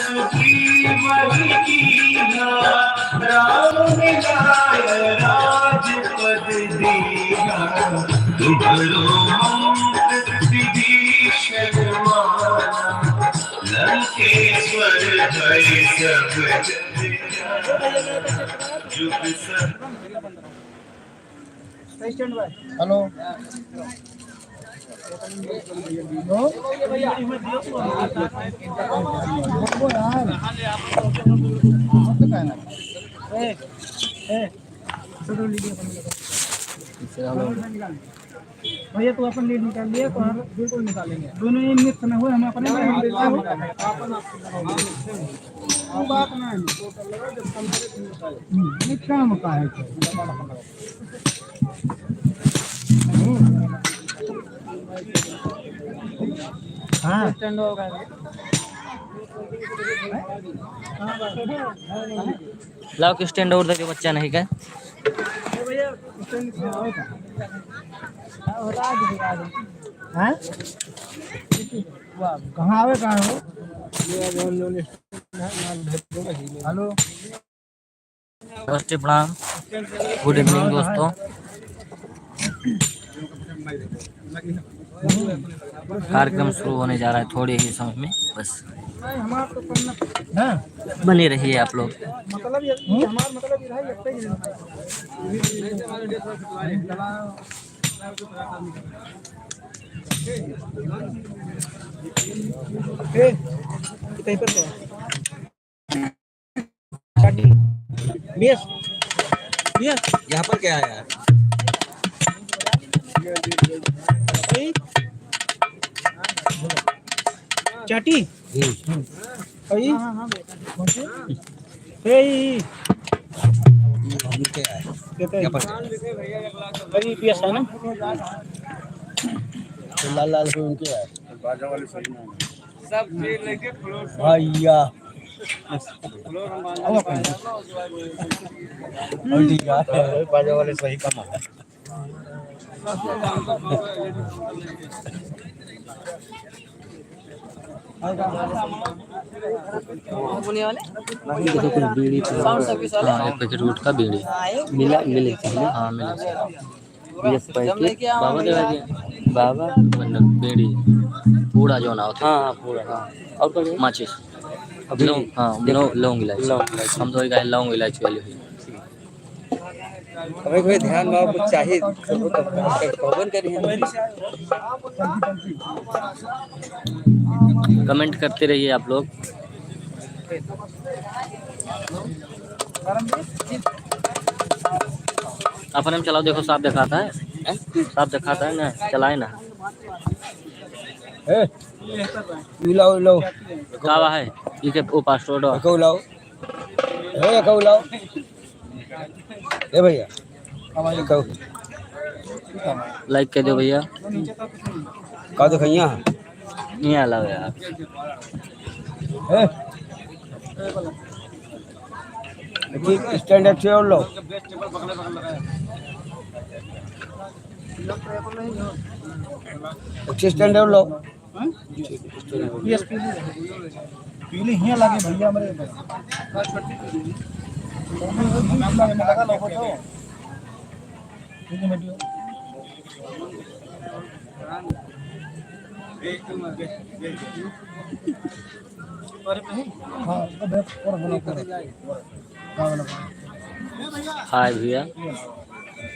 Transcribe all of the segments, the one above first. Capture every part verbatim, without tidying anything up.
जीवन कीन्हा, राम मिलाय राजपद दीन्हा, तुम्हरो मंत्र विभीषण माना, लंकेश्वर भय सब जग जाना। जुग सत हेलो। हेलो। बोलो यार। मत कहना। ए, ए, छोटू लीजिए अपन। भैया, तू अपन लीड निकाल लिए, तो हम बिल्कुल निकालेंगे। दोनों ये मिक्स ना हुए, हम अपने में, हम बिल्कुल वो बात ना है। हम्म, ये काम का है? हाँ। लाओ कि स्टैंड और दे दो, बच्चा नहीं का। हाँ? कहाँ आवे, कहाँ हो? हेलो। नमस्ते, प्रणाम, गुड इवनिंग दोस्तों। कार्यक्रम शुरू होने जा रहा है थोड़े ही समय में, बस बने रहिए आप लोग। यहाँ पर क्या है यार? चाटी? हम्म। अई? ए, ई, ई। ये क्या है? क्या पर? अई, पी एस है ना? तो लाल लाल को उनके है। भैया। और ठीक है। बाजा वाले सही कम है। ये तो कुछ बीड़ी पी रहा है। हाँ, एक पैकेट गुटखा, बीड़ी। मिला, मिले चाहिए। हाँ, मिले चाहिए। ये पैकेट बाबा देवा जी। बाबा। मतलब बीड़ी। पूरा जो ना होता। हाँ, हाँ, पूरा, हाँ। और कौन है? माचिस। अभी लौंग, हाँ, देख। लौंग, लौंग इलायची। लौंग इलायची। हम तो एक लौंग इलायची वाली हुई। अबे कोई ध्यान में कुछ चाहिए, तो वो तो कहबो न करी हम। कमेंट करते रहिए आप लोग। अपने में चलाओ, देखो साफ दिखाता है, हैं? साफ दिखाता है ना, चलाए ना। ए, ई लाओ, ई लाओ। का बा है? ई के ओ पासवर्ड बा। एको लाओ। ए, एको लाओ। ए भैया, एको। लाइक कर दो भैया। का देखइया? नहीं आला यार। ए। एक स्टैंड अच्छे और लो। अच्छे स्टैंड और लो। हाँ? पीले हियाँ लागे भैया हमरे। हाँ, तो देख, और बना, और। हाँ, बना। हाय भैया,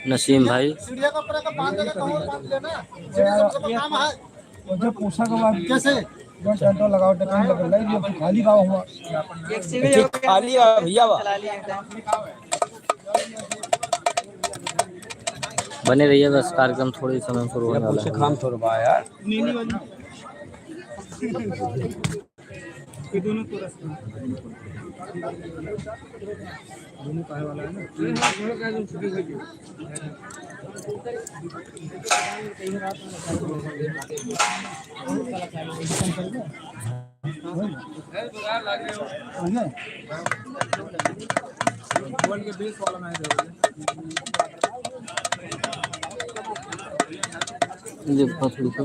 नसीम भाई। सीढ़िया का ऊपर का बांध देना, तो और बांध लेना। सीढ़ी सब, सब काम है। और जब पूछा के बाद कैसे? जब सेंटर लगाओ, तो काम लगे, लाई, ये खाली गाँव हुआ। एक सीढ़ी अच्छा, खाली है भैया, वाह। बने रहिए, बस कार्यक्रम थोड़े ही समय में शुरू होने वाला है। काम थोड़ा बा यार। नीली वाली। ये दोनों को रखना। दोनों पाए वाला है ना? ये पकड़ के।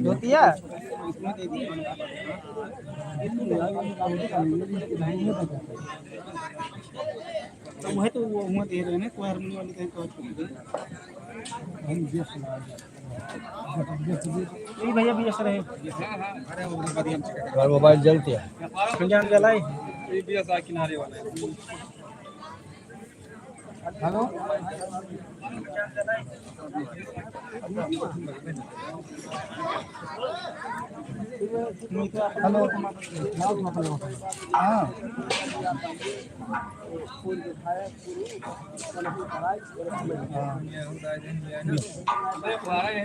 धोतिया? तो वह तो वो हुआ दे रहे हैं, कोई हारमोनी वाली कहीं तो। नहीं भैया, भैया सर है। और मोबाइल जलती है। हम जान गया लाई। ये भैया सा किनारे वाला है। हेलो। हेलो। हाँ।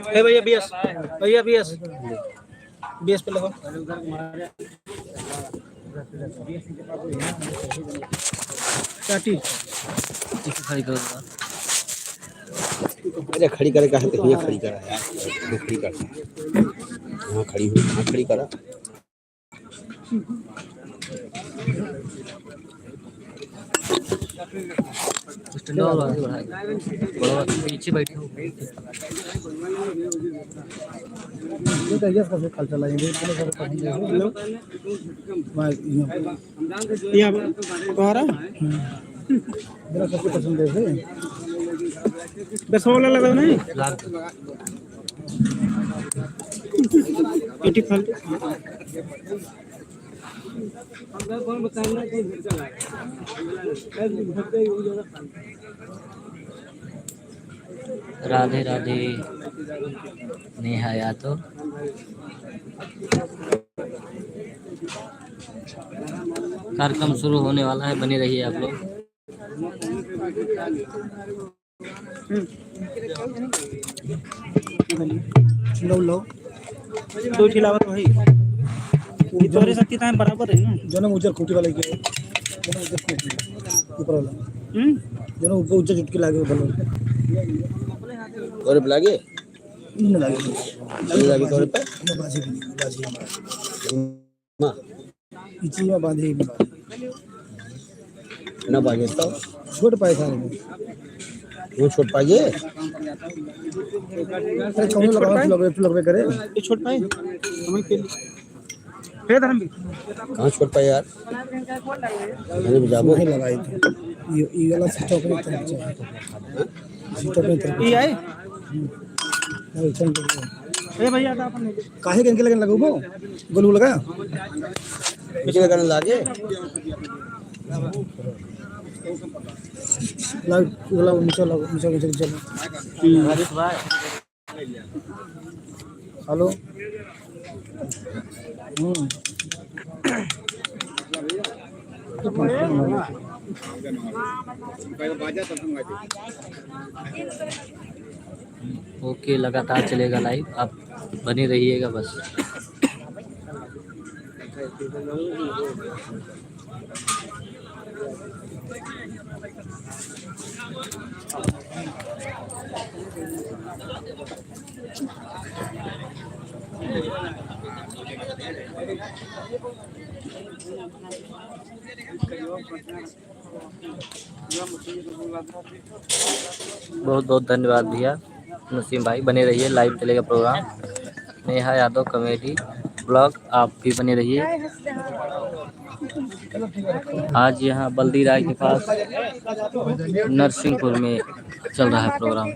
ए भैया, बी एस, भैया, बी एस। बी एस पे लगाओ। चाटी। इसे खड़ी करो जरा। अरे, खड़ी करे का है, तो यहाँ खड़ी करा यार। यहाँ खड़ी कर। यहाँ खड़ी हो, यहाँ खड़ी करा। स्टैंड वाला बढ़ा दे। बड़ा पीछे बैठे हो। ये तो यस का से कल चला, ये तो सर पसंद है। मैं यहाँ पे। ये अब तुम्हारा? हम्म। मेरा सबसे पसंद है। बस वाला लगा नहीं? लाल। Eighty five. राधे राधे नेहा यादव। कार्यक्रम शुरू होने वाला है, बने रहिए आप लोग। लो, लो। दो ठिलावत वही। ये तोरे शक्ति time बराबर है ना? जौन उज्जर खूंटी वाला के, जौन उज्जर खूंटी, ऊपर वाला। हम्म? जौन ऊपर उज्जर चुटकी लागे, बोलो। तोरे पे लागे? नहीं लागे। नहीं लागे तोरे पे? ना बाजी भी नहीं, बाजी हमारा। हाँ। ई चीज में बांधे ही नहीं। ना बांधे तो? छोट पाए था वो। वो छोट पाए? अरे, कौन छोट लगा पाए? लगबे, लगबे करे। ये छोट पाए? हमें के लिए। हे धर्म भी। कहाँ छोट पाए यार? मैंने भी जाबो। नहीं लगाई थी। ये, ये वाला सिस्टम अपने तरफ से। हाँ? सिस्टम अपने तरफ से। ये आए? हम्म। नहीं, चल, चल, चल। ए भैया, तो अपन काहे के इनके लगन लगबो? गोलू लगा? इनके लगन लागे? लाओ, लाओ, नीचे लाओ, नीचे, नीचे, नीचे लाओ। हम्म। हेलो। हम्म। ओके, लगातार चलेगा live, आप बने रहिएगा बस। बहुत बहुत धन्यवाद भैया नसीम भाई, बने रहिए, live चलेगा program। नेहा यादव comedy vlog, आप भी बने रहिए। आज यहाँ बल्दी राय के पास नरसिंहपुर में चल रहा है program।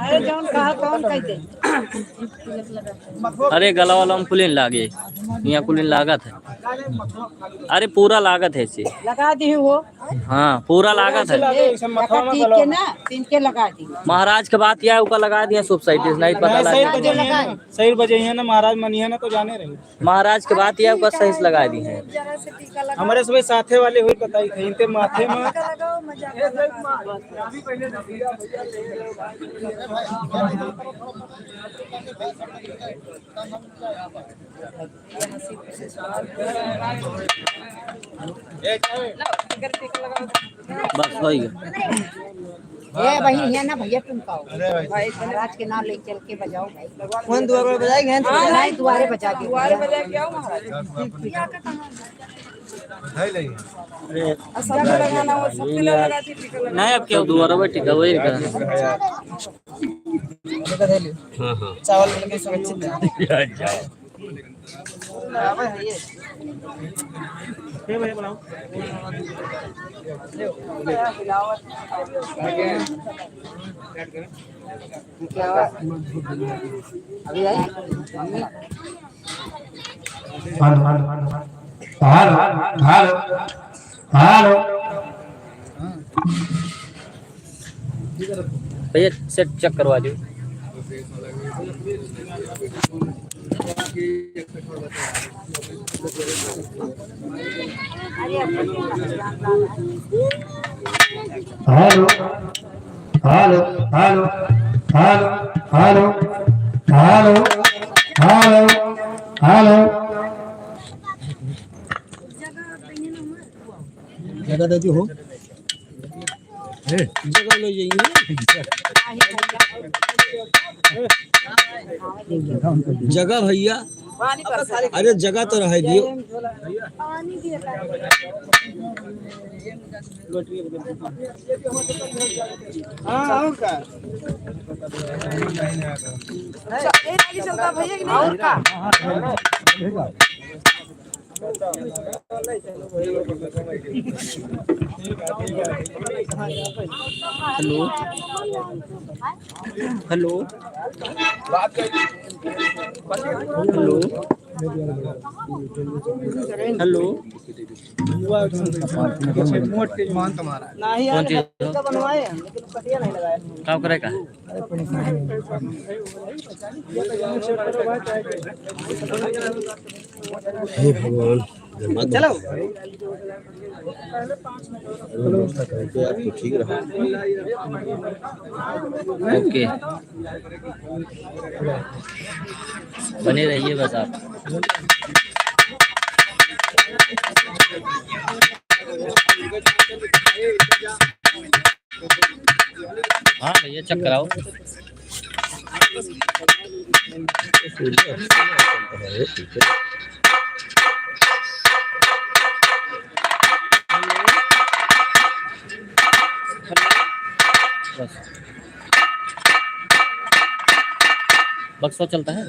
अरे जौन कहा तौन कह दे। अरे गला वाला में कुलिन लागे, यहाँ कुलिन लागत है। अरे पूरा लागत है इसे। लगा दी वो। हाँ, पूरा लागत है। ए, लगा दी के ना, तीन के लगा दी। महाराज के बात यह है, ऊपर लगा दिया सब side, नहीं पता नहीं, लगा। सही बजे है ना, सही बजे है ना, महाराज मनिया ना तो जाने रहे। महाराज के बात यह, ऊपर सही से लगा दी है। हमारे सब साथे वाले हुई बताई थे, इनके माथे में। बस हो गया। ए भाई, यहाँ ना भैया तुम पाओ। भाई, महाराज के नाम ले चल के बजाओ भाई। कौन दुआरे बजाएंगे? हाँ, नहीं, दुआरे बजा के। दुआरे बजा के आओ महाराज। अरे, और सबके लगाना हो, सबके लगा दी, टीका लगा। नहीं, अब क्या दुआरा बैठ टीका वही का। हाँ, हाँ। चावल लेकिन सुरक्षित है। अच्छा। अभी आई? Hello, hello, hello, hello. Hello. भैया, सेट चेक करवा दो। Hello, hello, hello. जगह दे दी हो। जगह ले जाइए। जगह भैया, अरे जगह तो रहे दियो। हाँ, और का? अच्छा, एक आगे चलता भैया कि नहीं? और का? Hello, hello, hello, hello. नहीं यार, कौन चीज़? हम तो बनवाए हैं, लेकिन पटिया नहीं लगाया। काम करे का? हे भगवान, जन्मत चलो। अरे, व्यवस्था करके आपको ठीक रहा। ओके, बने रहिए बस आप। हाँ भैया, चेक कराओ। बस। बक्सा चलता है,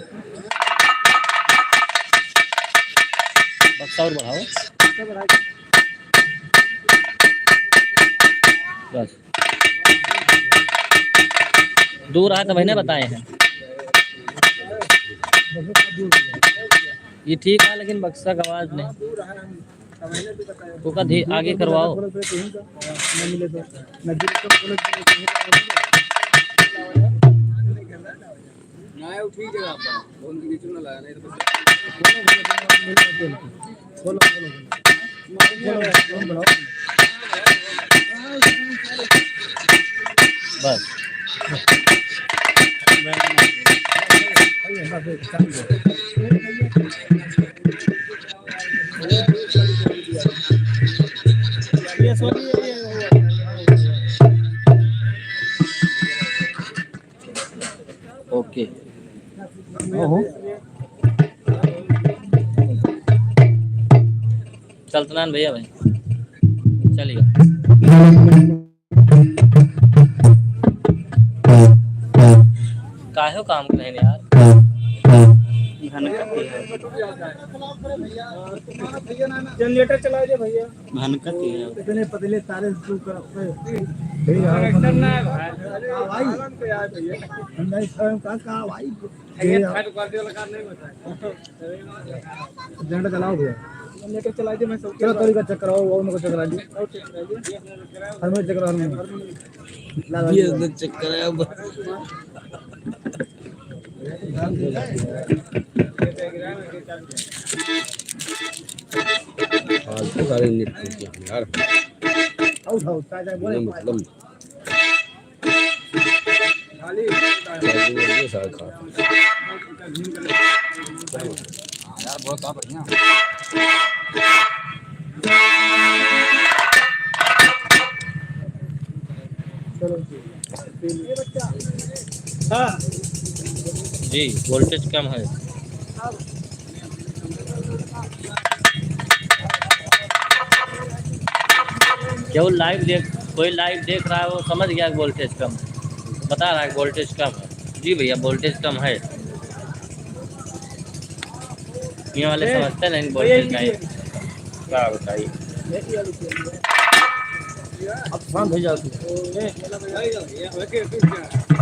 बक्सा और बढ़ाओ। बस। दूर आए तो मैंने बताए हैं। ये ठीक है, लेकिन बक्सा का आवाज नहीं। ओका धी-, आगे करवाओ। ना, वो ठीक है आपका। फोन के बीच में ना लाया, नहीं तो बोलो, बोलो, बोलो, बोलो। बोलो, बोलो, बोलो। बस। ये सॉरी, ये, ये, ये। ओके। ओहो। चलतना न भैया भाई। चलिए। काहे काम करे यार? घन कति है। जनरेटर चला दे भैया। घन कति है। इतने पतले तारे से तू कर, ए, ए, ए, कनेक्टर ना है भाई। हाँ भाई। ठंडा ही था, का, का भाई? ये ये थर्ड पार्टी वाला काम नहीं होता है। जनरेटर चलाओ भैया। जनरेटर चला दे, मैं सब चलो, थोड़ी का चेक कराओ, वो उनको चेक करा दी। हारमोनियम चेक कराओ, हारमोनियम। ला, ला, ये ला। अंदर चेक कराया बस। फालतू सारे नेट फूक के यार। आउट, आउट, ताजा बोले। मतलब। चालू हो गया सारा काम। यार, बहुत बढ़िया। हाँ। जी, वोल्टेज कम है। जो लाइव देख, कोई लाइव देख रहा है, वो समझ गया कि वोल्टेज कम है, बता रहा है कि वोल्टेज कम है। जी भैया, voltage कम है। ये वाले ए, समझते नहीं, भैया, voltage ये नहीं। क्या बताइए? अब शांत हो जाओ तुम।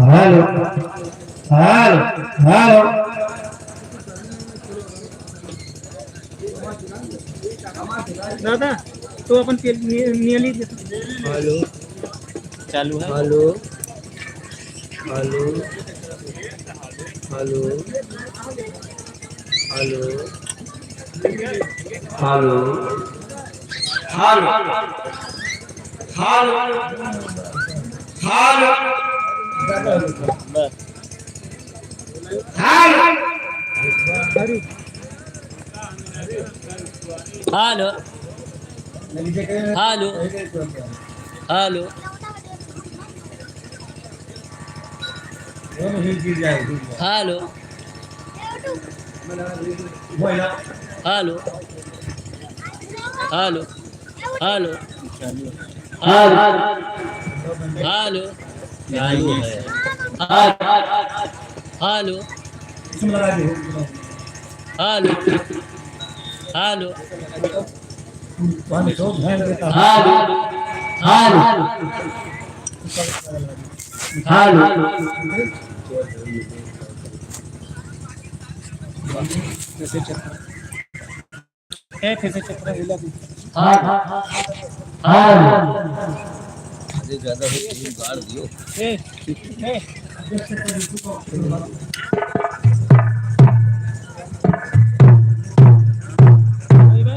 Hello, hello, hello. दादा, तो अपन तेल नि-, नियली दे। हेलो। चालू है। Hello. Hello. Hello. Hello. Hello. Hello. Hello. Hello. Hello. Hello. Hello. Hello. Hello. Hello. Hello. Hello. Hello. चालू है। Hello. Hello. Hello. Hello. Hello. Hello. Hello. ए, फिर से चेक करो, हिला दे। हाँ, हाँ, हाँ, हाँ। अरे, ज्यादा हो तो गाड़ दियो। ए, ए।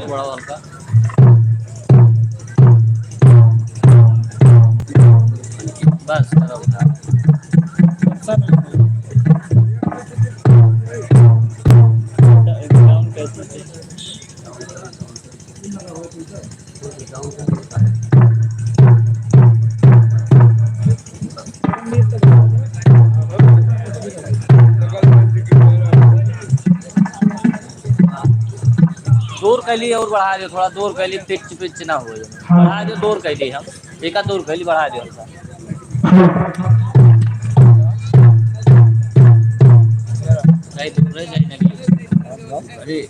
बड़ा वाला का। बस, करो। अच्छा नहीं। दूर कैली और बढ़ा दे, थोड़ा दूर कैली, पिच पिच ना हो। बढ़ा दे, दूर कैली हम। एका दूर कैली बढ़ा दे हल्का। नहीं, दूर रह जाए ना। अरे।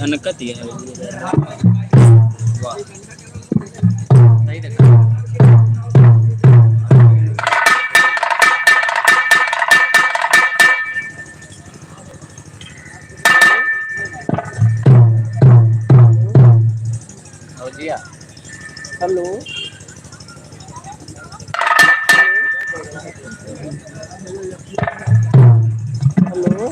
अनकत ही है। वाह। सही देखा। और जिया। हेलो। हेलो।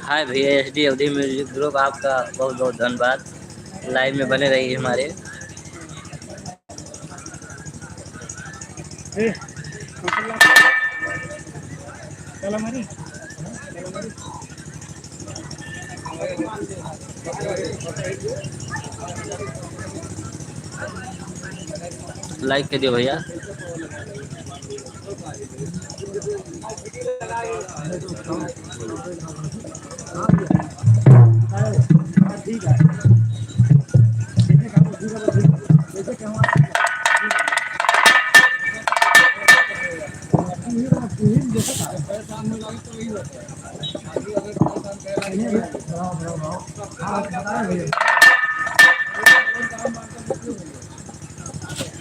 हाय भैया, एस डी अवधी म्यूजिक ग्रुप, आपका बहुत बहुत धन्यवाद। लाइव में बने रहिए हमारे। लाइक कर दियो भैया।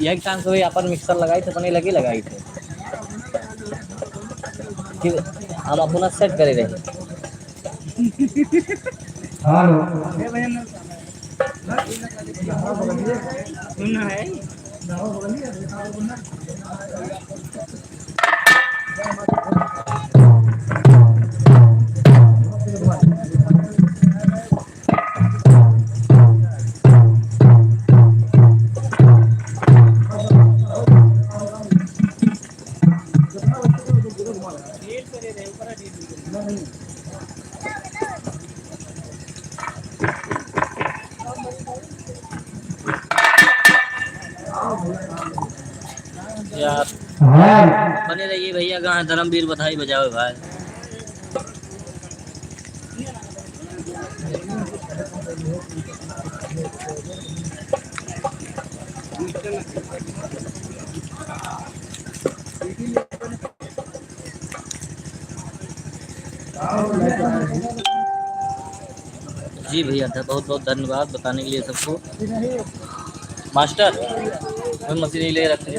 यही चांस हुई, अपन मिक्सर लगाई थे, अपने लगी लगाई थे कि हम अपना सेट करे रहे। हेलो। सुन है। यार। हाँ। बने रहिए भैया, गाना धर्मवीर बधाई बजावे भाई। जी भैया, ध-, बहुत बहुत धन्यवाद बताने के लिए सबको। मास्टर, वही मशीन ही ले रखे।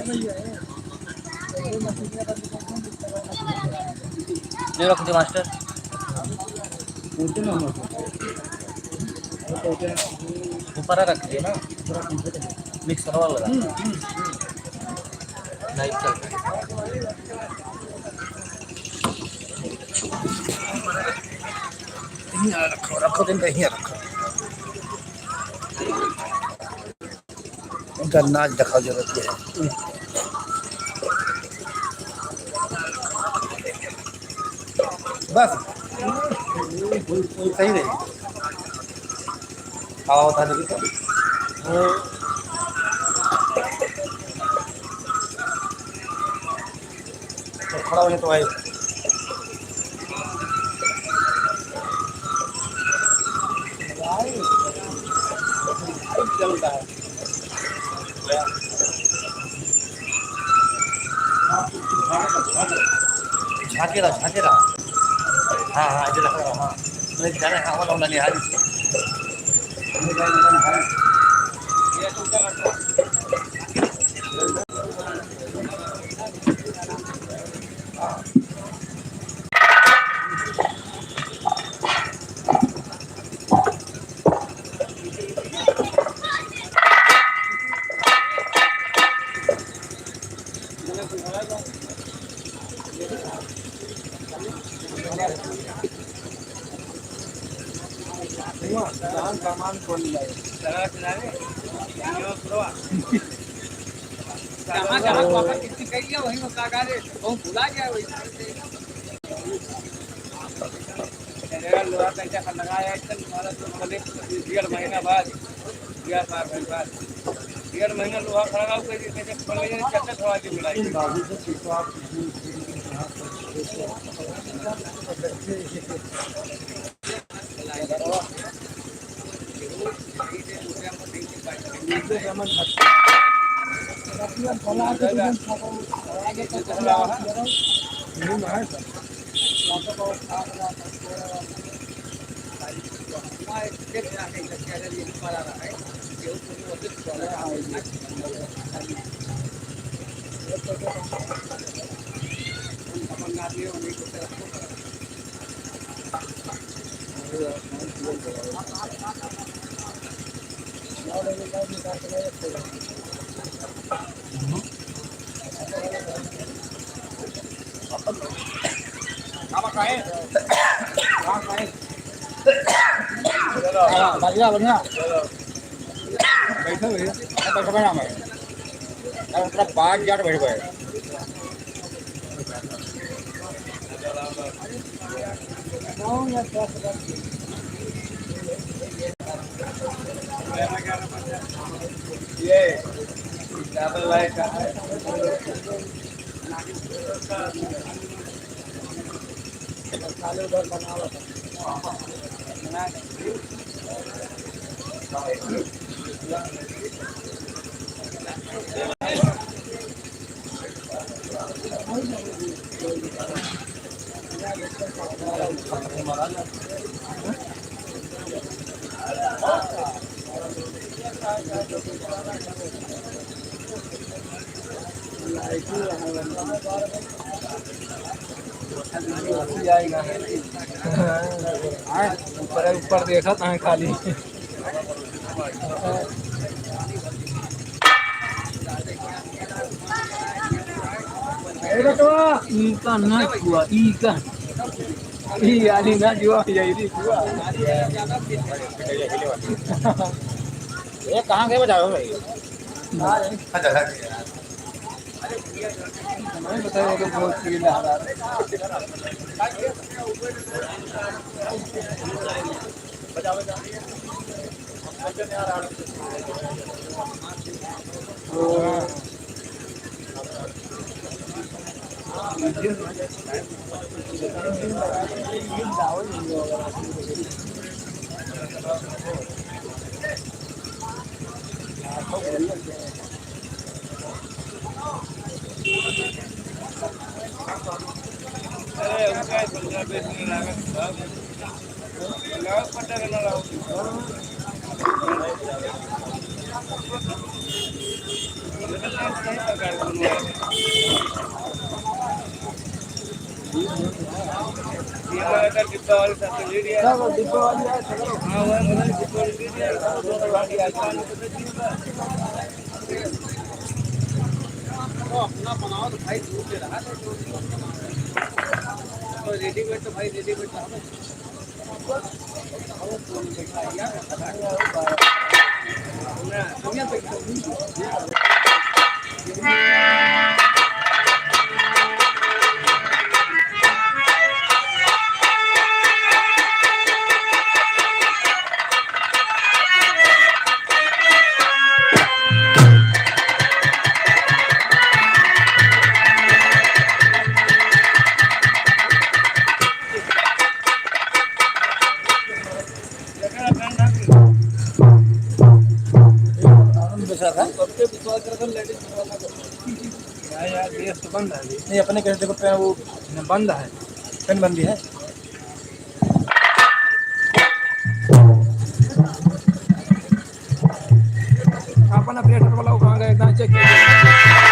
ले रख दे मास्टर। ऊपर रख दे ना, मिक्सर वाला लगा। लाइट चल रहा है। हियाँ रखो, रखो, दिन का हियाँ रखो। इनका नाच देखाओ जरूरत है। बस। सही रही। आओ, था देखिए तो। तो खड़ा हो जाए तो भाई। भाई, भाई चलता है। झाँके रहा, झाँके रहा। हाँ, हाँ, इधर रखा रहा, हाँ। नहीं, जाने, हाँ, वाला, वाला नहीं, हाँ, इसको। अरे लोहा कैसे लगाया एकदम, तुम्हारा तो बोले डेढ़ महीना बाद, डेढ़ बार महीने बाद, डेढ़ महीना लोहा खड़ा रहा, कैसे, कैसे खोल लेंगे, कैसे थोड़ा सी मिलाई। बढ़िया, बढ़िया। बैठो भैया, बैठो, बैठो ना भाई। यार, पूरा बात जाट बैठ गए। ये डबल लाइन का है। ऊपर, ऊपर देखत हैं खाली। ई का ना छुआ, ई का। ई आली ना छुआ, यही छुआ। ये कहाँ गए बजाओ भाई? नहीं बताइए, तो बहुत फील आ रहा है। अपना बनाओ तो भाई, दूर से रहा, तो रेडीमेड तो भाई रेडीमेड रहा। आनंद बजा रहा है। यार, यार, गैस तो बंद है अभी। नहीं, अपने गैस देखो, फैन वो बंद है, फैन बंद है। अपन ऑपरेटर वाला कहाँ गए, एकदम चेक कीजिए।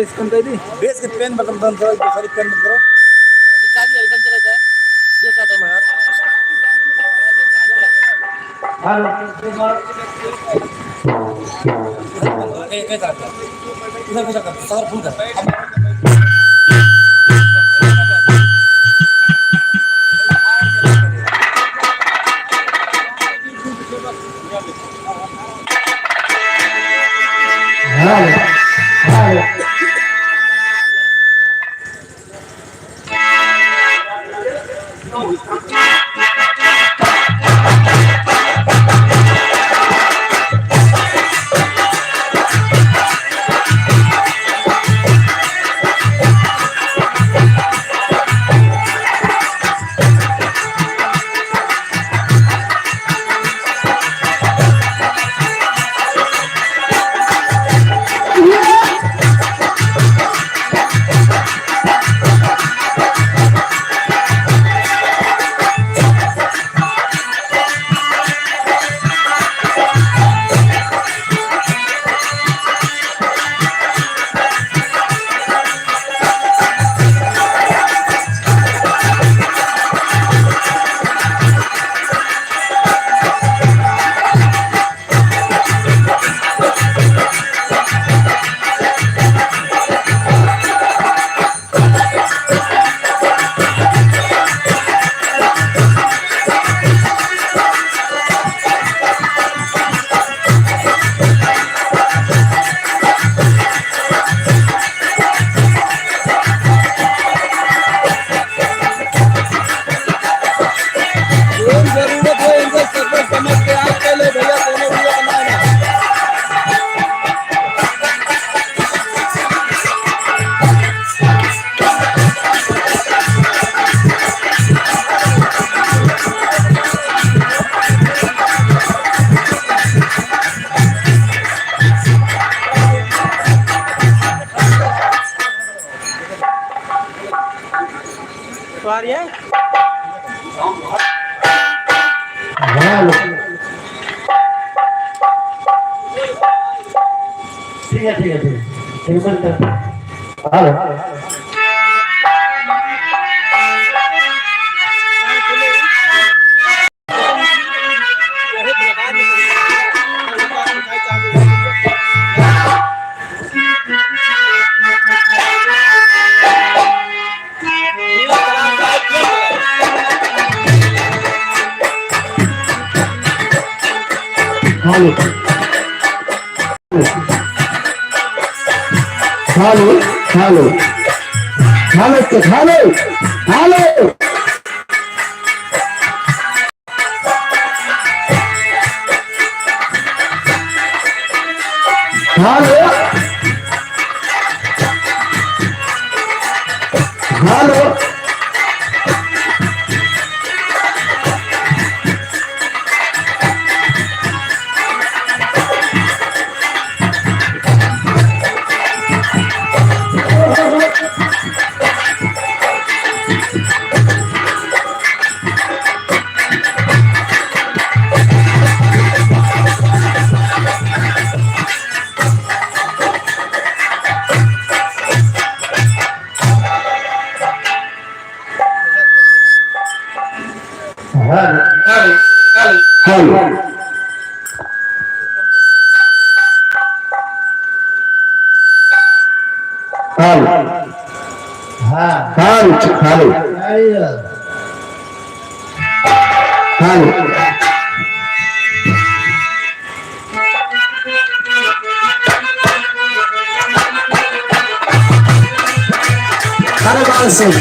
इसको दे दी। बेस के पेन बटन बंद करो, दूसरी पेन बंद करो। ये चालू है, बंद करो क्या? ये क्या करना है यार? हेलो। ये, ये क्या करता है? इधर कुछ कर, सर फोन कर। Hello, hello. जौन जरूरत हो, इनके सब समझ के आप चले भैया, कोनो भी अपना ना। तो आ रही है। हेलो। ठीक है, ठीक है, ठीक है। ठीक है, बंद कर। Hello, hello, hello. Hello. Hello, hello. Hello, hello. Hello. Hello. Hello. Hello, hello, hello. Hello. Hello. हाँ। Hello, hello. आइए। हेलो। अरे बात सुन।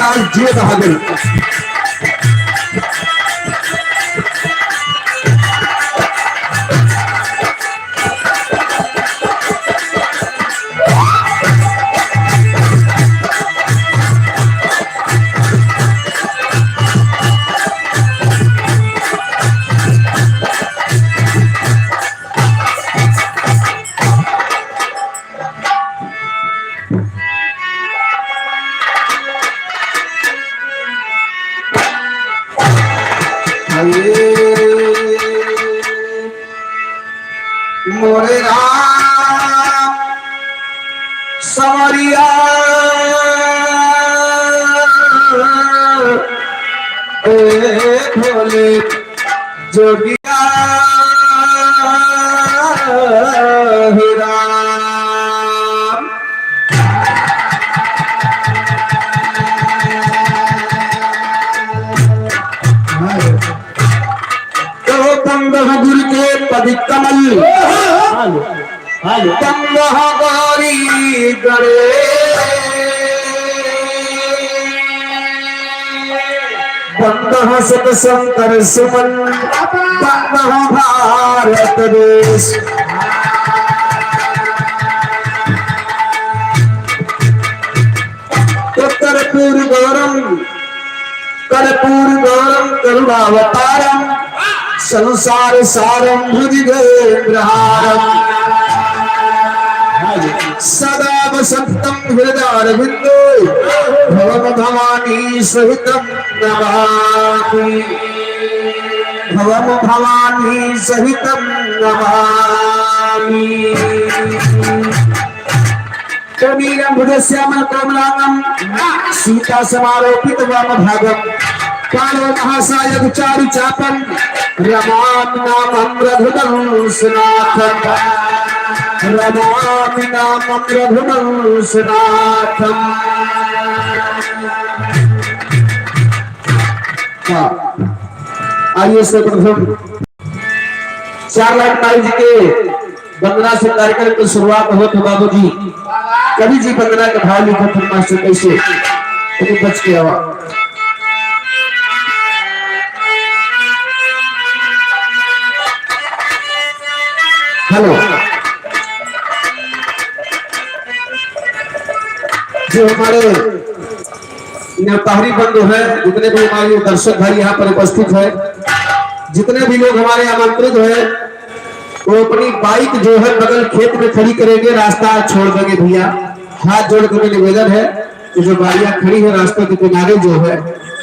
आज जिए बहादुर। मोरे राम संवरिया, ए भोले जोगिया, हे राम। तो बंद ह गुरु के पद कमल, बंद ह गौरी गणेश, बंद ह सत शंकर सुमन, बंद ह भारत देश। तो कर्पूर गौरम, कर्पूर गौरम करुणावतारम, संसार सारम भुजगेंद्रहारम। सदा वसंतम हृदयारविंदे, भवम भवानी सहितम नमामि। भवम भवानी सहितम नमामि। कवीरम्भुजश्यामलकोमलांगं सीतासमारोपितवामभागं। बाणों महासायकचारुचापं नमामि नामं रघुवंशनाथं। नमामि नामं रघुवंशनाथं। हाँ। आइए सर्वप्रथम चार लाख ताई जी के वंदना से कार्यक्रम की शुरुआत होत है बाबूजी। कवि जी वंदना के भाव लिखत हैं मास्टर कैसे? तनी बच के आवा। हेलो। जो हमारे न्यौतारी बंधु हैं, जितने भी हमारे दर्शक भाई यहाँ पर उपस्थित हैं, जितने भी लोग हमारे आमंत्रित हैं, वो अपनी बाइक जो है बगल खेत में खड़ी करेंगे, रास्ता छोड़ देंगे भैया। हाथ जोड़ के निवेदन है कि जो गाड़ियाँ खड़ी हैं रास्ते के किनारे जो है,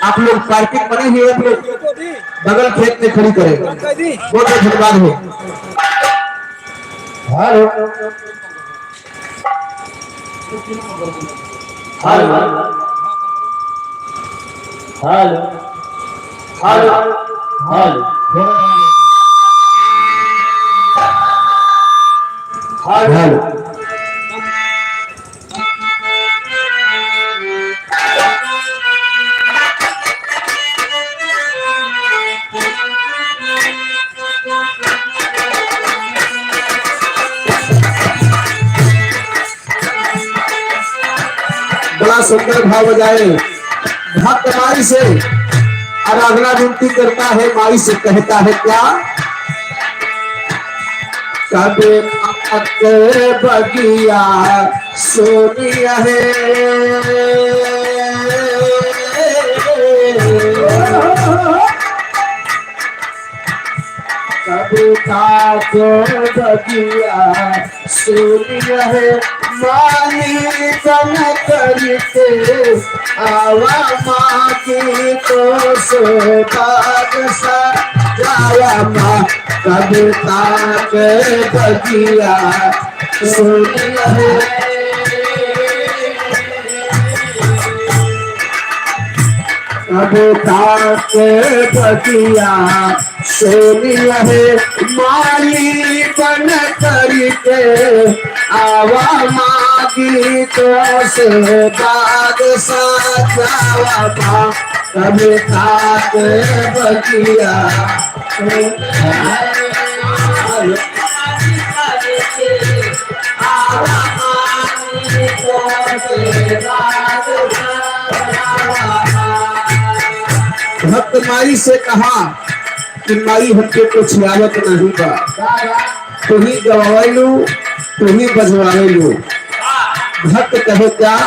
आप लोग पार्किंग बनी हुई है, आप लोग बगल खेत में खड़ी करें। बहुत बहुत धन्यवाद हो। Hello. Hello. Hello. Hello. Hello. Hello. बड़ा सुंदर भाव बजाए। भक्त माई से आराधना विनती करता है, माई से कहता है क्या? कब तक बगिया सोनिया है, कब तक बगिया सुन रहे माली बन करके आवा माँ की तो से बादशाह जावा माँ कविता के बगिया सुन रहे। अब ताके बगिया से मिले माली बन करके आवा मागी तो से बादशाह जावा माँ। अब ताके बगिया से आवा माँ। भक्त माई से कहा कि माई, हमके कुछ आवत नहीं बा, तू ही गवावेलू, तू ही बजवावेलू। भक्त कहे क्या,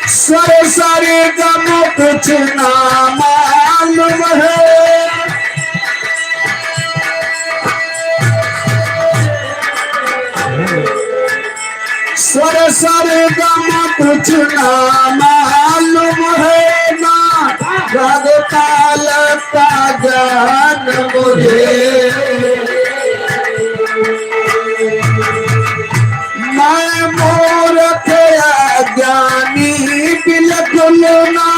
स्वर सा रे गा मा कुछ ना मालूम है। स्वर सा रे गा मा कुछ ना मालूम है, ना राग ताल का ज्ञान मुझे। मैं मूर्ख अज्ञानी बिल्कुल ना,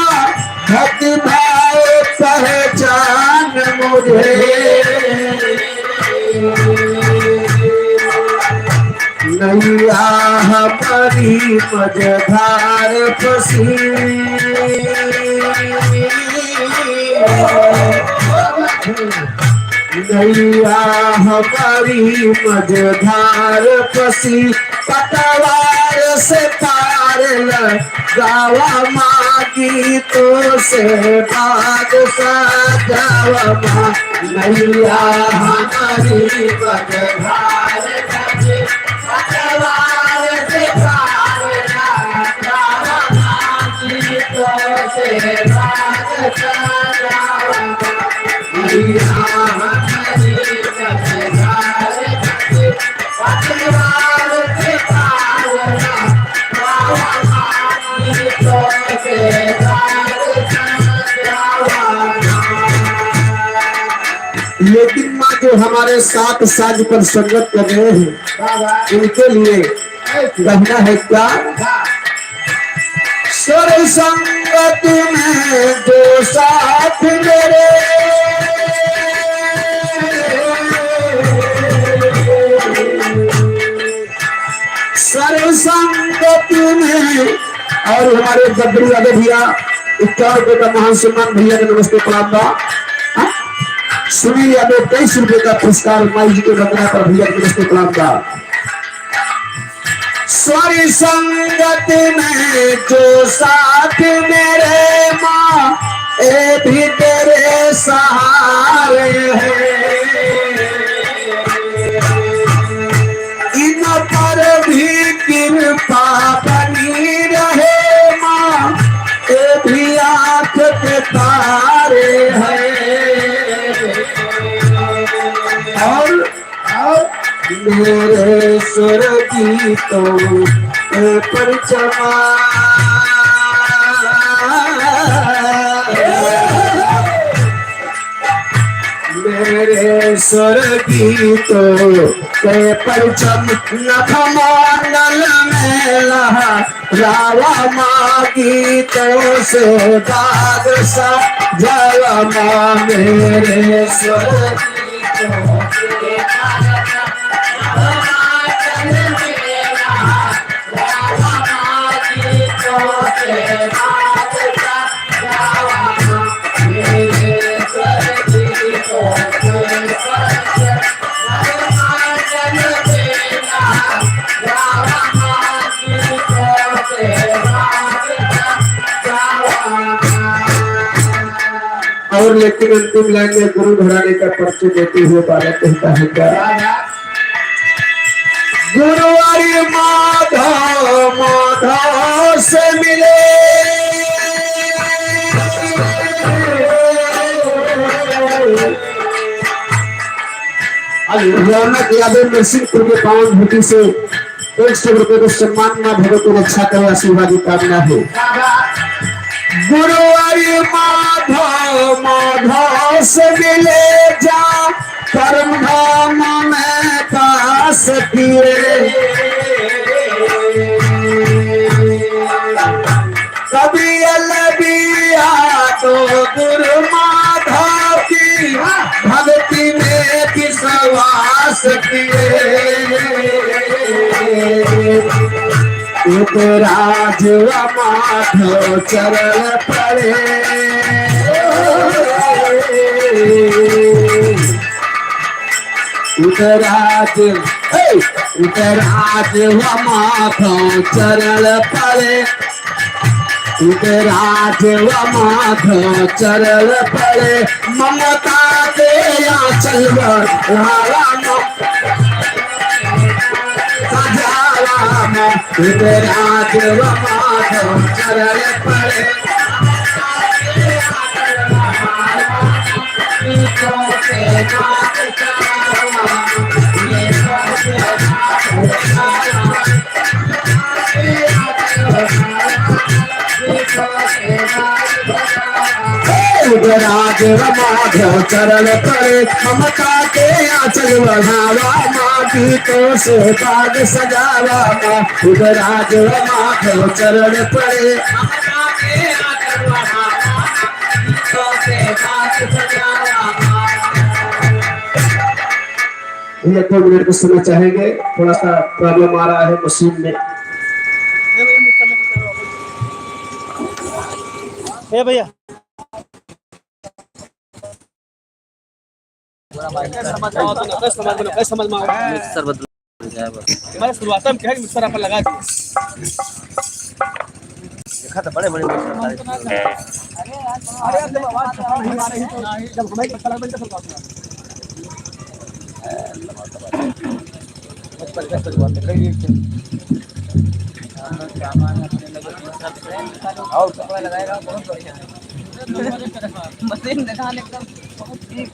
भक्ति भाव पहचान मुझे। नैया हमारी मझधार फंसी, नैया हमारी मझधार फंसी, पतवार से पार लगावा माँ, गीतों से बाग सजावा माँ। नैया हमारी मझधार फंसी, पतवार से पार लगावा माँ, गीतों से बाग सजावा माँ। लेकिन माँ, जो हमारे साथ साज पर संगत कर रहे हैं, इनके लिए कहना है क्या? स्वर संगत में जो साथ मेरे, स्वर संगत में। और हमारे बद्री यादव भैया, इक्यावन रुपये का महान सम्मान, भैया के नमस्ते प्रणाम बा। हाँ? सुनील यादव, तेईस रुपये का पुरस्कार, माई जी के वंदना पर, भैया के नमस्ते प्रणाम बा। स्वर संगत में जो साथ मेरे माँ, ये भी तेरे सहारे हैं। इन पर भी कृपा बनी रहे माँ, ये भी आँख के तारे हैं। और मेरे स्वर गीतों के परचमा, मेरे स्वर गीतों के परचम, नखमंडल में लहरावा माँ, गीतों से बाग सजावा माँ, मेरे स्वर और लेकिन अंतिम लाइन में गुरु घराने का परिचय देते हुए बालक कहता है क्या? गुरुवारी माधव माधव से मिले। रौनक यादव नरसिंहपुर के पावन धरती से एक सौ रुपये का सम्मान, माँ भगवती रक्षा करे, आशीर्वाद की कामना है। गुरुवारी माधव माधव से मिले जा, परम धाम में बास किए। कवि अलविया तो गुरु माधव की भक्ति में विश्वास किए। उतराज व माधव चरण पड़े। उतराज, हे, उतराज व माधव चरण पड़े। राज व माधव चरण पड़े, ममता के आंचल बढ़ावा म-, सजावा म-, राज व माधव चरण पड़े। हे राज माधव चरण पड़े, ममता के आंचल बढ़ावा, माँ गीतों से बाग सजावा, माँ राज माधव चरण पड़े। ये दो मिनट का समय चाहेंगे, थोड़ा सा प्रॉब्लम आ रहा है मशीन में। ए भैया, कैसे समझ में आओ, कैसे समझ में आओ, कैसे समझ में आओ? मिक्सर बदल जाए बस। हमारे शुरुआत में क्या है, मिक्सर अपन लगा दिए। देखा तो बड़े बड़े मिक्सर सारे। अरे यार, जब आवाज खत्म नहीं आ रही तो जब हमें पता लगा, बंद कर दो। बस, बस, बस, बस, बस, बस। और कपड़ा लगाएगा, बहुत बढ़िया है। मशीन दिखाने एकदम बहुत ठीक।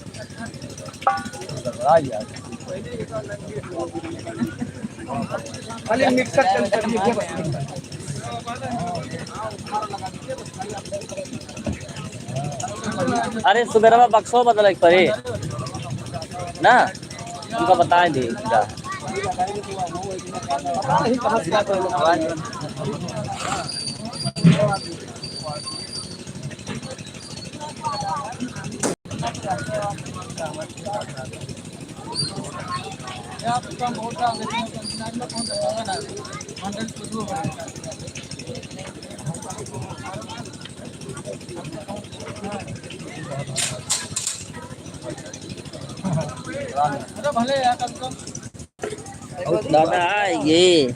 खाली मिक्सर चल, चल, ये बस। अरे, सुबेरवा बक्सो बदले के पड़ी ना, उनका बताए दी का। अरे भले यार, कम से कम दादा, ये।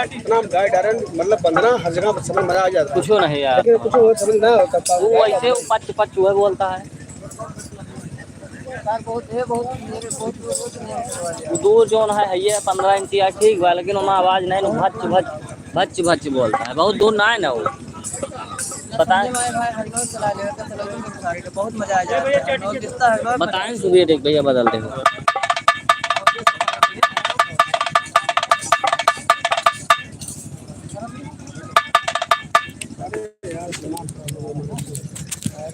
इतना हम गाय डारन, मतलब, बंधना हर जगह समझ में आ जाता है। कुछो नहीं यार। लेकिन कुछ वो समझ ना होता। वो वैसे वो पच पच हुआ बोलता है। वो दूर जौन है, है ये पन्द्रह इंच या ठीक बा, लेकिन ओमा आवाज नहीं, भच भच, भच भच बोलता है। बहुत दूर ना है ना वो। पता है? बहुत मजा आ जाता है। बताएं सुबह देख भैया बदल दे।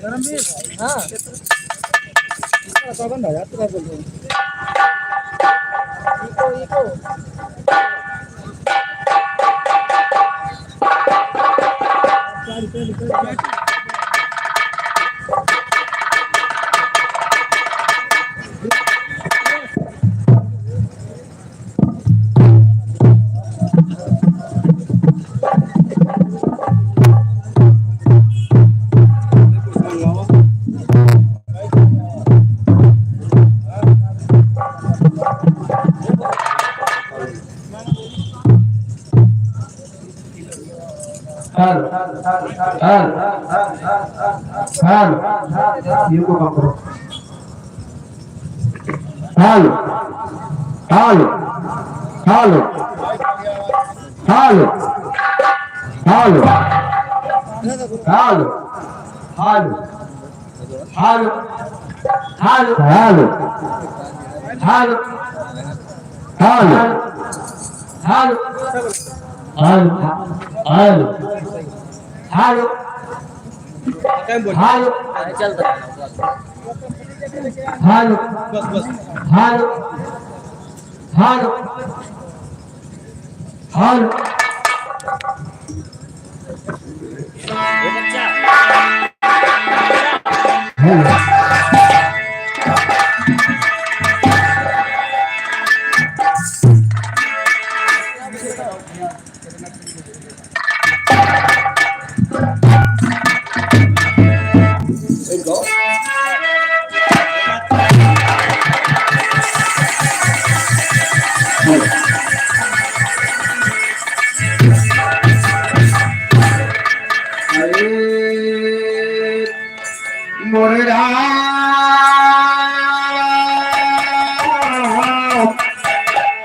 धर्मवीर, हाँ। हेलो, हेलो, हेलो, हेलो, ये को कम करो। Hello, hello, hello, hello, hello, hello, hello. Hello, hello, hello, hello, hello, hello, hello, hello, hello, hello, hello, hello, hello, hello, hello. Hello.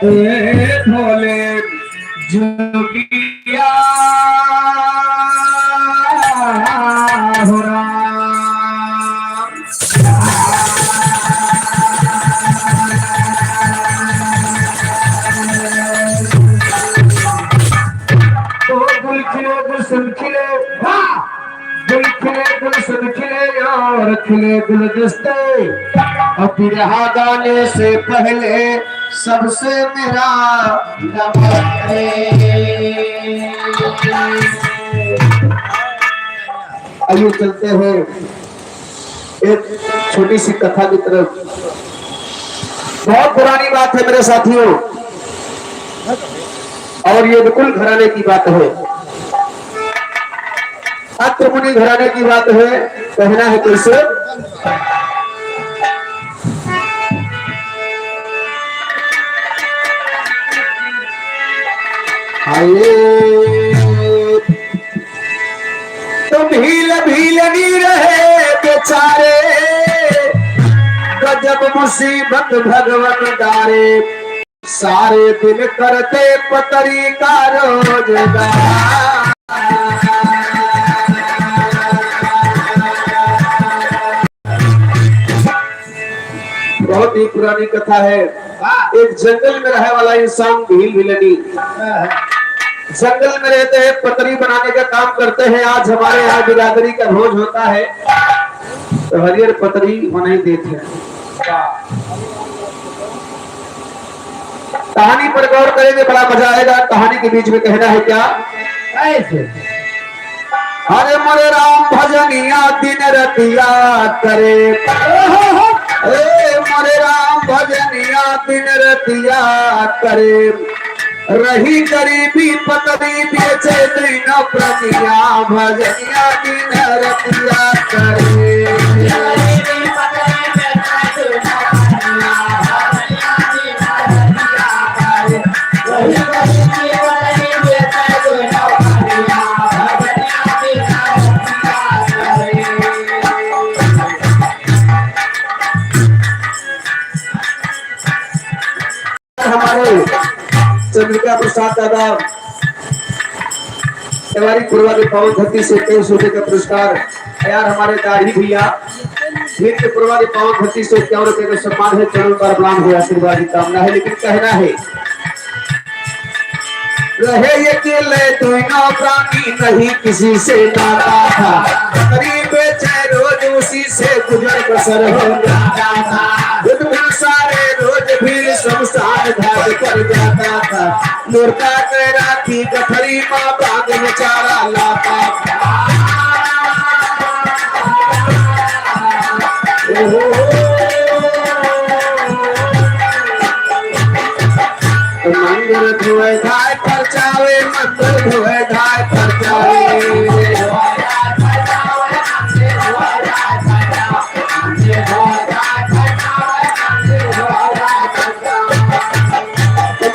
ए भोले जोगिया हो राम। ओ गुल खिले, गुलशन खिले, वाह! गुल खिले, गुलशन खिले और खिले गुलदस्ते। अब बिरहा गाने से पहले सबसे मेरा नमस्ते। आइए चलते हैं एक छोटी सी कथा की तरफ। बहुत पुरानी बात है मेरे साथियों, और ये बिल्कुल घराने की बात है। अत्रि मुनि घराने की बात है, कहना है कैसे? आइए। तो भील भीलनी रहे बेचारे, गजब मुसीबत भगवन डारे। सारे दिन करते पतरी का रोजगार। बहुत ही पुरानी कथा है। वाह। एक जंगल में रहने वाला इंसान भील भीलनी जंगल में रहते हैं, पतरी बनाने का काम करते हैं। आज हमारे यहाँ बिरादरी का भोज होता है, तो हरियर पतरी बनाई देते हैं। कहानी पर गौर करेंगे, बड़ा मजा आएगा। कहानी के बीच में कहना है क्या? ऐसे। अरे मोरे राम भजनिया दिन रतिया करे, ए मोरे राम भजनिया दिन रतिया करे, रही गरीबी पतरी बेचे दिन प्रतिया, भजनिया दिन रतिया करे। हमारे चंद्रिका प्रसाद दादा, तिवारी पुरवा के पावन धरती से तेईस रुपए का पुरस्कार। यार, हमारे दाढ़ी भैया, भील के पुरवा के पावन धरती से इक्यावन रुपए का सम्मान है। चरण पर प्रणाम है, आशीर्वाद की कामना है, लेकिन कहना है, रहे अकेले दुइनो प्राणी, नहीं किसी से नाता था। गरीब बेचे रोज उसी से गुजर बसर हो जाता था। बुधगुल सारे रोज भील शमशान घाट पर जाता था। मुर्दा के राखी गठरी मा बांध में चारा लाता था। ओहो। मंदिर धोए धाय परचावे, मंदिर धोए धाय परचावे।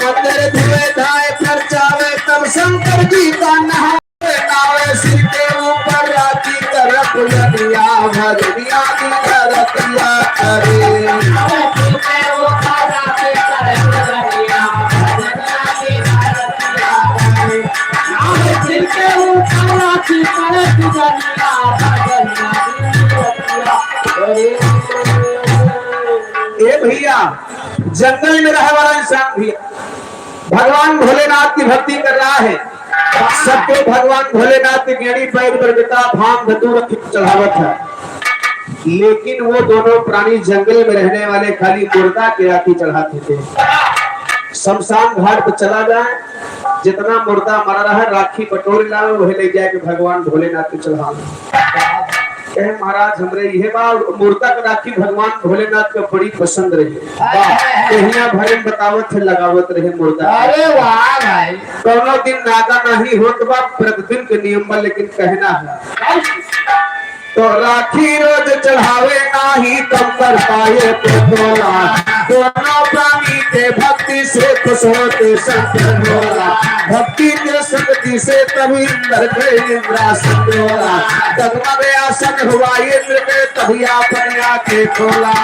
मंदिर धोए धाय परचावे, तब शंकर जी का नहा नावे सिर के ऊपर राती करप लगिया, भजनिया दिन रतिया करे। ए भैया, जंगल में रहे वाला इंसान भैया, भगवान भोलेनाथ की भक्ति कर रहा है, सबके भगवान भोलेनाथ के गेड़ी बैठ पर बेटा भांग धतूर चढ़ावत है, लेकिन वो दोनों प्राणी जंगल में रहने वाले खाली मुर्दा के राखी चढ़ाते थे। शमशान घाट पर चला जाए, जितना मुर्दा मरा रहा है, राखी बटोर लावे, वही ले जाके भगवान भोलेनाथ को चढ़ावे। कहे, "महाराज, हमरे इहे बा, और मुर्दा के राखी भगवान भोलेनाथ के बड़ी पसंद रही।" वाह। कहिया भरे में बतावत है, लगावत रहे मुर्दा। अरे वाह भाई। कौनो दिन नागा नहीं होत बा, प्रतिदिन के नियम बा, लेकिन कहना है। तो राखी रोज चढ़ावे नाही, कम कर पाए तो तोला। दोनों प्राणी के भक्ति से खुश होते शंकर भोला। भक्ति के शक्ति से तभी इंद्र के इंद्रासन डोला। डगमग आसन हुआ इंद्र के, तभी आपन आंखें खोला।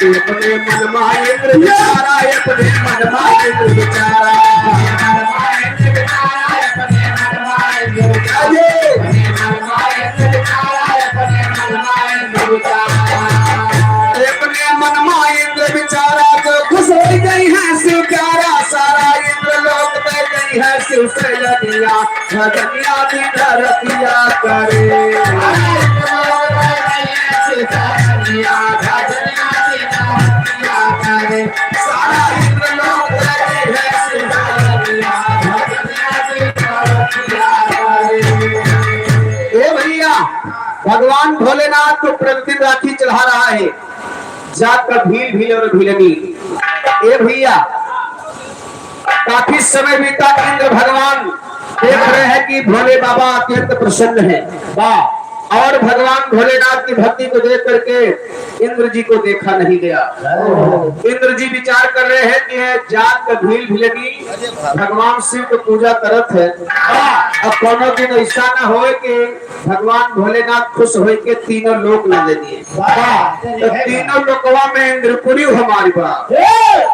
अपने मन मा इंद्र बिचारा, अपने मन मा इंद्र बिचारा। अपने मन मा इंद्र बिचारा, जो खुश होइ गई है शिव प्यारा, सारा इंद्र लोक दे गई है शिव से लगिया। भजनिया दिन रतिया करे। भजनिया दिन रतिया करे। सारा इंद्र लोक लगे है सिंगारिया। भजनिया दिन रतिया करे। ए भैया, भगवान भोलेनाथ को प्रतिदिन राखी चढ़ा रहा है। जात का भील भील और भीलनी। ए भैया, काफी समय बीता, इंद्र भगवान देख रहे हैं कि भोले बाबा अत्यंत प्रसन्न हैं। वाह। और भगवान भोलेनाथ की भक्ति को देख करके इंद्र जी को देखा नहीं गया। इंद्र जी विचार कर रहे हैं कि यह जात का भील भीलनी भगवान शिव को पूजा करत है। वाह। अब कोनो दिन ऐसा ना होए कि भगवान भोलेनाथ खुश होइके तीनों लोक ना दे दिए। वाह। तो तीनों लोकवा में इंद्रपुरी हमारी बा। ए!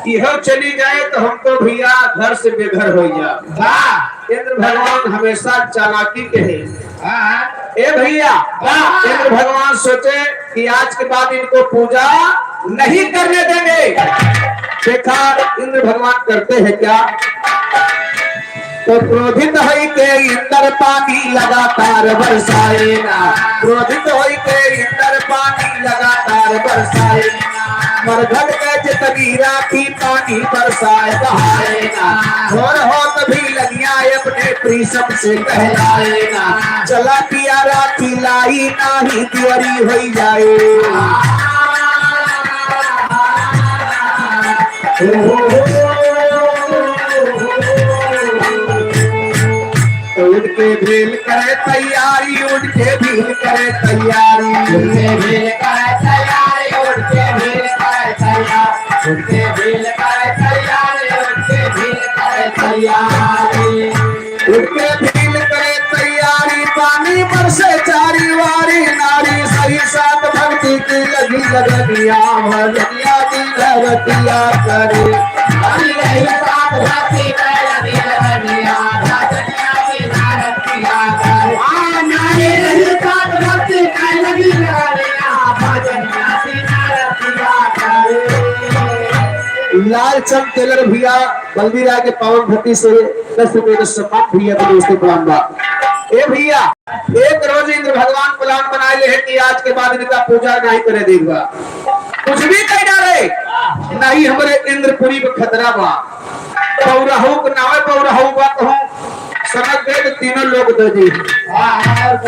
इहो चली जाए तो हम तो भैया घर से बेघर होइ जाब। वाह। इंद्र भगवान हमेशा चालाकी के हैं। हाँ। ए भैया, वाह। इंद्र भगवान सोचे कि आज के बाद इनको पूजा नहीं करने देंगे। देखा, इंद्र भगवान करते हैं क्या? तो क्रोधित होइके इंद्र पानी लगातार बरसाए ना, क्रोधित होइके इंद्र पानी लगातार बरसाए ना, मरघट के जितनी राखी पानी बरसाए बहाए ना, घोर होत भीलनिया अपने प्रीतम से कहलाए ना, चला पिया राखी लाई नाही दियरी होइ जाए। उठ के भील करे तैयारी, उठ के भील करे तैयारी। उठ के भील करे तैयारी, उठ के भील करे तैयारी। उठ के भील करे तैयारी, उठ के भील करे तैयारी। उठ के भील करे तैयारी, पानी बरसे चारी वारी, नारी सही साथ भक्ति की लगी लगनिया, भजनिया दिन रतिया करे। नारी सही साथ भक्ति की लगी लगनिया, भजनिया दिन रतिया करे। हाँ, नारी सही साथ भक्ति की लगी लगनिया, भजनिया दिन रतिया करे। लालचंद टेलर भैया बलबीरा के पावन भक्ति से दस रुपये का सम्मान भैया के दोस्तों प्रणाम बा। ए भैया, एक रोज इंद्र भगवान प्लान बनाए ले हैं कि आज के बाद इनका पूजा नहीं करे देबा। कुछ भी कह डाले, नहीं हमरे इंद्रपुरी पे खतरा बा। पौरहू के नावे पौरहू बा कहूँ, सनक दे तो तीनों लोक दे दी।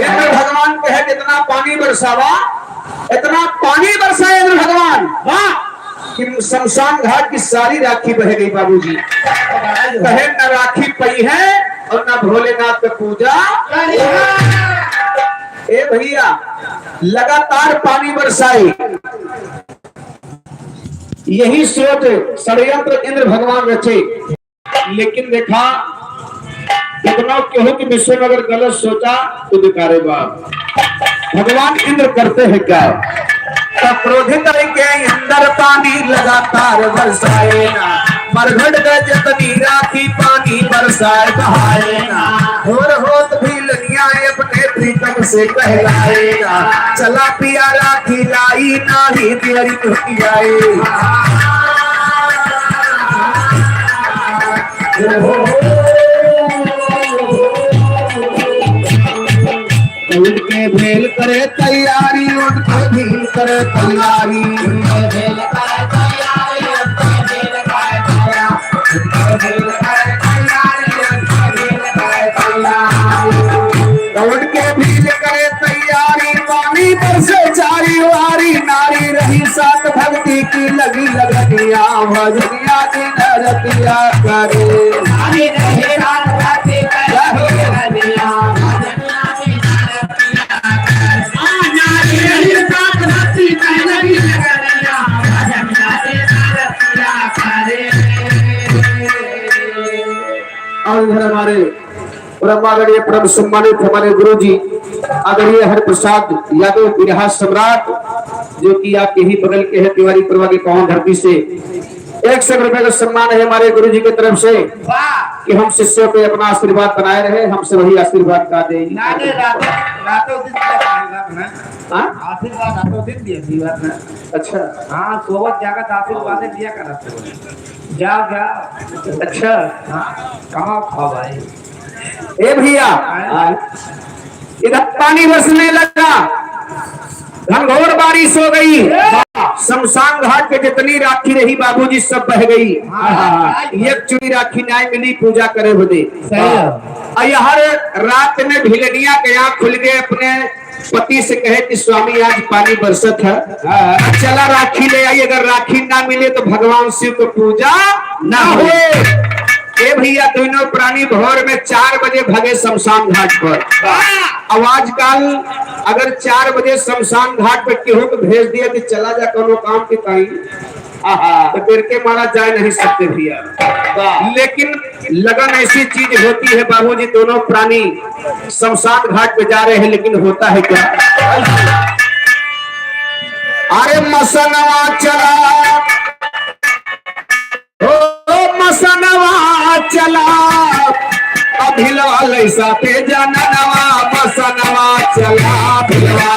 इंद्र भगवान कहे, "जितना पानी बरसावा, इतना पानी बरसाए इंद्र भगवान।" वाह। कि शमशान घाट की सारी राखी बह गई बाबूजी। कहे न राखी पइहैं और न भोलेनाथ का पूजा। ए भैया, लगातार पानी बरसाए, यही सोच षड्यंत्र इंद्र भगवान रचे। लेकिन देखा, कितना केहू के विषय में अगर गलत सोचा तो बेकारे बा। भगवान इंद्र करते हैं क्या? तो क्रोधित होइके इंद्र पानी लगातार बरसाए ना, मरघट के जितनी राखी पानी बरसाए बहाए ना, घोर होत भीलनिया अपने प्रीतम से कहलाए ना, चला पिया राखी लाई नाही देरी हो जाए। उठ के भील करे तैयारी, उठ के भील करे तैयारी। उठ के भील करे तैयारी, उठ के भील करे तैयारी। उठ के भील करे तैयारी, पानी बरसे चारी वारी, नारी रही साथ भक्ति की लगी लगनिया, भजनिया दिन रतिया करे। नारी रही साथ भक्ति की लगी लगनिया, भजनिया दिन रतिया करे। हाँ, नारी रही साथ भक्ति की लगी लगनिया, भजनिया दिन रतिया करे। और इधर हमारे परम आदरणीय, परम सम्मानित हमारे गुरु जी आदरणीय हरिप्रसाद यादव बिरहा सम्राट, जो कि आपके ही बगल के हैं, तिवारी परिवार के पावन धरती से एक सौ रुपए का सम्मान है हमारे गुरु जी की तरफ से, वाह। कि हम शिष्यों पे अपना आशीर्वाद बनाए रहे, हमसे वही आशीर्वाद का देंगे। ना, नहीं, रातों, रातों दिन दिया करेगा अपना। हाँ? आशीर्वाद रातों दिन दिया, आशीर्वाद ना। अच्छा। हाँ, सोवत जागत आशीर्वाद दिया करा। जाओ, जाओ। अच्छा। हाँ, कमाओ, खाओ भाई। ए भैया, हाँ। इधर पानी बरसने लगा, घनघोर बारिश हो गई। शमशान घाट पे जितनी राखी रही बाबूजी, सब बह गई। हाँ। एक चुनी राखी नाहीं मिली पूजा करे बदे। सही है। और यार रात में भिलनिया के आँख खुल गए, अपने पति से कहे कि स्वामी, आज पानी बरसत है, हाँ। चला राखी ले आई, अगर राखी ना मिले तो भगवान शिव को पूजा ना हो। ए भैया, दोनों प्राणी भोर में चार बजे भागे शमशान घाट पर। अब आजकल अगर चार बजे शमशान घाट पर केहू को भेज दिया कि चला जा कोनो काम के ताई, आहा। तो बिरके मारा जाए नहीं सकते भैया। वाह। लेकिन लगन ऐसी चीज होती है बाबूजी, दोनों प्राणी शमशान घाट पे जा रहे हैं, लेकिन होता है क्या? अरे मसनवा चला, ओ मसनवा चला, अभिलवा लैसा पे जाननवा, मसनवा चला, अभिलवा।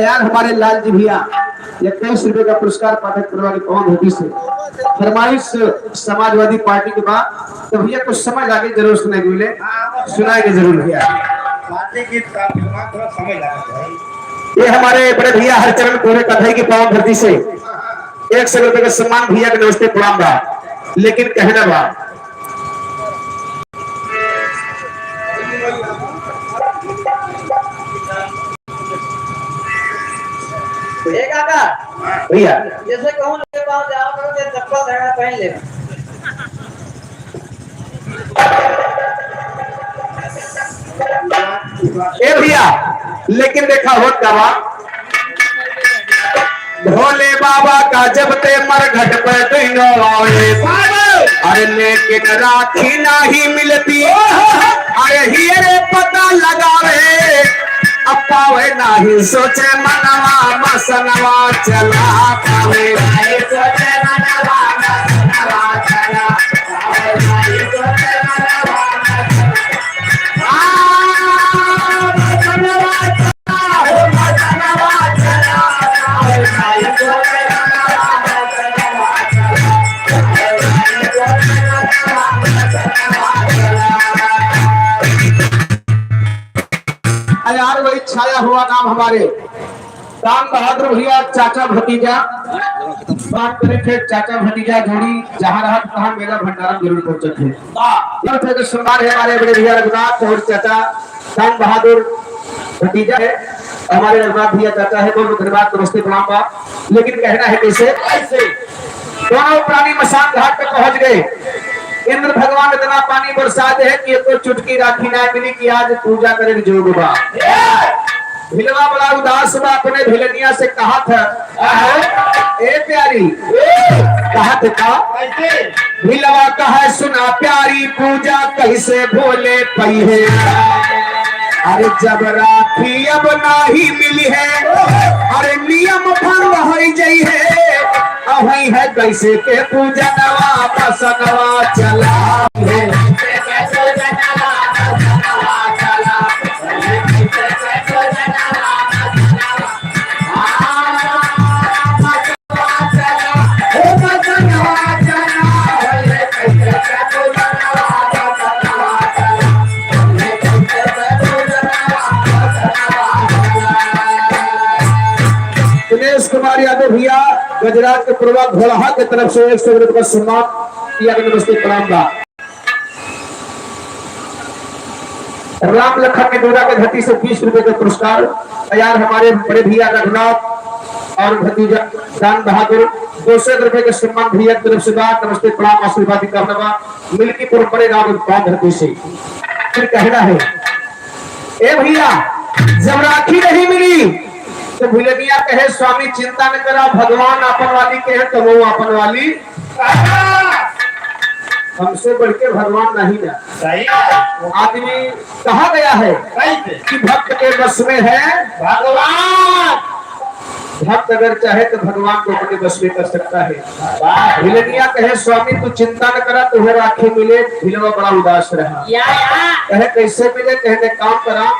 यार, हमारे लाल जी भैया, इक्कीस रुपए का पुरस्कार पाठक परिवार के पावन धरती से। फरमाइश समाजवादी पार्टी के बाद, तो भैया कुछ समय लागे, जरूर सुनाएंगे, मिले, सुनाएंगे जरूर भैया। पार्टी की तरफ से थोड़ा समय लगा भाई। ये हमारे बड़े भैया हरचरण कोरे कथई की पावन धरती से एक सौ रुपए का सम्मान भैया के नमस्ते प्रणाम बा, लेकिन कहना बा। ए काका, भैया। जैसे कहूँ लोग के पास जाओ करो, तो चप्पल धरा पहन ले। ए भैया, लेकिन देखा होत का बा, भोले बाबा का जब ते मरघट पे दुइनो आवे। अरे लेकिन राखी नाही मिलती। अरे हियरे पता लगावे, अब पावे नाही सोचे मनवा, मसनवा चला पावे। यार, वही छाया हुआ नाम हमारे राम बहादुर भैया, चाचा भतीजा, बात करें थे चाचा भतीजा जोड़ी, जहाँ रहत तहाँ मेला भंडारा जरूर पहुँचत है। वाह। और फिर सम्मान है हमारे बड़े भैया रघुनाथ और चाचा राम बहादुर भतीजा है, हमारे रघुनाथ भैया चाचा है, बहुत बहुत धन्यवाद, नमस्ते प्रणाम बा। लेकिन कहना है कैसे? कैसे? दोनों प्राणी मसान घाट पे पहुंच गए। इंद्र भगवान इतना पानी बरसा दे है कि एको चुटकी राखी ना मिली कि आज पूजा करे के जोग बा। भिलवा बड़ा उदास बा, अपने भिलनिया से कहत है, ए प्यारी, कहत का? कैसे? भिलवा कहे सुना प्यारी, पूजा कैसे भोले पइहे। अरे जब राखी अब नाही मिली है, अरे नियम भंग होइ जइहे, अवही है कैसे के पूजनवा, बसनवा चला है। दिनेश कुमार यादव भैया, गजराज के पूर्वा घोड़हा के तरफ से एक सौ रुपये का सम्मान किया गया। नमस्ते, प्रणाम बा। राम लखन के डोरा के घटी से बीस रुपए का पुरस्कार तैयार हमारे बड़े भैया रघुनाथ और भतीजा दान बहादुर, दो सौ एक रुपए के सम्मान भैया की तरफ से बा। नमस्ते, प्रणाम, आशीर्वाद की कामना बा। मिलकी परंपरे राम उत्पाद धरती से। फिर कहना है, ए भैया, जब राखी नहीं मिली तो भिलनिया कहे, "स्वामी चिंता न करा, भगवान आपन वाली कहे तो वो आपन वाली।" हमसे बढ़ के भगवान नहीं ना। सही है। आदमी कहा गया है कैसे? कि भक्त के बस में है भगवान। भक्त अगर चाहे तो भगवान को अपने बस में कर सकता है। वाह। भिलनिया कहे, "स्वामी तू चिंता न करा, तुम्हें राखी मिले।" भिलवा बड़ा उदास रहा। या, या। कहे, "कैसे मिले?" कहे, "एक काम करा,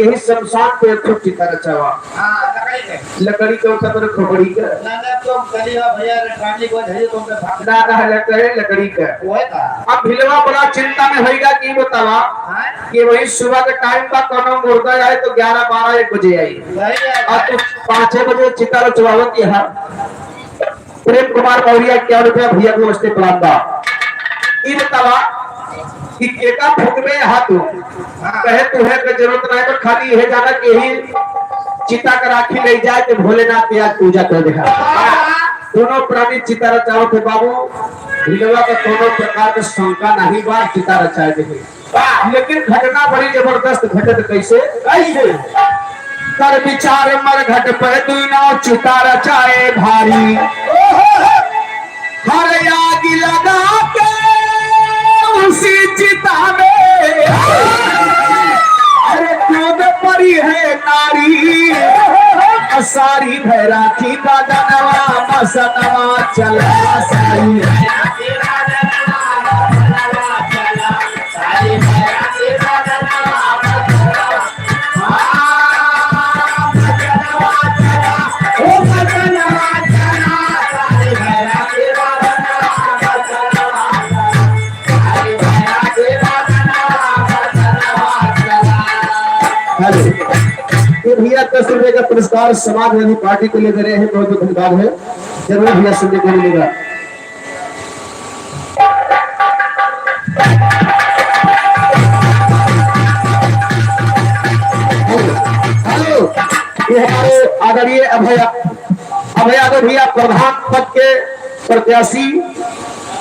यही शमशान पे एक ठो चिता रचावा।" हाँ, लकड़ी के। लकड़ी के होता तो खोपड़ी के। ना, ना, तुम चली हो भैया, इलेक्ट्रॉनिक हो, झड़ी तुम पे भाग। ना, ना, लकड़ी, लकड़ी के। वो है का? अब भिलवा बड़ा चिंता में होइगा कि बतावा हाँ? कि वही सुबह के टाइम बा, कोनो मुर्दा आए तो ग्यारह बारह एक बजे आई। वही है। और तू पाँचे बजे चिता रचवावत यहाँ। प्रेम कुमार मौर्य, इक्यावन रुपया भैया के वास्ते प्रणाम बा। ई बतावा कि केका फूकबे यहाँ तू? हाँ। कहे तू है के जरूरत नहीं, तो खाली यह जाना कि यही चिता का राखी ले जाए तो भोलेनाथ के आज पूजा कर दे। दोनों प्राणी चिता रचावत है बाबू, भिलवा का कोनो प्रकार के शंका नहीं बा, चिता रचाए दे। वाह, लेकिन घटना बड़ी जबरदस्त घटत। कैसे? कैसे? कर विचार मरघट पर दुई नाव चिता रचाए भारी। हर आग लगा के उसी चिता में अरे कूद पड़ी है नारी। सारी भैरा की बदनवा मसनवा चला सारी। हेलो। ये भैया दस रुपए का पुरस्कार समाजवादी पार्टी के लिए दे रहे हैं, बहुत बहुत धन्यवाद है। जरूर भैया सुनने को मिलेगा। हेलो, हेलो, ये हमारे आदरणीय अभय, अभय यादव भैया प्रधान पद के प्रत्याशी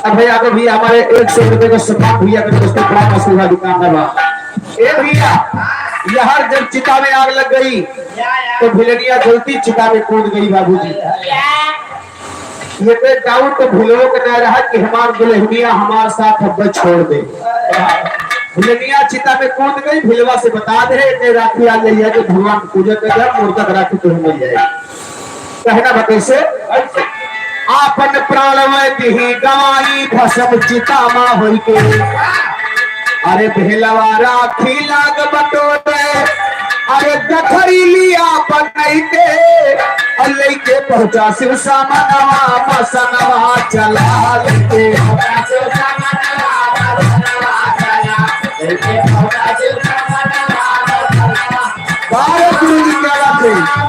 अभय यादव भैया हमारे एक सौ रुपए का सम्मान भैया के दोस्तों बड़ा आशीर्वाद कामना बा। ए भैया, यहाँ जब चिता में आग लग गई तो भिलनिया जलती चिता में कूद गई बाबूजी। ये पे डाउट तो भूलो के ना रहा कि हमार दुल्हनिया हमार साथ अब छोड़ दे। भिलनिया चिता में कूद गई, भिलवा से बता दे, "इतने राखी आ जाइए कि भगवान पूजा कर जाए, मुर्दा के राखी तुम्हें मिल जाएगी।" कहना बा कैसे? आपन प्राण वै दिही गवाई, भसम चिता मा होई के। अरे भेलवा राखी लाग बटोरे, अरे गठरी लिया बनैते, और लैके पहुँचा शिव सामनवा, मसनवा चला लैके। बारह गुरु जी क्या बात है।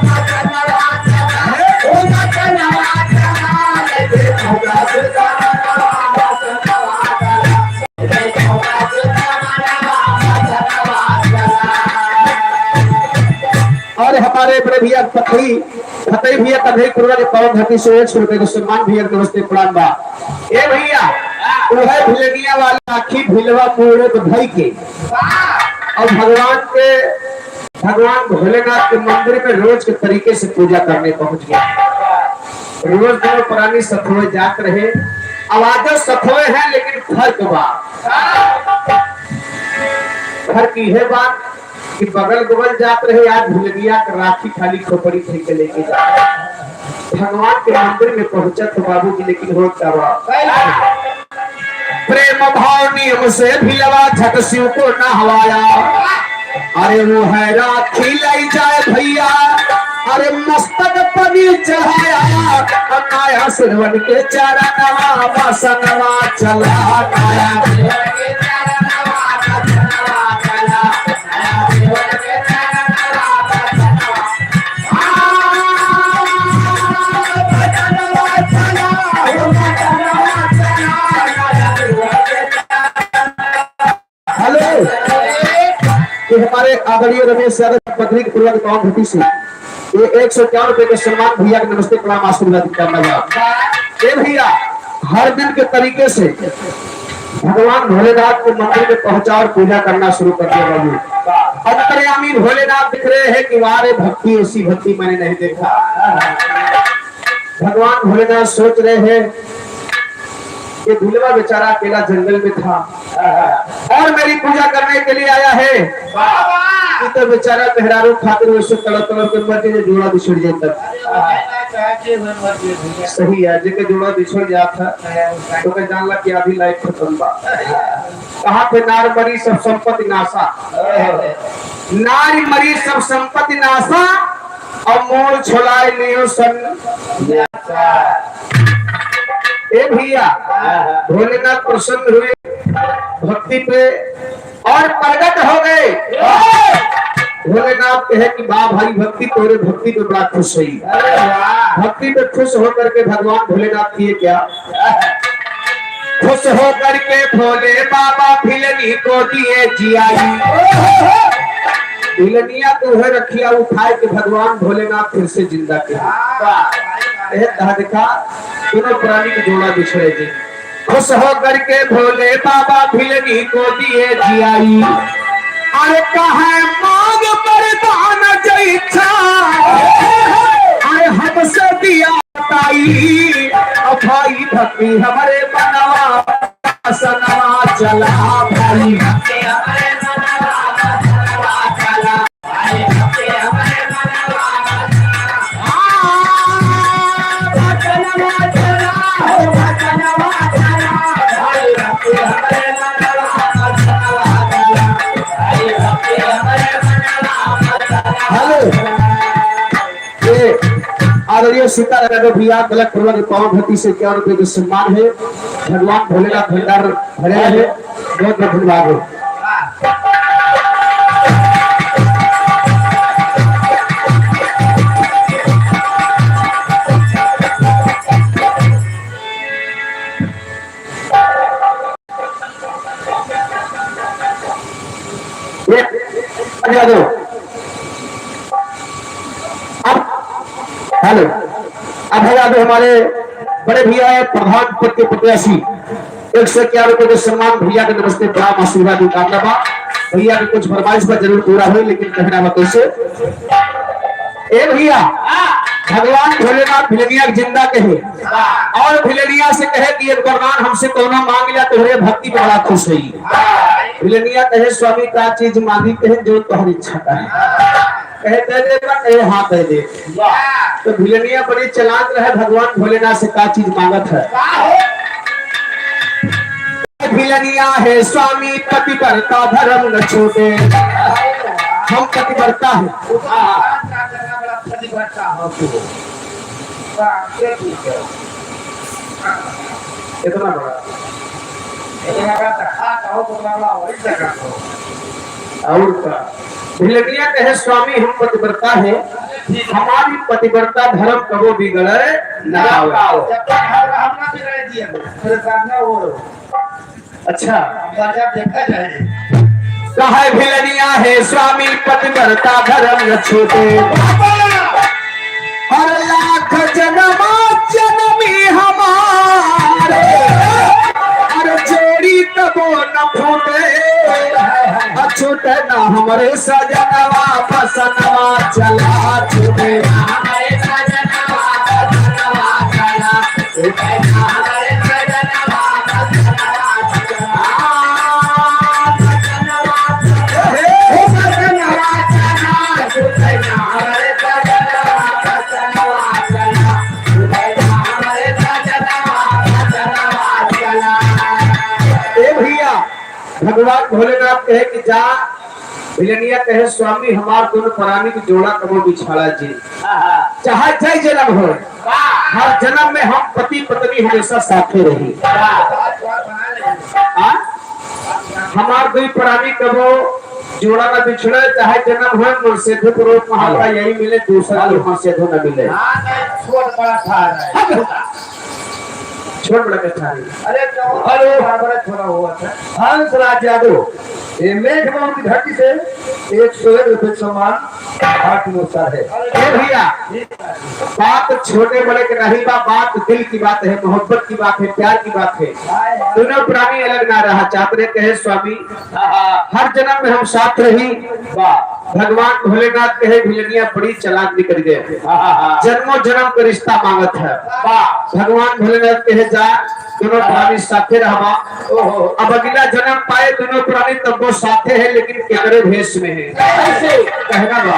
और हमारे बड़े भैया पथरी, फतेह भैया कन्हई कुर्रा के पावन धरती से एक सौ रुपए का सम्मान भैया के नमस्ते प्रणाम बा। ए भैया, उहे भिलनिया वाला आखी भिलवा मूड़े बधाई के। और भगवान के, भगवान भोलेनाथ के मंदिर में रोज के तरीके से पूजा करने पहुंच गया। रोज दोनों प्राणी सथवे जात रहे। अब आज सथवे हैं, लेकिन फर्क बा। फर्क यह बा कि बगल बगल जात रहे, आज भिलनिया के राखी खाली खोपड़ी फेंक के लेके जात रहे। भगवान के मंदिर में पहुंचत तो बाबूजी, लेकिन होत का बा? प्रेम भाव नियम से भिलवा झट शिव को नहवाया। अरे वो है राखी लाई जाए भैया, अरे मस्तक पनी चढ़ाया, और नया सिरवन के चरणवा मसनवा चला नया। हेलो, ये हमारे आदरणीय रमेश यादव पत्रिक पूर्वक गांव घटी से ये एक सौ इक्यावन रुपए के सम्मान भैया के नमस्ते प्रणाम आशीर्वाद करना बा। ए भैया, हर दिन के तरीके से भगवान भोलेनाथ के मंदिर में पहुंचा और पूजा करना शुरू कर दिया बाबू। अंतर्यामी भोलेनाथ देख रहे हैं कि वाह रे भक्ति, ऐसी भक्ति मैंने नहीं देखा। भगवान भोलेनाथ सोच रहे हैं, ये भोलेवा बेचारा अकेला जंगल में था और मेरी पूजा करने के लिए आया है। ये तो बेचारा मेहरारू खातिर वैसे तड़प तड़प के मर जाए, जोड़ा बिछड़ जाए तब। सही है, जेके जोड़ा बिछड़ जात है, तो के जानला कि आधी लाइफ खत्म बा। कहा थे, नार मरी सब संपत्ति नासा, नारी मरी सब संपत्ति नासा, और मोर छोलाए लियो सन। ए भैया, भोलेनाथ प्रसन्न हुए भक्ति पे और प्रगट हो गए। भोलेनाथ कहे कि वाह भाई, भक्ति, तोरे भक्ति पे बड़ा खुश है। भक्ति पे खुश होकर के भगवान भोलेनाथ किए क्या? खुश होकर के भोले बाबा भिलनी को दिए जियाई। भिलनिया के उहे रखिया उठाए के भगवान भोलेनाथ फिर से जिंदा के। ए, कहा देखा, दोनों प्राणी के जोड़ा बिछड़े जी। खुश होकर के भोले बाबा भिलनी को दिए जियाई। अरे कहे मांग वरदान जैसा, अरे हमसे दिया ताई, अब भाई भक्ति हमरे मनवा, सनवा चला भाई। हेलो। ये आदरणीय सीताराम यादव भैया, कलेक्टर के पावन धरती से इक्यावन रुपए के सम्मान है। भगवान भोलेनाथ भंडार भरे रहे। बहुत बहुत धन्यवाद हो। ये, यादव। अब, हेलो, अब है यादव हमारे बड़े भैया है, प्रधान पद के प्रत्याशी, एक सौ इक्यावन रुपए के सम्मान, भैया के नमस्ते, प्रणाम, आशीर्वाद की कामना बा। भैया के कुछ फरमाइश बा, जरूर पूरा होई, लेकिन कहना बा कैसे? ए भैया, भगवान भोलेनाथ भिलनिया के जिंदा कहे और भिलनिया से कहे कि एक वरदान हमसे कौनो मांग लिया, तोहरे भक्ति में बड़ा खुश है। भिलनिया कहे, स्वामी का चीज मांगी, कहे जो तोहरी इच्छा का है। कहे दे देबा, कहे हाँ दे दे। तो भिलनिया बड़ी चालाक रहे, भगवान भोलेनाथ से का चीज मांगत है। भिलनिया है स्वामी पतिव्रता धर्म न छूटे। हम पतिव्रता है। पतिव्रता हो तू। इतना बड़ा। इतना बड़ा तो खा कहो तो बड़ा वही जगह को। और का? भिलनिया कहे स्वामी हम पतिव्रता है, हमारी पतिव्रता धर्म कबो बिगड़े न पावे। जब तक हम, हम ना बिगड़े दिए, फिर करना वो। अच्छा। बाजा देखा जाए। कहे भिलनिया है स्वामी पतिव्रता धर्म न छूटे। हर लाख जन्म जन्मी हमारे, हर जोड़ी तबो न फूटे। छूटे ना हमरे सजनवा, बसनवा चला छूटे। ए भैया, भगवान भोलेनाथ कहे कि जा, भिलनिया कहे, "स्वामी, हमार दोनों प्राणी के जोड़ा कबो बिछाड़ा जी। हाँ, हाँ। चाहे जय जन्म हो, वाह। हर जन्म में हम पति पत्नी हमेशा साथे रही।" वाह। हाँ? हमार दुई प्राणी कबो जोड़ा न बिछड़े, चाहे जन्म हो, मनसेधु के रूप में हमका हेलो। यही मिले, दूसरा हेलो। रूप मनसेधु न मिले। हाँ, नहीं, छोट बड़ा था, नहीं। हेलो। छोट बड़ा कथा है। अरे, तो हेलो। बड़ा बड़ा थोड़ा हुआ था। हंसराज यादव, ये मेघ बाबू की धरती से एक सौ एक रुपये सम्मान। हाथ में सर है। ए भैया, बात छोटे बड़े के नहीं बा, बात दिल की बात है, मोहब्बत की बात है, प्यार की बात है। दोनों प्राणी अलग ना रहा चाहत रहे, कहे स्वामी, हर जन्म में हम साथ रही। वाह। भगवान भोलेनाथ कहे भिलनिया बड़ी चालाक निकल गए, जन्मों जन्म का रिश्ता मांगत है। वाह। भगवान भोलेनाथ कहे जा, दोनों प्राणी साथे रहबा। ओहो। अब अगला जन्म पाए दोनों प्राणी, तब वो साथे है, लेकिन केकरे भेष में है। कैसे? कहना बा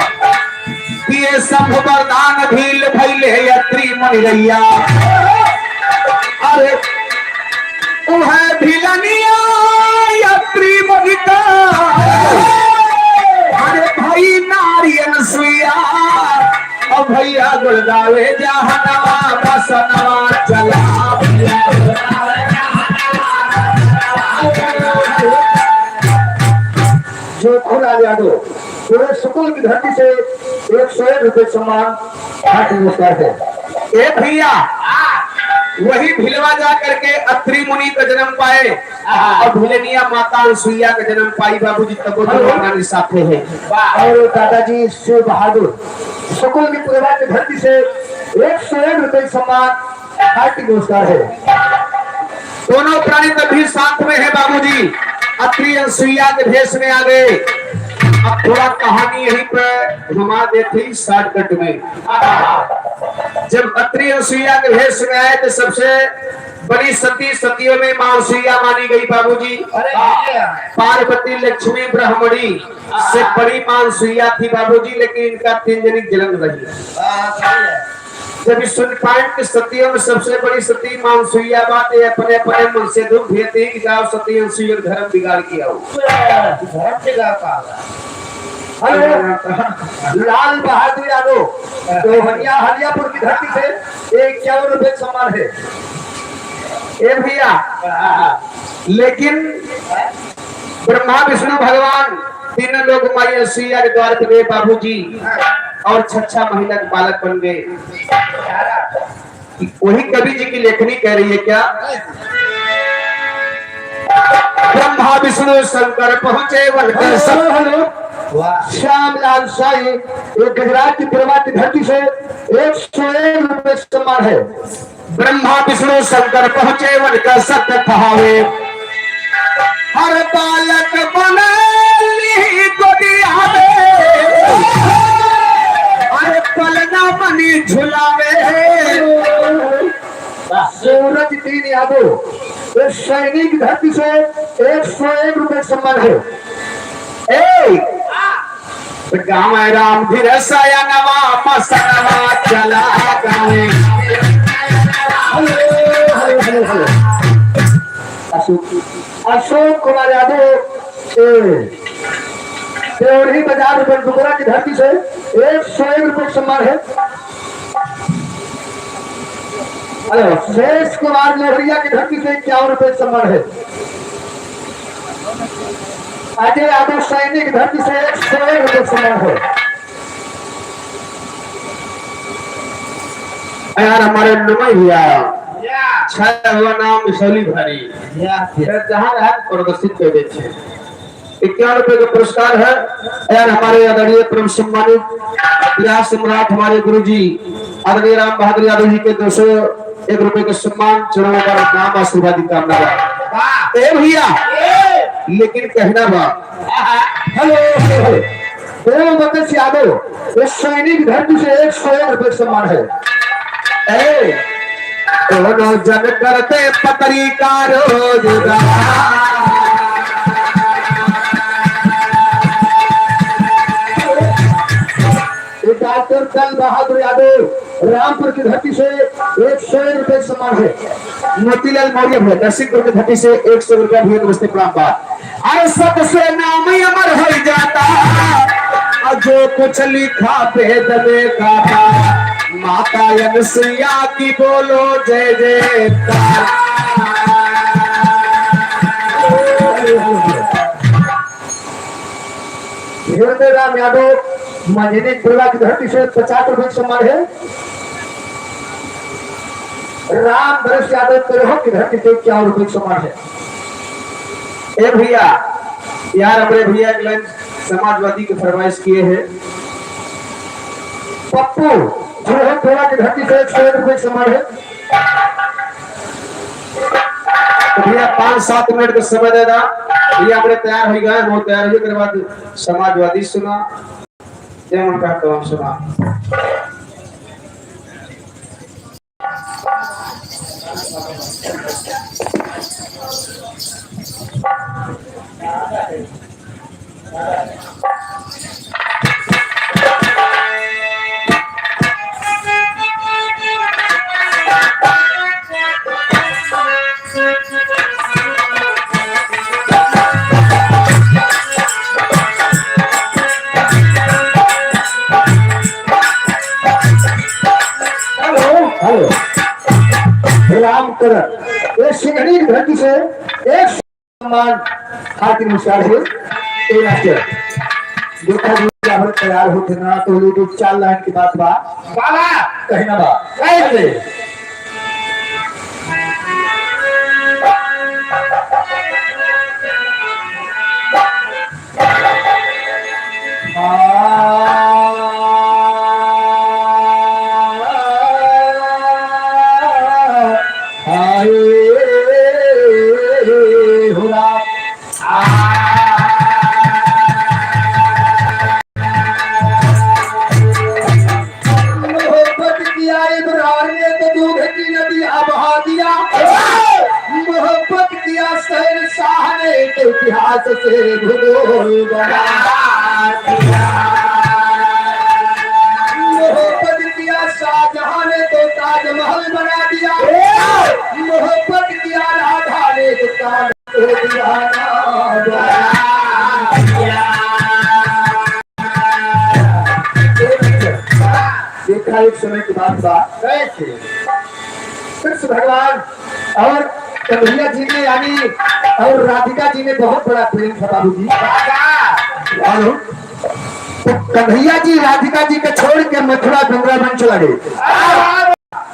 कि ये शंभु वरदान भील भइले अत्रि मुनि रैया। अरे, उहे भिलनिया अत्रि मुनि का। अरे भाई नारी अनसुईया। अब भैया गुड़गावे जहनवा बसनवा चला। जो खुला यादव, पूरे सुकुल की धरती से एक सौ एक रुपये सम्मान, हार्दिक नमस्कार है। ए भैया, वही भिलवा जा करके अत्रि मुनि का जन्म पाए और भिलनिया माता अनसुईया का जन्म पाई बाबूजी, तब वो हेलो। दोनों प्राणी साथे है। वाह। और दादाजी शिव बहादुर सुकुल की पूर्वा की धरती से एक सौ एक रुपये सम्मान, हार्दिक नमस्कार है। दोनों प्राणी तब भी साथ में है बाबूजी। अत्रि अनसुईया के भेष में आ गए। अब थोड़ा कहानी यहीं पे घुमा देते हैं shortcut में। जब अत्रि अनसुईया के भेष में आए तो सबसे बड़ी सती, सतियों में माँ अनसुईया मानी गई बाबूजी। अरे भैया। पार्वती, लक्ष्मी, ब्रह्मणी से बड़ी माँ अनसुईया थी बाबूजी, लेकिन इनका तीन जनी जलन रही। हाँ, सही है। जब इस सूर्य पायन के सतियों में सबसे बड़ी सती माँ अनसुईया बात है, अपने अपने मन से दुख भेती कि जाओ सती अनसुईया धर्म बिगाड़ के आओ। धर्म बिगाड़ का आ गया। हेलो, लाल बहादुर यादव, दोहनिया हलियापुर की धरती से इक्यावन रुपये सम्मान है। ए भैया, लेकिन ब्रह्मा विष्णु भगवान तीनों लोग माई अनसुईया के द्वार पे गए बाबूजी, और छच्छा महीना के बालक बन गए। वही कवि जी की लेखनी कह रही है क्या? ब्रह्मा विष्णु शंकर पहुंचे वन पर सब। Hello, hello. वाह। श्यामलाल शाही, एक गुजरात की पूर्वा की धरती से एक सौ एक रुपये सम्मान है। ब्रह्मा विष्णु शंकर पहुंचे वन का सत कहावे। हर बालक बनली गोदिया में, हर पलना मनी झुलावे। सूरज दीन यादव, ये सैनिक धरती से एक सौ एक रुपये सम्मान है। ए, तो गाँव है राम धीर साया नवा मसनवा चला गावे। Hello, hello, hello, hello. Ashok, Ashok Kumar Yadav, ए, देवरी बाजार बनडुगरा की धरती से एक सौ एक रुपये सम्मान है। हेलो, शेष कुमार लोहरिया की धरती से इक्यावन रुपये सम्मान है। अजय यादव सैनिक धरती से एक सौ एक रुपये सम्मान है। यार, हमारे नुमई भैया, या। छाया हुआ नाम मिसौली भारी। या। फिर जहाँ रहा प्रदर्शित कर देते हैं। इक्यावन रुपए का पुरस्कार है। यार, हमारे आदरणीय परम सम्मानित विराट सम्राट हमारे गुरुजी आदरणीय राम बहादुर यादव जी के दो सौ एक रुपए के सम्मान, चरणों का प्रणाम, आशीर्वाद की कामना बा। वाह। ए भैया, ए। लेकिन कहना बा। आहा। Hello, hello, hello. Dev Baksh Yadav, ये सैनिक धरती से एक सौ एक रुपए सम्मान है। ए, दोनों जन करते पतरी का रोजगार। ये डॉक्टर दल बहादुर यादव रामपुर की धरती से एक सौ रुपये सम्मान है। मोतीलाल मौर्य भैया नरसिंहपुर की धरती से एक सौ रुपया भैया, नमस्ते प्रणाम बा। अरे सबसे नाम अमर हो जाता, और जो कुछ लिखा वेद में गाथा, माता अनसुईया की बोलो जय जयकार। हृदय राम यादव मंझनी टोला की धरती से पचास रुपए सम्मान है। राम नरेश यादव तेरह की धरती से इक्यावन रुपए सम्मान है। ए भैया, यार, हमरे भैया एक लाइन समाजवादी के फरमाइश किए हैं। पप्पू, जो है टोला के धरती से एक सौ एक रुपये के सम्मान है। तो भैया, पाँच सात मिनट का समय दे दा। ये अपने तैयार हो गए, वो तैयार हो गए, ओकरे बाद समाजवादी सुना, जय मन का कलम सुना। Hello, hello. राम करण, ये सिंघड़ी की धरती से एक सम्मान, हार्दिक नमस्कार है। ए मास्टर, देखा जी, अगर तैयार होते ना तो ये दो चार लाइन की बात बा। बाबा! कहीं ना बा। कैसे? मोहब्बत किया इब्रार ने तो दूध की नदी बहा दिया। मोहब्बत किया शेर शाह ने तो इतिहास से भूगोल बना दिया। मोहब्बत किया शाहजहां ने तो ताजमहल बना दिया। मोहब्बत किया राधा ने तो कान को दीवाना बना दिया। देखा, एक समय की बात बा। कैसे? कृष्ण भगवान और कन्हैया जी ने, यानी और राधिका जी ने बहुत बड़ा प्रेम था, बाबूजी। हेलो, तो कन्हैया जी राधिका जी के छोड़ के मथुरा वृंदावन चला गए।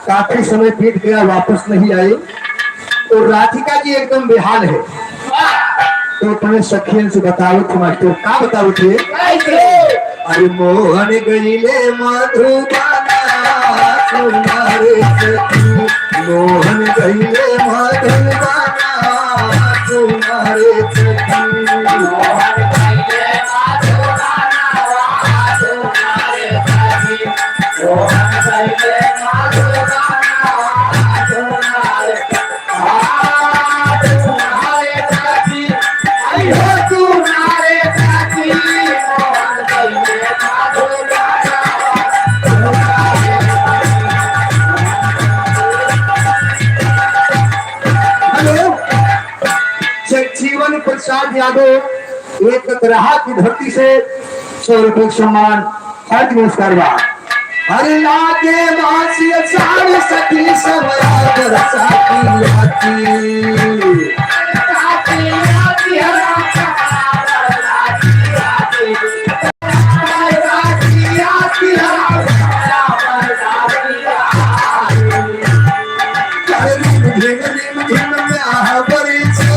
काफी समय बीत गया, वापस नहीं आए। तो राधिका जी एकदम बेहाल है। तो अपने सखियन से बतावत थे मास्टर, का बतावत थे? कैसे? अरे मोहन गईले मधुबना, सुना रे सखी, मोहन गईले मधुबना, सुना रे सखी। मोहन गईले मधुबना, सुना रे सखी। हेलो, जगजीवन प्रसाद यादव, एक ककरहा की धरती से सौ रुपये सम्मान। हार्दिक नमस्कार बा। अरे लागे मासी साल सखी सब आदर साथी आती। अरे रिम झिम रिम झिम म्याह बरसे।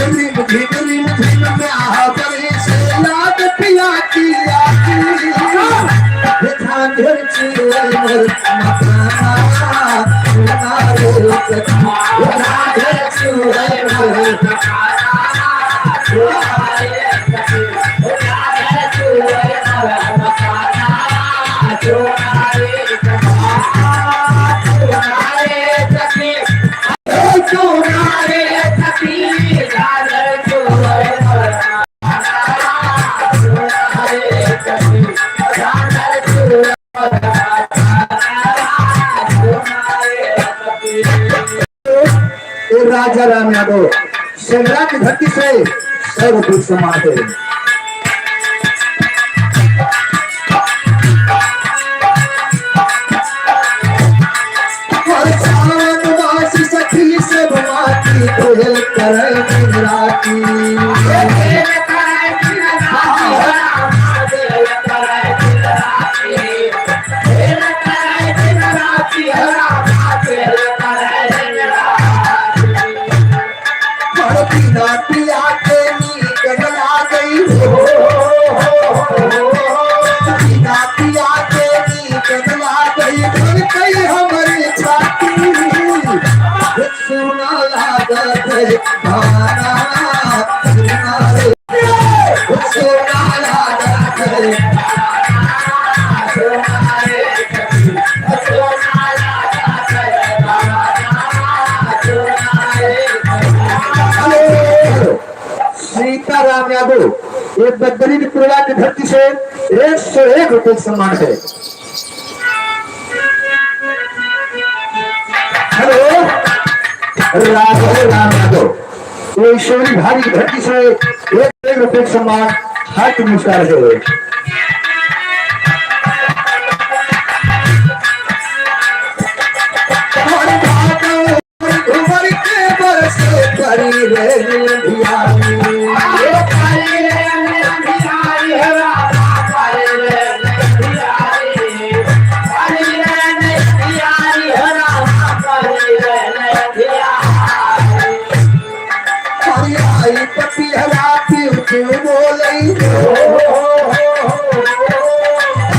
रिम झिम रिम झिम म्याह बरसे। याद पिया की आती। हे झांझर चुए मोर मखाना, सुना रे सखी। हे झांझर चुए मोर मखाना, सुना रे सखी। ए राजा राम यादव, सेंदरा की धरती से सौ रुपये सम्मान है। हर सावन मास सखी सब माटी खेल करे दिन राती। बिना पिया के नीक न लागई हो। सीताराम यादव, ये बदरी की पुरवा की धरती से एक सौ एक रुपये सम्मान है। हेलो, राघव राम यादव, ये सोनी भारी की धरती से एक एक रुपये सम्मान, हार्दिक नमस्कार है। घुमर के बरसे परी रे निंदिया। अरे आई पतिहरा पिउ पिउ बोलई।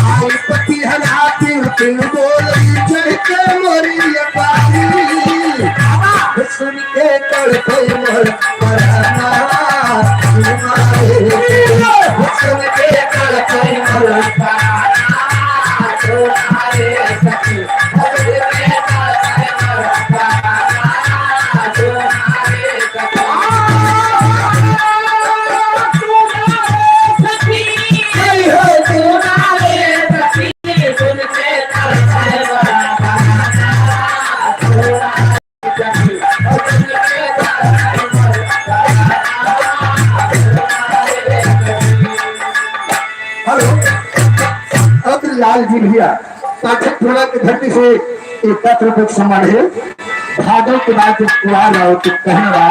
आई पतिहरा पिउ पिउ बोलई, चढ़ के मोरी अटारी। सुन के तड़पे मोर पराना, सुना रे। सुन के तड़पे मोर पराना, सुना रे सखी। हेलो, अब लाल जी भैया, पाठक टोला के धरती से एक पत्र को सम्मान है। भादव के बाद जब कुआर आओ तो कहना,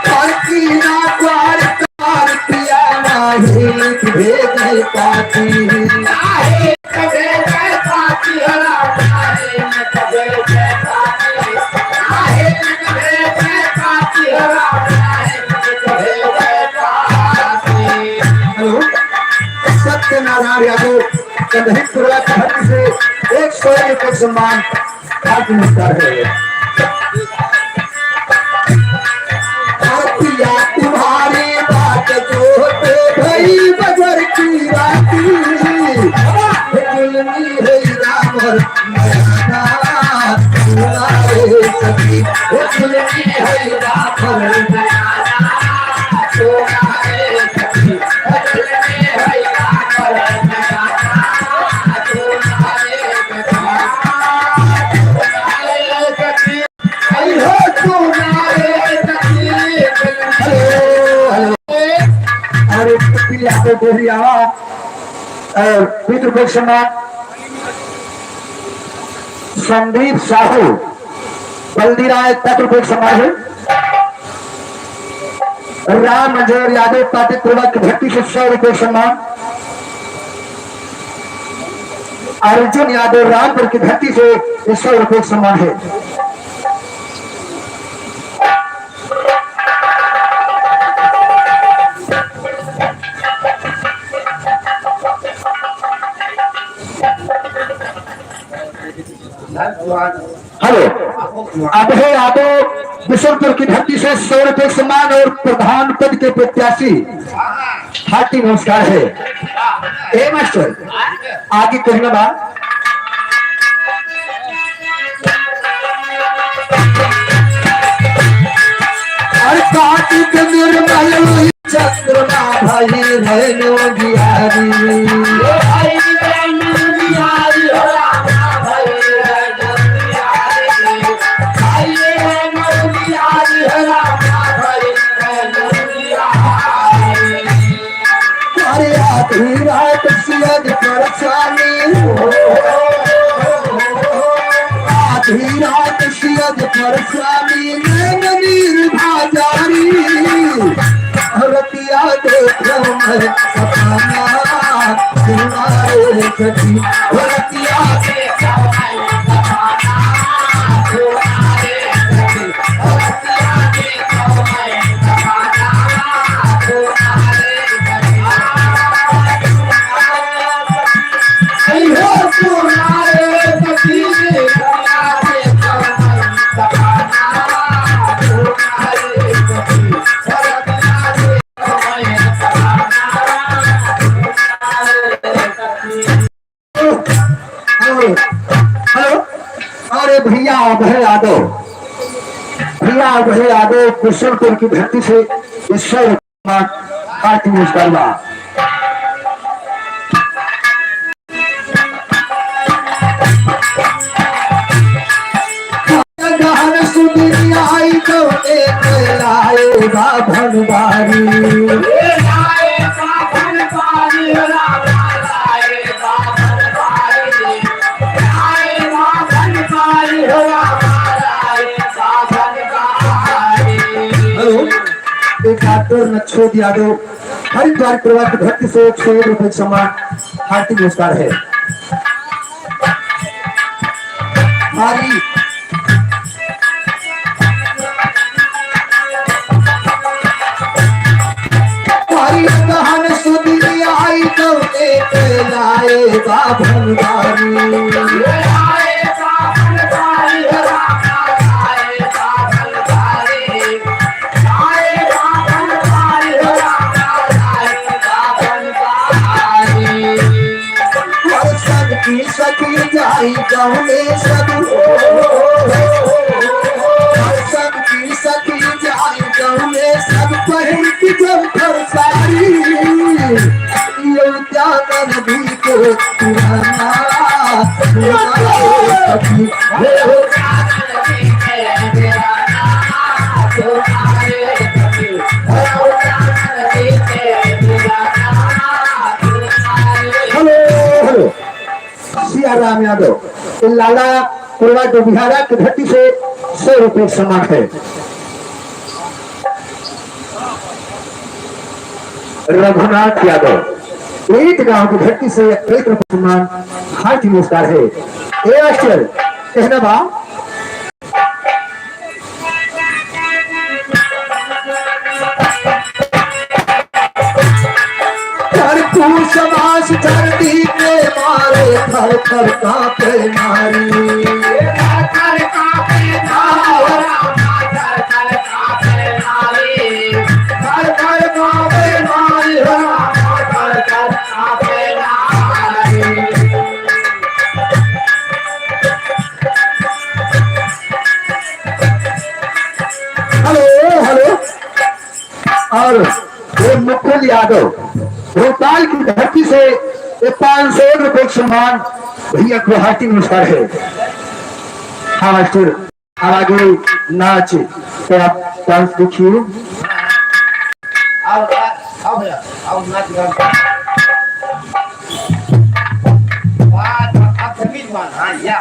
पालकी ना द्वार द्वार पिया नाही भेजै पाती। हेलो, सत्यनारायण यादव, कंदही टोला धरती से एक सौ एक रुपये सम्मान। हाथ उठा है। पिया तुम्हारी बात जो होते भई बजर की राती। जुल्मी है राम और मयाना, सुना रे सखी। जुल्मी है राम और मयाना, सुना रे सखी। जुल्मी है राम और मयाना, सुना रे सखी। Hello, hello. अरे, पिया तो बोली आवा। और पितृ पक्ष में संदीप साहू, बल्दी राय, पितृ पक्ष में है। राम मंजर यादव पाटिल टोला की धरती से सौ रुपये सम्मान। अर्जुन यादव रामपुर की धरती से सौ रुपये सम्मान है। हेलो, अभय यादव बिशनपुर की धरती से सौ रुपये सम्मान और प्रधान पद के प्रत्याशी हार्दिक नमस्कार है। ए मास्टर, आगे कहना बा। अरे काटी के निर्मल चंद्रमा भई रेणु बिहारी। भई रेणु बिहारी हो रामा, भई रेणु बिहारी। भई रेणु बिहारी हो रामा, भई रेणु बिहारी। अरे आधी रात सियज पर स्वामी, आधी रात सियज पर स्वामी, नैन नीर भाजारी। रतिया देखो मैं सपना, सुना रे सखी। रतिया देखो मैं सपना, सुना रे सखी। रतिया देखो मैं सपना, सुना रे सखी। अरे सुना रे सखी। भैया अभय यादव, भैया अभय यादव कुशलपुर की धरती से इस सौ रुपये का हार्दिक नमस्कार बा। गहन सुंदरी आई तो एक लाए बा भंडारी। हेलो, एक डॉक्टर नच्छोद यादव हरिद्वार प्रवासी भक्ति से एक सौ एक रुपये के सम्मान हार्दिक नमस्कार है। हमारी हमारी गहन सुंदरी आई तो एक लाए बा भंडारी। हर संग की सखी जाई गौने सब, हर संग की सखी जाई गौने सब, पहिर की जब घर सारी, यो जानन भी को पुराना, पुराना सखी। Hello, hello. सिया राम यादव, ये लाला कुरवा डोबिहारा की धरती से सौ रुपये सम्मान है। रघुनाथ यादव, ईट गांव की धरती से एक रुपये सम्मान, हार्दिक नमस्कार है। ए मास्टर, कहना बा, धरती समास धरती के मारे, थर थर कांपे नारी। Hello, hello. और ये मुकुल यादव भोपाल की धरती से ये पाँच सौ रुपये का सम्मान भैया को हार्दिक नमस्कार है। हाँ मास्टर, अब आगे नाच, तो आप डांस देखिए। आओ, आओ, आओ भैया, आओ नाच गाओ। वाह, आप तमीज मान, हाँ, या।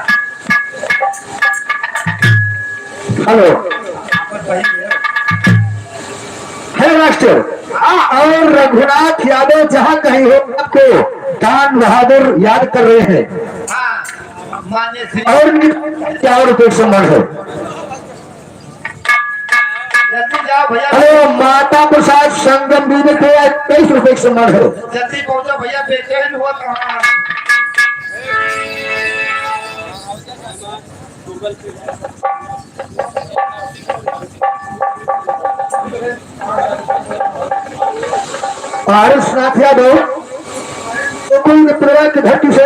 हेलो। Hello master. आ, और रघुनाथ यादव जहाँ कहीं हो, आपको दान बहादुर याद कर रहे हैं। हाँ, मान्य श्री और क्या और कोई सम्मान हो? जल्दी जाओ भैया। हेलो, माता प्रसाद संगम बीबी को इक्कीस रुपये का सम्मान हो। जल्दी पहुंचो भैया, बेचैन हुआ कहाँ? पारसनाथ यादव, गोकुल मित्रवा की धरती से,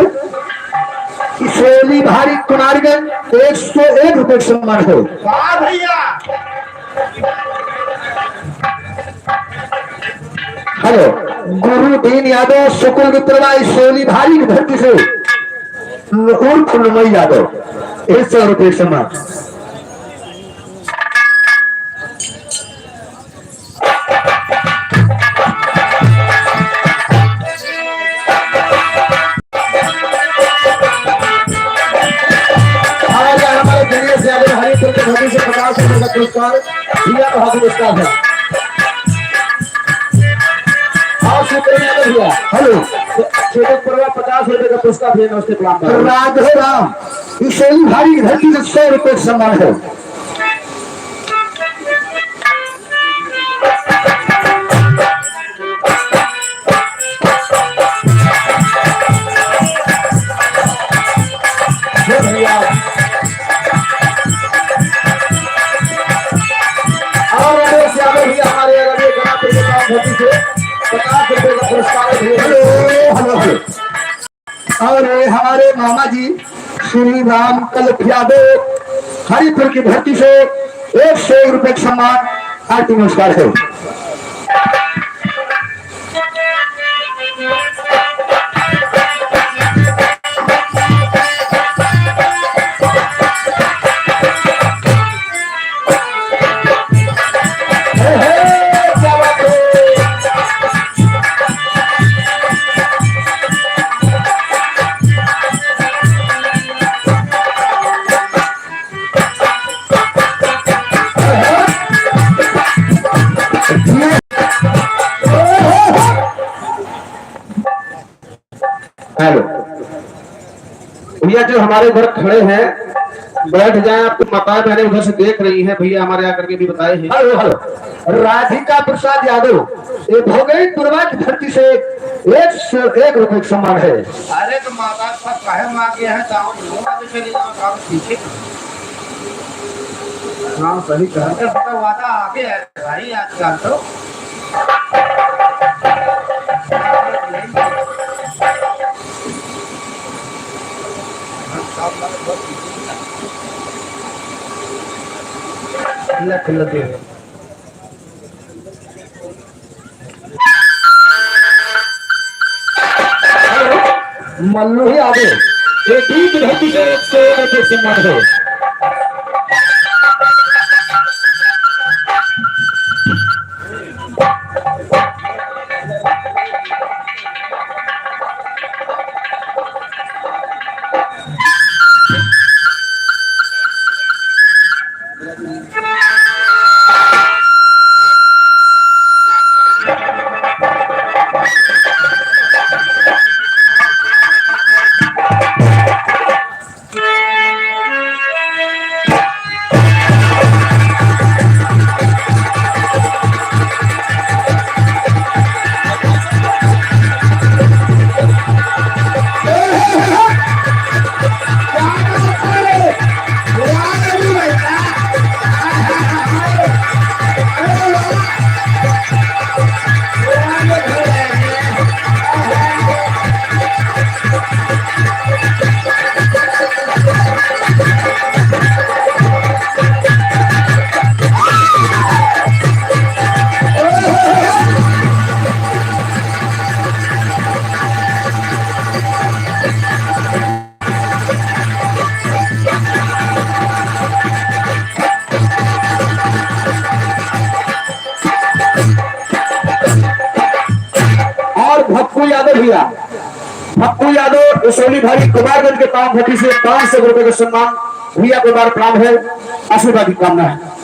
इसोली भारी कुमारगंज, एक सौ एक रुपये का सम्मान हो। वाह भैया। हेलो, गुरु दीन यादव, सुकुल मित्रवा, इसोली भारी की धरती से, उर्फ लुमई यादव, एक सौ रुपये सम्मान। आज हमारे गणेश यादव हरिपुर के भक्ति से पचास रुपये का पुरस्कार, भैया बहुत पुरस्कार है। और सुब्रमण्य यादव भैया, हेलो। चेतक परवा पचास रुपये का पुरस्कार भैया, नमस्ते प्रणाम। राधे राम, इसोली भारी की धरती से सौ रुपये का सम्मान है। जय भैया। और रमेश यादव भी हमारे अगले कला प्रतियोगिता धरती से पचास रुपये का पुरस्कार है। Hello, hello, hello. और ये हमारे मामा जी श्री राम कलप यादव हरिपुर की धरती से एक सौ एक रुपए का सम्मान, आर्थिक पुरस्कार है। हेलो भैया, जो हमारे उधर खड़े हैं, बैठ जाएं। आपको माता बहनें उधर से देख रही हैं, भैया हमारे आकर के भी बताए हैं। हेलो, हेलो, राधिका प्रसाद यादव, ये भोगईपुरवा की धरती से एक सौ एक रुपए का सम्मान है। अरे तो माता सब काहे मांगे हैं, जाओ, लोग आगे चले जाओ, काम सीखे। हाँ, सही कहा। अरे, बता, वादा आगे है भाई, आजकल तो। लख लगे। मल्लू ही आगे। ये बीच धरती से एक सौ एक रुपये सम्मान है। और भक्कू यादव भैया, भक्कू यादव रसौली भाई कुमारगंज के पाँव भट्टी से पाँच सौ रुपए का सम्मान भैया को बार प्रणाम है, आशीर्वाद की कामना है।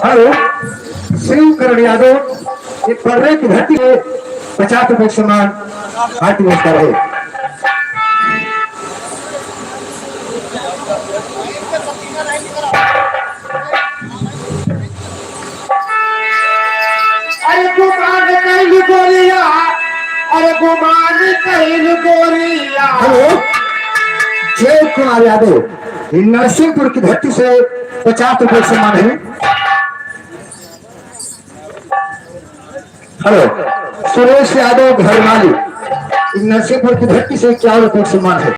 हेलो, शिव करण यादव, एक पर्रे की धरती से पचास रुपए के सम्मान, हार्दिक नमस्कार है। अरे गुमान कइल गोरिया, अरे गुमान कइल गोरिया। हेलो, जय कुमार यादव, ये नरसिंहपुर की धरती से पचास रुपए सम्मान है। हेलो, सुरेश यादव घर मालिक, नरसिंहपुर की धरती से इक्यावन रुपए का सम्मान है।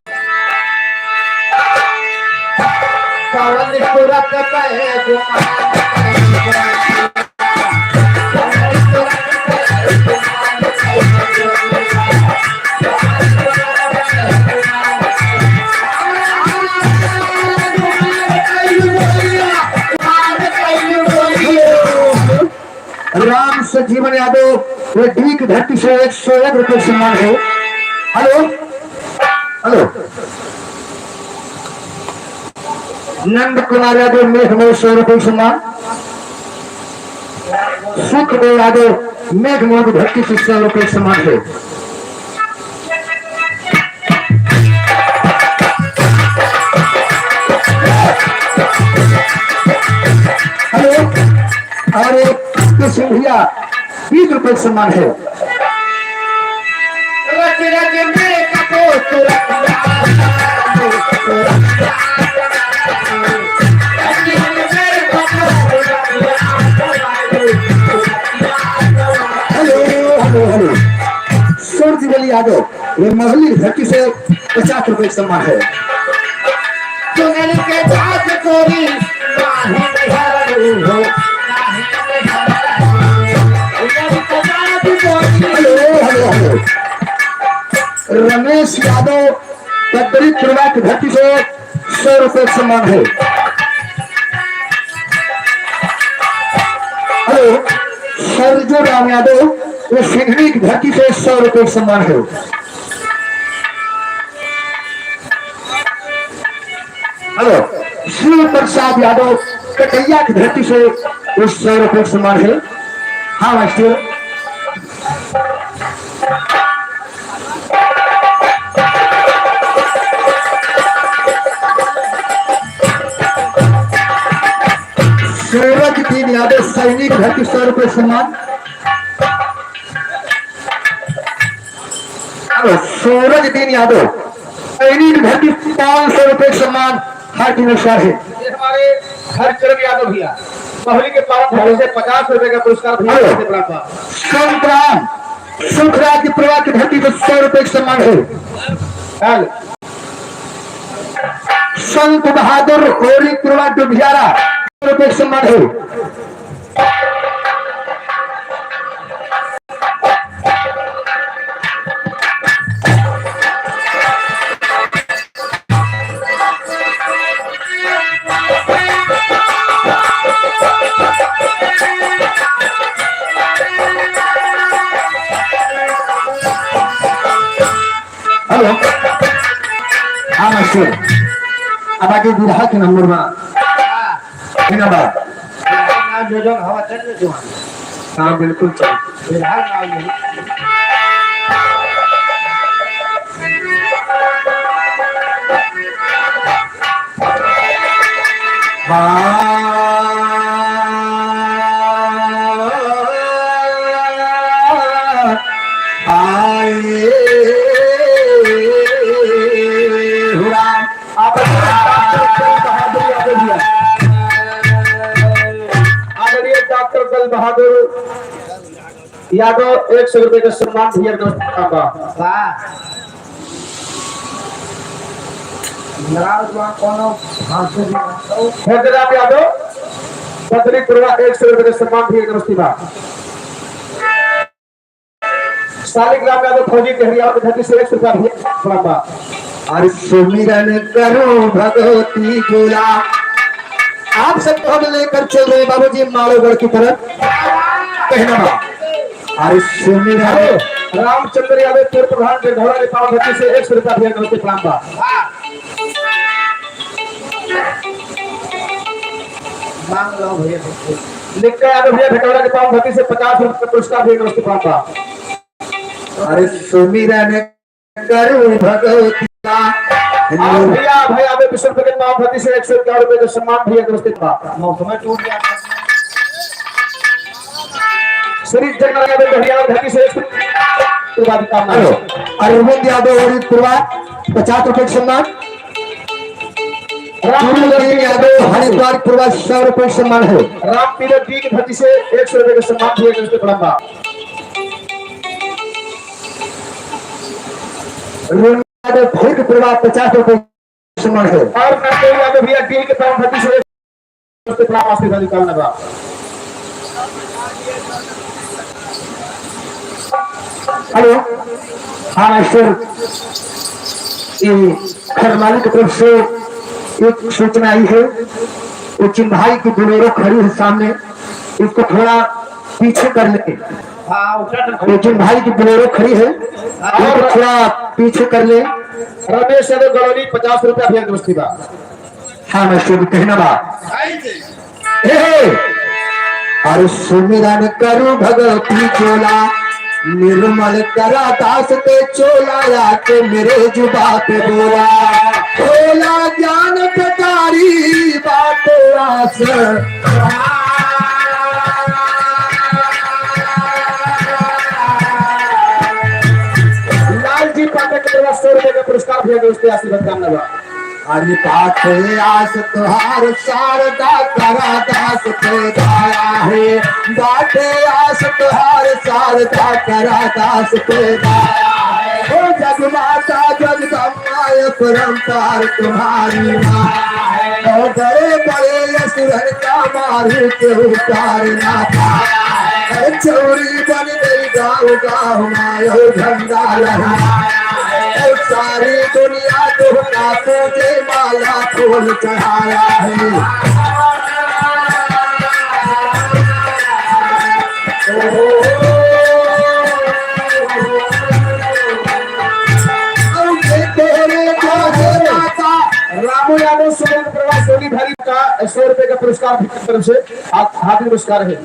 राम सजीवन यादव, ये डी की धरती से एक सौ एक रुपए सम्मान है। Hello, hello. नंद कुमार यादव, मेघमय, सौ रुपए सम्मान। सुखदेव यादव, मेघमय की धरती से सौ रुपए सम्मान है। हेलो, और एक सिंधिया, बीस रुपए सम्मान है। रच रच में कपो तुरंत। Hello, hello, hello. Suraj Bali Yadav, ये महली धरती से पचास रुपए का सम्मान है। चुनरी के बात कोरी, माही में हर हो, माही में हर हो। Hello, hello, hello. Ramesh Yadav, पदरी तुरवा की धरती से सौ रुपए का सम्मान है। हेलो, सरजू राम यादव, ये सिंघनी की धरती से सौ रुपए का सम्मान है। हेलो, शिव प्रसाद यादव, कटैया की धरती से ये सौ रुपए का सम्मान है। हाँ मास्टर। सूरज दीन यादव, सैनिक धरती, सौ रुपए सम्मान। हेलो, सूरज दीन यादव, सैनिक धरती, पाँच सौ रुपए सम्मान, हार्दिक नमस्कार है। ये हमारे हरिचरण यादव भैया, पहली के पावन धरती से पचास रुपए का पुरस्कार भैया हेलो। से प्राप्त हुआ। संतराम, सुखराज की प्रवाह की धरती से सौ रुपए का सम्मान है। हेलो। संत बहादुर ओरी प्रवाह डुबियारा, सौ रुपए का सम्मान है। हेलो। हाँ, मास्टर। अब आगे बिरहा के नंबर बा। के नंबर? बिरहा नाव जो जौन हवा चल जो जौन। हाँ, बिल्कुल चल। बिरहा नाव जो। हाँ। आए हो राम। आदरणीय डॉक्टर दल बहादुर यादव भैया। आदरणीय डॉक्टर दल बहादुर यादव एक सौ रुपए का सम्मान भैया नमस्कार बा। वाह। नाराज बा कोनो भाषण में। हेदराम यादव, बद्री पुरवा एक सौ रुपए का सम्मान भैया नमस्ते बा। सालिक राम यादव फौजी के हरियाणा के धरती से एक सौ रुपया भैया प्रणाम बा। अरे सुमिरन करो भगवती गोला, आप सबको हम लेकर चल रहे बाबूजी मालोगढ़ की तरफ। पहनावा। अरे सुमिरन। हेलो, रामचंद्र यादव पूर्व प्रधान जगधौरा नेपाल धरती से एक सौ रुपया भैया नमस्ते प्रणाम बा। मांग लो भैया। निक्का यादव भैया भेटौरा के पावन भक्ति से पचास रुपये का पुरस्कार भी नमस्ते पाता। अरे सुमिरन करू भगवती का। और भैया, भैया, अबे विष्णु के पावन भक्ति से एक सौ इक्यावन रुपये का सम्मान भी नमस्ते पाता। मौसम टूट गया। श्री जगन्नाथ यादव भैया भक्ति से एक सौ रुपये का हेलो, अरविंद यादव और पूर्वा पचास रुपये का सम्मान। राम गुरु दीन यादव हरिद्वार पूर्वा सौ रुपये सम्मान है। राम पीरियड डी की धरती से एक सौ रुपये का सम्मान दिया गया, उसके प्रणाम बा। रोहन यादव भीड़ पूर्वा पचास रुपये सम्मान है। और नंदू यादव भैया डी के पावन धरती से उसके प्रणाम आशीर्वाद निकालने बा। हेलो, हाँ मास्टर, ये खरमाली की तरफ से एक सूचना आई है। वो चिन्हाई की बोलेरो खड़ी है सामने, इसको थोड़ा पीछे कर ले। हाँ, उठा ना। वो चिन्हाई की बोलेरो खड़ी है, इसको थोड़ा पीछे कर ले। रमेश यादव कॉलोनी पचास रुपया भैया दोस्ती बा। हाँ, मैं शुभ कहना बा। हे, हे। और सुमिरन करू भगवती चोला, निर्मल करा दास के चोला, आके मेरे जुबा पे बोला। खोला ज्ञान पिटारी बात आस। लाल जी पाठक के तरफ सौ रुपये का पुरस्कार भी है, दोस्तों, आशीर्वाद कामना बा। अरे बाटे आस तोहार शारदा करा दास पे दाया है, बाटे आस तोहार शारदा करा दास पे दाया है। ओ जगमाता जगदम्बा अपरंपार तुम्हारी माया है, ओ बड़े बड़े असुरन का मारू के उतार ना पाया है। अरे चौरी बन गई गाँव गाँव मायो झंडा लहराया है। सारी दुनिया तोहका पूजे माला फूल चढ़ाया है। रामू यादव सुरेंद्र प्रभा सोनी भाई का सौ रुपए का पुरस्कार आपकी तरफ से, आप हार्दिक नमस्कार है।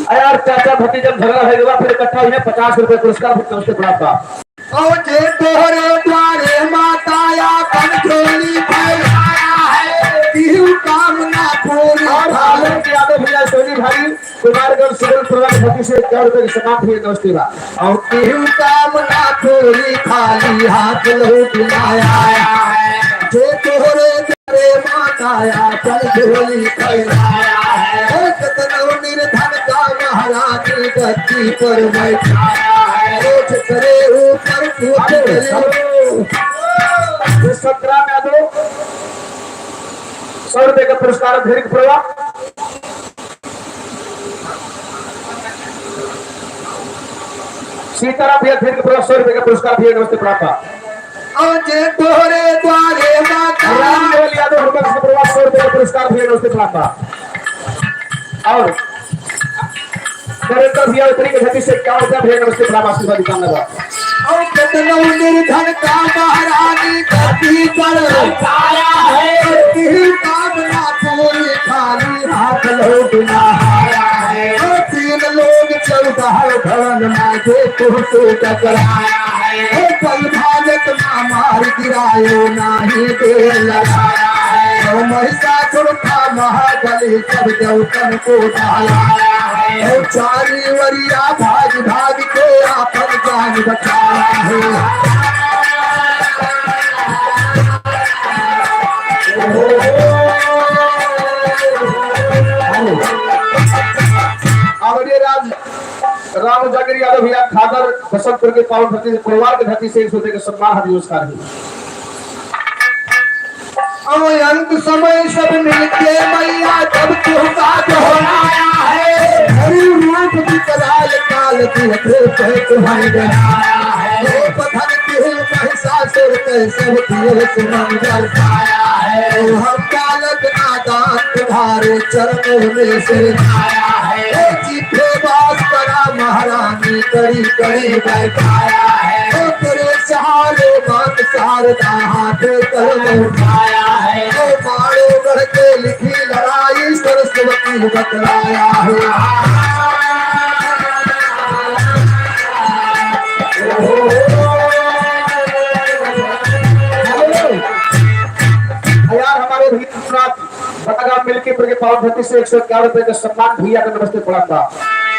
अरे यार, चाचा भतीजन झगड़ा होइ गवा, फिर इकट्ठा हुए पचास रुपए पुरस्कार भी तुमसे प्राप्त बा। ओ जे तोहरे द्वारे माता आपन झोली फैलाया है, केहू कामना पूरी और आलोक यादव भैया, सोनी भाई, कुमारगंज सिविल प्रबंध भक्ति से इक्यावन रुपए के सम्मान भी नमस्ते बा। और केहू कामना पूरी खाली हाथ लौट ना आया है। जे तोहरे रे माता आपन झोली फैलाया है। ओ कतनो निर्धन का महारानी गद्दी पर बैठाया है। ओ जेकरे ऊपर टूट गयो। ये संतराम यादव, सौ रुपए का पुरस्कार, धैर्य प्रभा। सीताराम भैया, धैर्य प्रभा, सौ रुपए का पुरस्कार भी नमस्ते प्राप्त बा। और जे तोहरे द्वारे माता राम केवल यादव हनुमान से प्रवास सौ रुपये का पुरस्कार भी नमस्ते प्राप्त बा। और नरेंद्र भैया उत्तरी के धरती से इक्यावन रुपया भी नमस्ते प्राप्त आशीर्वाद कामना बा। और कतनो निर्धन का महारानी धरती पर आया है, तेरी कामना पूरी खाली हाथ लौट ना आया है। और तीन लोग चौदह भवन मांगे तुमसे टकराया है। ओ बल भाजत ना मार गिरायो, नाही देर लगाया है। ओ महिषासुर का महाबली सब देवतन को डहलाया है। ओ चारी वरिया भाग भाग के आपन जान बचाया है। अवधे राज राम जागीर यादव भैया खादर बसंतपुर के पावन धरती से, परिवार के धरती से एक सौ रुपये के सम्मान हार्दिक नमस्कार है। अब अंत समय सब मिलके मैया जब तुमका दोहराया है, हरि रूप विकराल काल दिह थे तुम्हें बनाया है। पत्थर के महिषासुर के सब दिए सुमंगल पाया है। हम बालक नादान तुम्हारे चरणों में सिर आया है। हे चित्ते बास करा महारानी करी करी बैठाया है। हे तेरे सहारे मात शारदा हाथ कर उठाया है। हे मारो गढ़ के लिखी लड़ाई सरस्वती बतलाया है। यार, हमारे भैया विश्वनाथ बटागांव मिल्कीपुर के पावन धरती से एक सौ इक्यावन रुपए का सम्मान भैया का नमस्ते प्रणाम बा।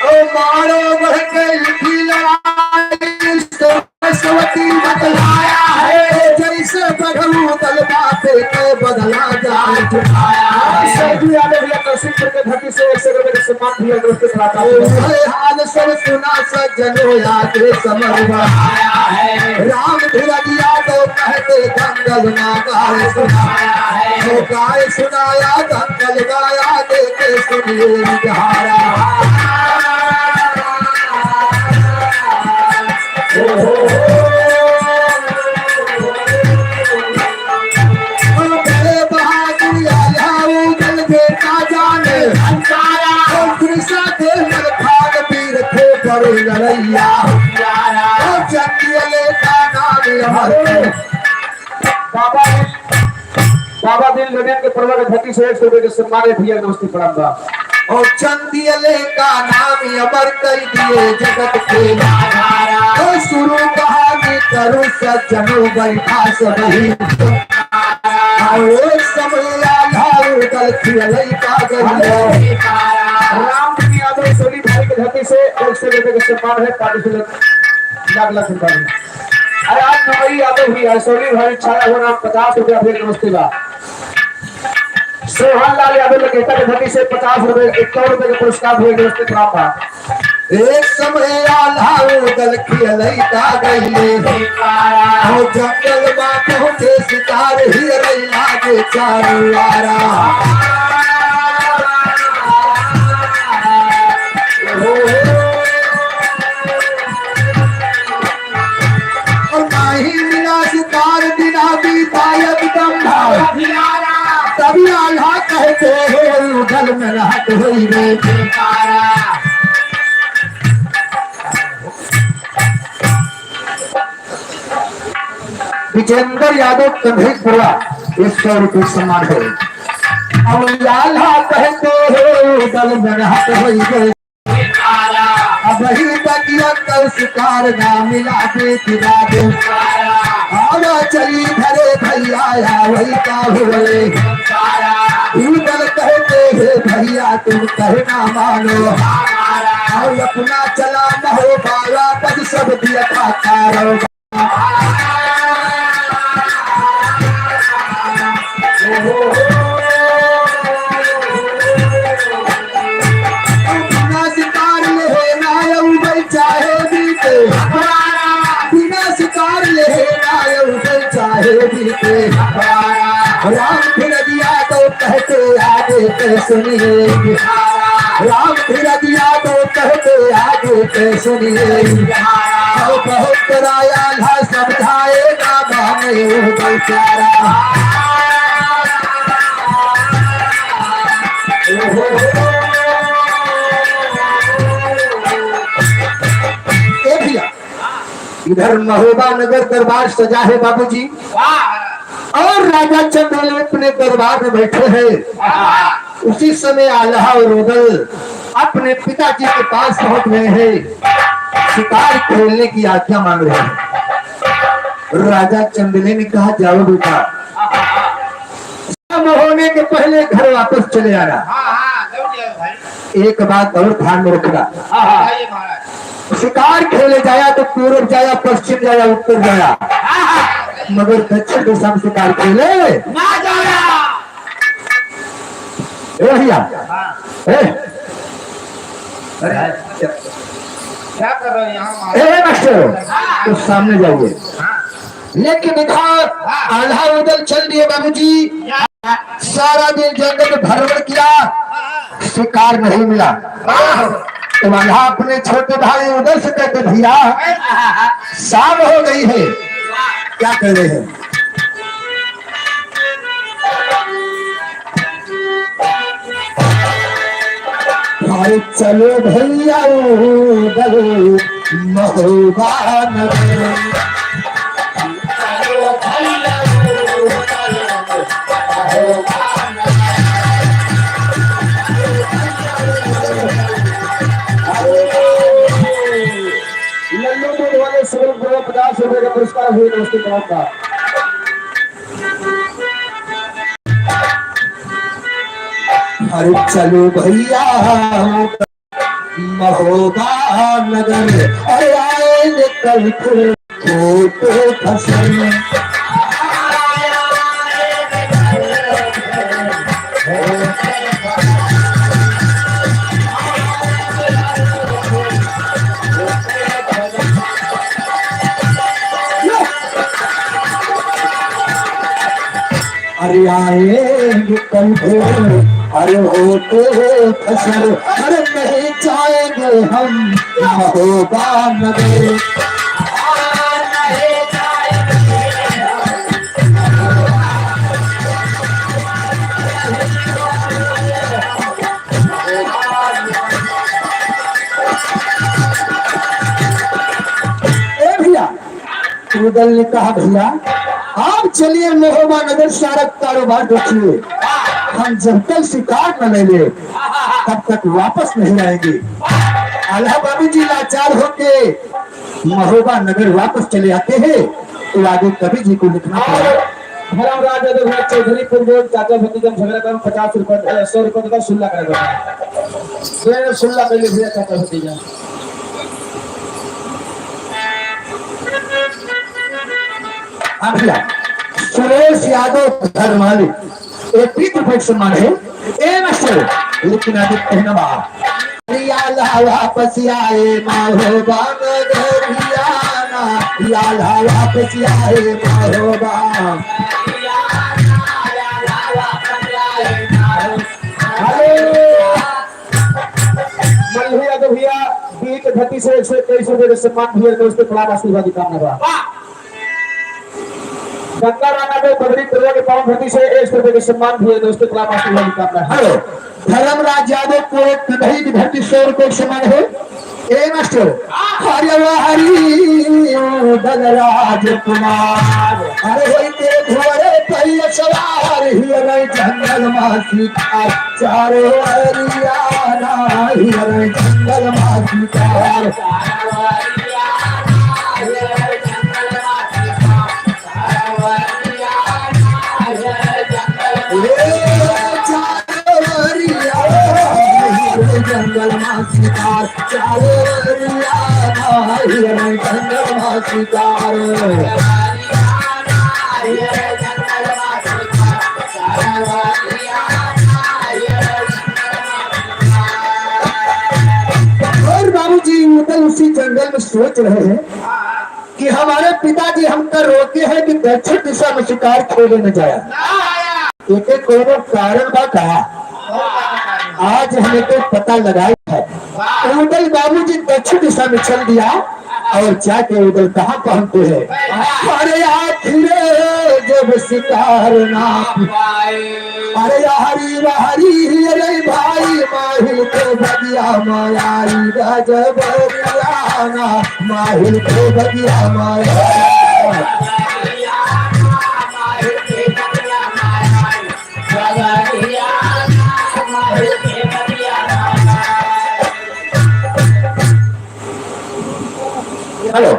ओ मारो बढ़ के लिखी लड़ाई, सरस्वती बतलाया है, जैसे बढ़ऊ दल बातें के बदला जाए। सैदू यादव भैया कौशिकपुर के धरती से एक सौ रुपए का सम्मान भैया नमस्ते प्रणाम बा। हाल सब सुना सज्जनों, आगे समर बढ़ाया है। राम धीरज यादव कहते दंगल ना गाए सुनाया है। वो गाए सुनाया दंगल गाया, देखे सुनिए बिहारा। ओ हो हो। बड़े बहादुर आल्हा उदल बेटा जाने। ओ कृष्णा देव मलखान वीर थे बड़े लड़ैया। ओ जंगले का नाम अमर। बाबा, बाबा दिल गगन के प्रवर धरती से एक सौ रुपए के सम्मान है भैया, नमस्ते प्रणाम बा। और चंदियले का नाम अमर कर दिए जगत के नाधारा। तो शुरू कहानी करूँ सज्जनों, बैठा सबही। और एक समय आल्हा उदल खियले का गंगा। राम यादव सोनी भाई के धरती से एक सौ रुपए के सम्मान है, पार्टी से लाख लाख रुपए। अरे आज नवई यादव भी है, सोनी भाई छाया हो नाम पचास रुपया भेज नमस्ते बा। सोहन लाल यादव लखेटा के धरती से पचास रुपए, इक्यावन रुपए के पुरस्कार भेज नमस्ते प्रणाम बा। एक समय आल्हा उदल खियलई का गईले। हो जंगल मा पहुँचे शिकार ही रैला के चारों आरा। और नाही मिला शिकार बिना बीता एकदम भाव। तभी आल्हा कहते हैं उदल में रहत होई रे। विजेंद्र यादव कन्हैपुरा, एक सौ रुपये सम्मान है। अब आल्हा कहते हैं उदल में रहत होई रे। अबही तकिया कल शिकार ना मिला बेटी राजे। आवा चली धरे भैया, या वही का हुए। उदल कहते हैं भैया तुम कहना मानो। और अपना चला महो बाबा पद सब दिया था तारो। बिना शिकार लेहे ना अउबे चाहे बीते। बिना शिकार लेहे ना अउबे चाहे बीते। राम फिर दिया तो कहते आगे के सुनिए। राम फिर दिया तो कहते आगे के सुनिए। बहुत बड़ा आल्हा समझाएगा माने वो बेचारा। ए भैया, इधर महोबा नगर दरबार सजा है बाबूजी, और राजा चंद्रलेन अपने दरबार में बैठे हैं। उसी समय आल्हा और उदल अपने पिताजी के पास पहुंच गए हैं शिकार खेलने की आज्ञा मांग रहे हैं। राजा चंद्रलेन ने कहा, जाओ बेटा, शाम होने के पहले घर वापस चले आना। हाँ, हाँ, जरूर जाओ भाई। एक बात और ध्यान में रखना। हाँ, हाँ। बताइए महाराज। शिकार खेले जाया तो पूरब जाया, पश्चिम जाया, उत्तर जाया, हाँ, हाँ। मगर दक्षिण दिशा में शिकार खेले ना जाया। ए भैया, हाँ। ए, अरे, क्या कर रहे हो यहाँ? ए मास्टर, हाँ। तो सामने जाइए। हाँ। लेकिन इधर हाँ। आल्हा उदल चल दिए बाबूजी। सारा दिन जंगल में भ्रमण किया, शिकार नहीं मिला। तो आल्हा अपने छोटे भाई उदल से कहते, भैया, शाम हो गई है, क्या कर रहे हैं? अरे चलो भैया उदल महोबा नगर। पुरस्कार हुए, नमस्ते, प्रणाम बा। अरे चलो भैया, महोबा नगर, अरे आएंगे कल फिर फोटो फसल। अरे आएंगे कल फिर, अरे होते फसल, अरे नहीं जाएंगे हम महोबा नगर। ए भैया, कुदल ने कहा, "भैया, आप चलिए महोबा नगर, सारा कारोबार देखिए, हम जब तक शिकार न ले ले, तब तक वापस नहीं आएंगे।" आल्हा बाबू जी लाचार होके महोबा नगर वापस चले आते हैं, तो आगे कवि जी को लिखना पड़ा। धर्मराज यादव है, चौधरीपुर रोड, चाचा भतीजा में झगड़ा करो, पचास रुपए, अ, सौ रुपए का सुल्ला करेगा। सुल्ला कर ले भैया, चाचा भतीजा। हाँ भैया, सुरेश यादव धर्माली, एक बीस रुपए के सम्मान है। ए मास्टर, लेकिन आगे कहना बा। या ला वापस आए महोबा नगरिया ना, या ला वापस आए महोबा। हेलो। मल्लू यादव भैया, बीट धरती से एक सौ इक्कीस रुपए के सम्मान भैया, दोस्तों, प्रणाम, आशीर्वाद की कामना बा। गंगा राणा को बदरी पूर्व के पावन धरती से एक सौ रुपए के सम्मान भैया, दोस्तों, प्रणाम, आशीर्वाद की कामना। हेलो, धर्मराज यादव को एक कन्हई की धरती सौ रुपए के सम्मान है। ए मास्टर, हरे वाह हरी बलराज कुमार, अरे होई के घोड़े पर सवार, हिय नहीं जंगल मासी। चारों ओरिया ना हिय रे जंगल मासी तार। ए चारों ओरिया ना हिय रे जंगल मासी तार। चारों ओरिया ना हिय रे जंगल मासी तार। और बाबूजी उधर उसी जंगल में सोच रहे हैं कि हमारे पिताजी हमका रोके हैं कि दक्षिण दिशा में शिकार खेले न जाया। एके कोनो कारण बा का? आज हमें तो पता लगाई है। उदल बाबूजी दक्षिण दिशा में चल दिया और जाके उदल कहाँ पहुँचते हैं? अरे आखिर जब शिकार ना, अरे हरी हरी रे भाई, माहिल के बगिया माया गजबरिया ना, माहिल के बगिया माया। हेलो,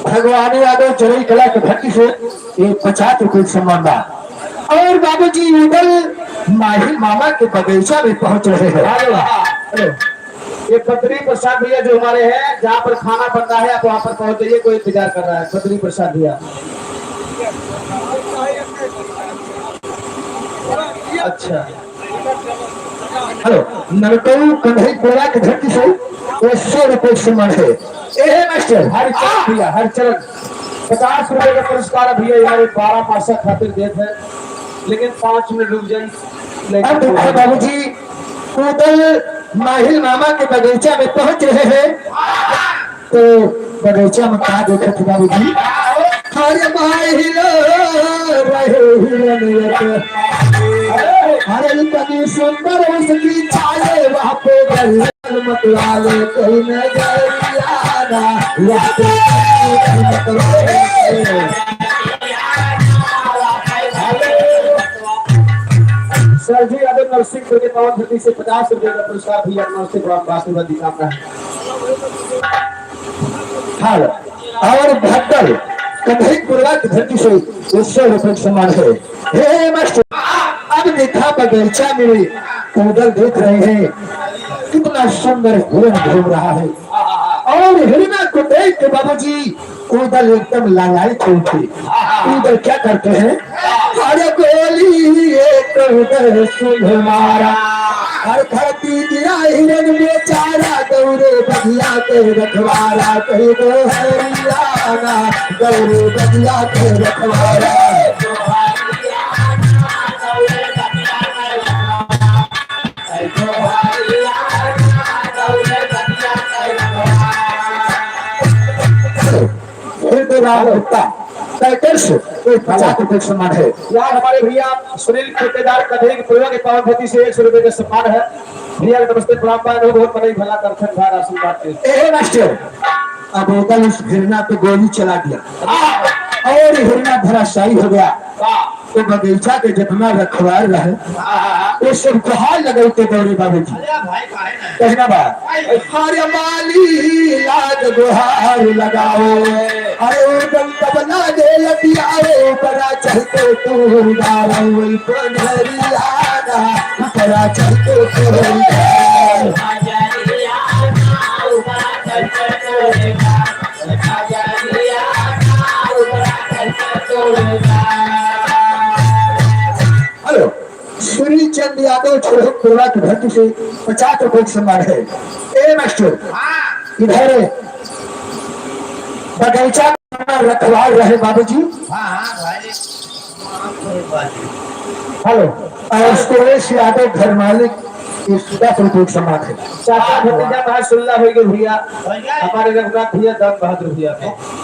भगवान यादव चरई कला के भट्टी से एक पचास रुपए के सम्मान बा। और बाबूजी उदल माही मामा के बगीचा में पहुंच रहे हैं। Hello, hello. ये बद्री प्रसाद भैया जो हमारे हैं, जहाँ पर खाना बन रहा है, आप वहाँ पर पहुँच जाइए, कोई इंतजार कर रहा है। बद्री प्रसाद भैया। अच्छा। हेलो, नलकऊ कन्हई कोला के धरती से एक सौ रुपये सम्मान है। ए है मास्टर। हरिचरण भैया, हरिचरण। पचास रुपये का पुरस्कार भैया, ये हमारे बारह मासा खातिर देत है, लेकिन पाँच मिनट रुक जाइए। अब देखो बाबूजी, उदल माहिल मामा के बगीचा में पहुंच रहे हैं, तो बगीचा में का देखत बाबूजी? अरे माहिल रहे हिरनियत, अरे इतनी सुंदर उसकी चाल, वहाँ पे गल मतवाले कोई नजरिया ना, वहाँ पे गल मतवाले। सर जी, अगर नरसिंहपुर के पावन धरती से पचास रुपए का पुरस्कार भी आप नमस्ते प्रणाम का आशीर्वाद दिखाता है। हाँ, और भक्तल कन्हैयापुरवा की धरती से एक सौ रुपए का सम्मान है। हे मास्टर, अब देखा बगीचा में कूदल देख रहे हैं, कितना सुंदर हिरण घूम रहा है। और हिरणा को देख के बाबूजी कूदल एकदम लालायित हो उठे। कूदल क्या करते हैं? अरे गोली एक उधर सुन मारा, हर धरती गिरा हिरन बेचारा, दौड़े बगिया के रखवारा, कही दो हरियाणा, दौड़े बगिया के रखवारा। फिर तो राम गुप्ता, टाइटल से कोई पचास रुपए का सम्मान है। यार, हमारे भैया सुनील ठेकेदार कन्हैयापुरवा के पावन धरती से एक सौ रुपए का सम्मान है। भैया के नमस्ते, प्रणाम बा, बहुत बड़ा भला करथन भाई, आशीर्वाद दे। ए मास्टर, अब ओदल उस घृणा पे गोली चला दिया और हिरना धराशायी हो गया। तो बगीचा के जितना रखवार रहे, वो सब गुहार लगौते दौड़े बाबूजी। अरे भाई, काहे ना? कहना बा, अरे माली लाग गुहार लगाओ, अरे उदल तबला दे लतियाओ, ऊपरा चढ़ते तू गाओ, वही पनहरियाना, ऊपरा चढ़ते तू गाओ। हेलो, श्री चंद यादव छोड़ो कोला की धरती से पचास रुपए का सम्मान है। ए मास्टर, हाँ। इधर बगीचा का रखवार रहे बाबूजी। हाँ, हाँ, भाई। हेलो, और सुरेश यादव घर मालिक, इस दस रुपए का सम्मान है। चाचा भतीजा भाई सुल्ला हो गए भैया, हो गया? हमारे रघुनाथ भैया, दान बहादुर भैया।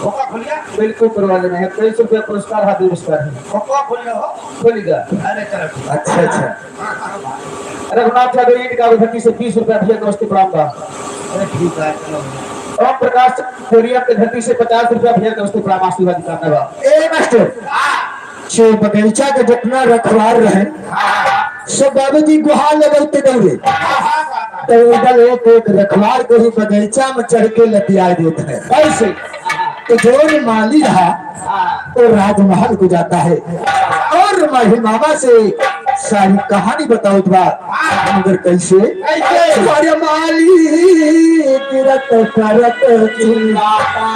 खोखा खोलिया? बिल्कुल करवा लेना है, तेईस रुपया पुरस्कार, हाथ पुरस्कार है। खोखा खोलिया हो? खोलिया। अरे, चलो, ठीक। अच्छा, अच्छा। रघुनाथ यादव ईंट का धरती से बीस रुपया भैया, नमस्ते प्रणाम बा। अरे, ठीक है, चलो। ओम प्रकाश कोरिया के धरती से पचास रुपया भैया, नमस्ते प्रणाम, आशीर्वाद कामना बा। ए मास्टर, हाँ। से बगीचा के जितना रखवार रहे, सब बाबूजी गुहार लगौते दौड़े। तो उधर एक एक रखवार को ही बगीचा में चढ़ के लतिया देते हैं। कैसे? तो जो माली रहा, तो राजमहल को जाता है और माही मामा से सारी कहानी बताओ तो बा। मगर कैसे? कैसे? अरे माली गिरत करत चिल्लाता।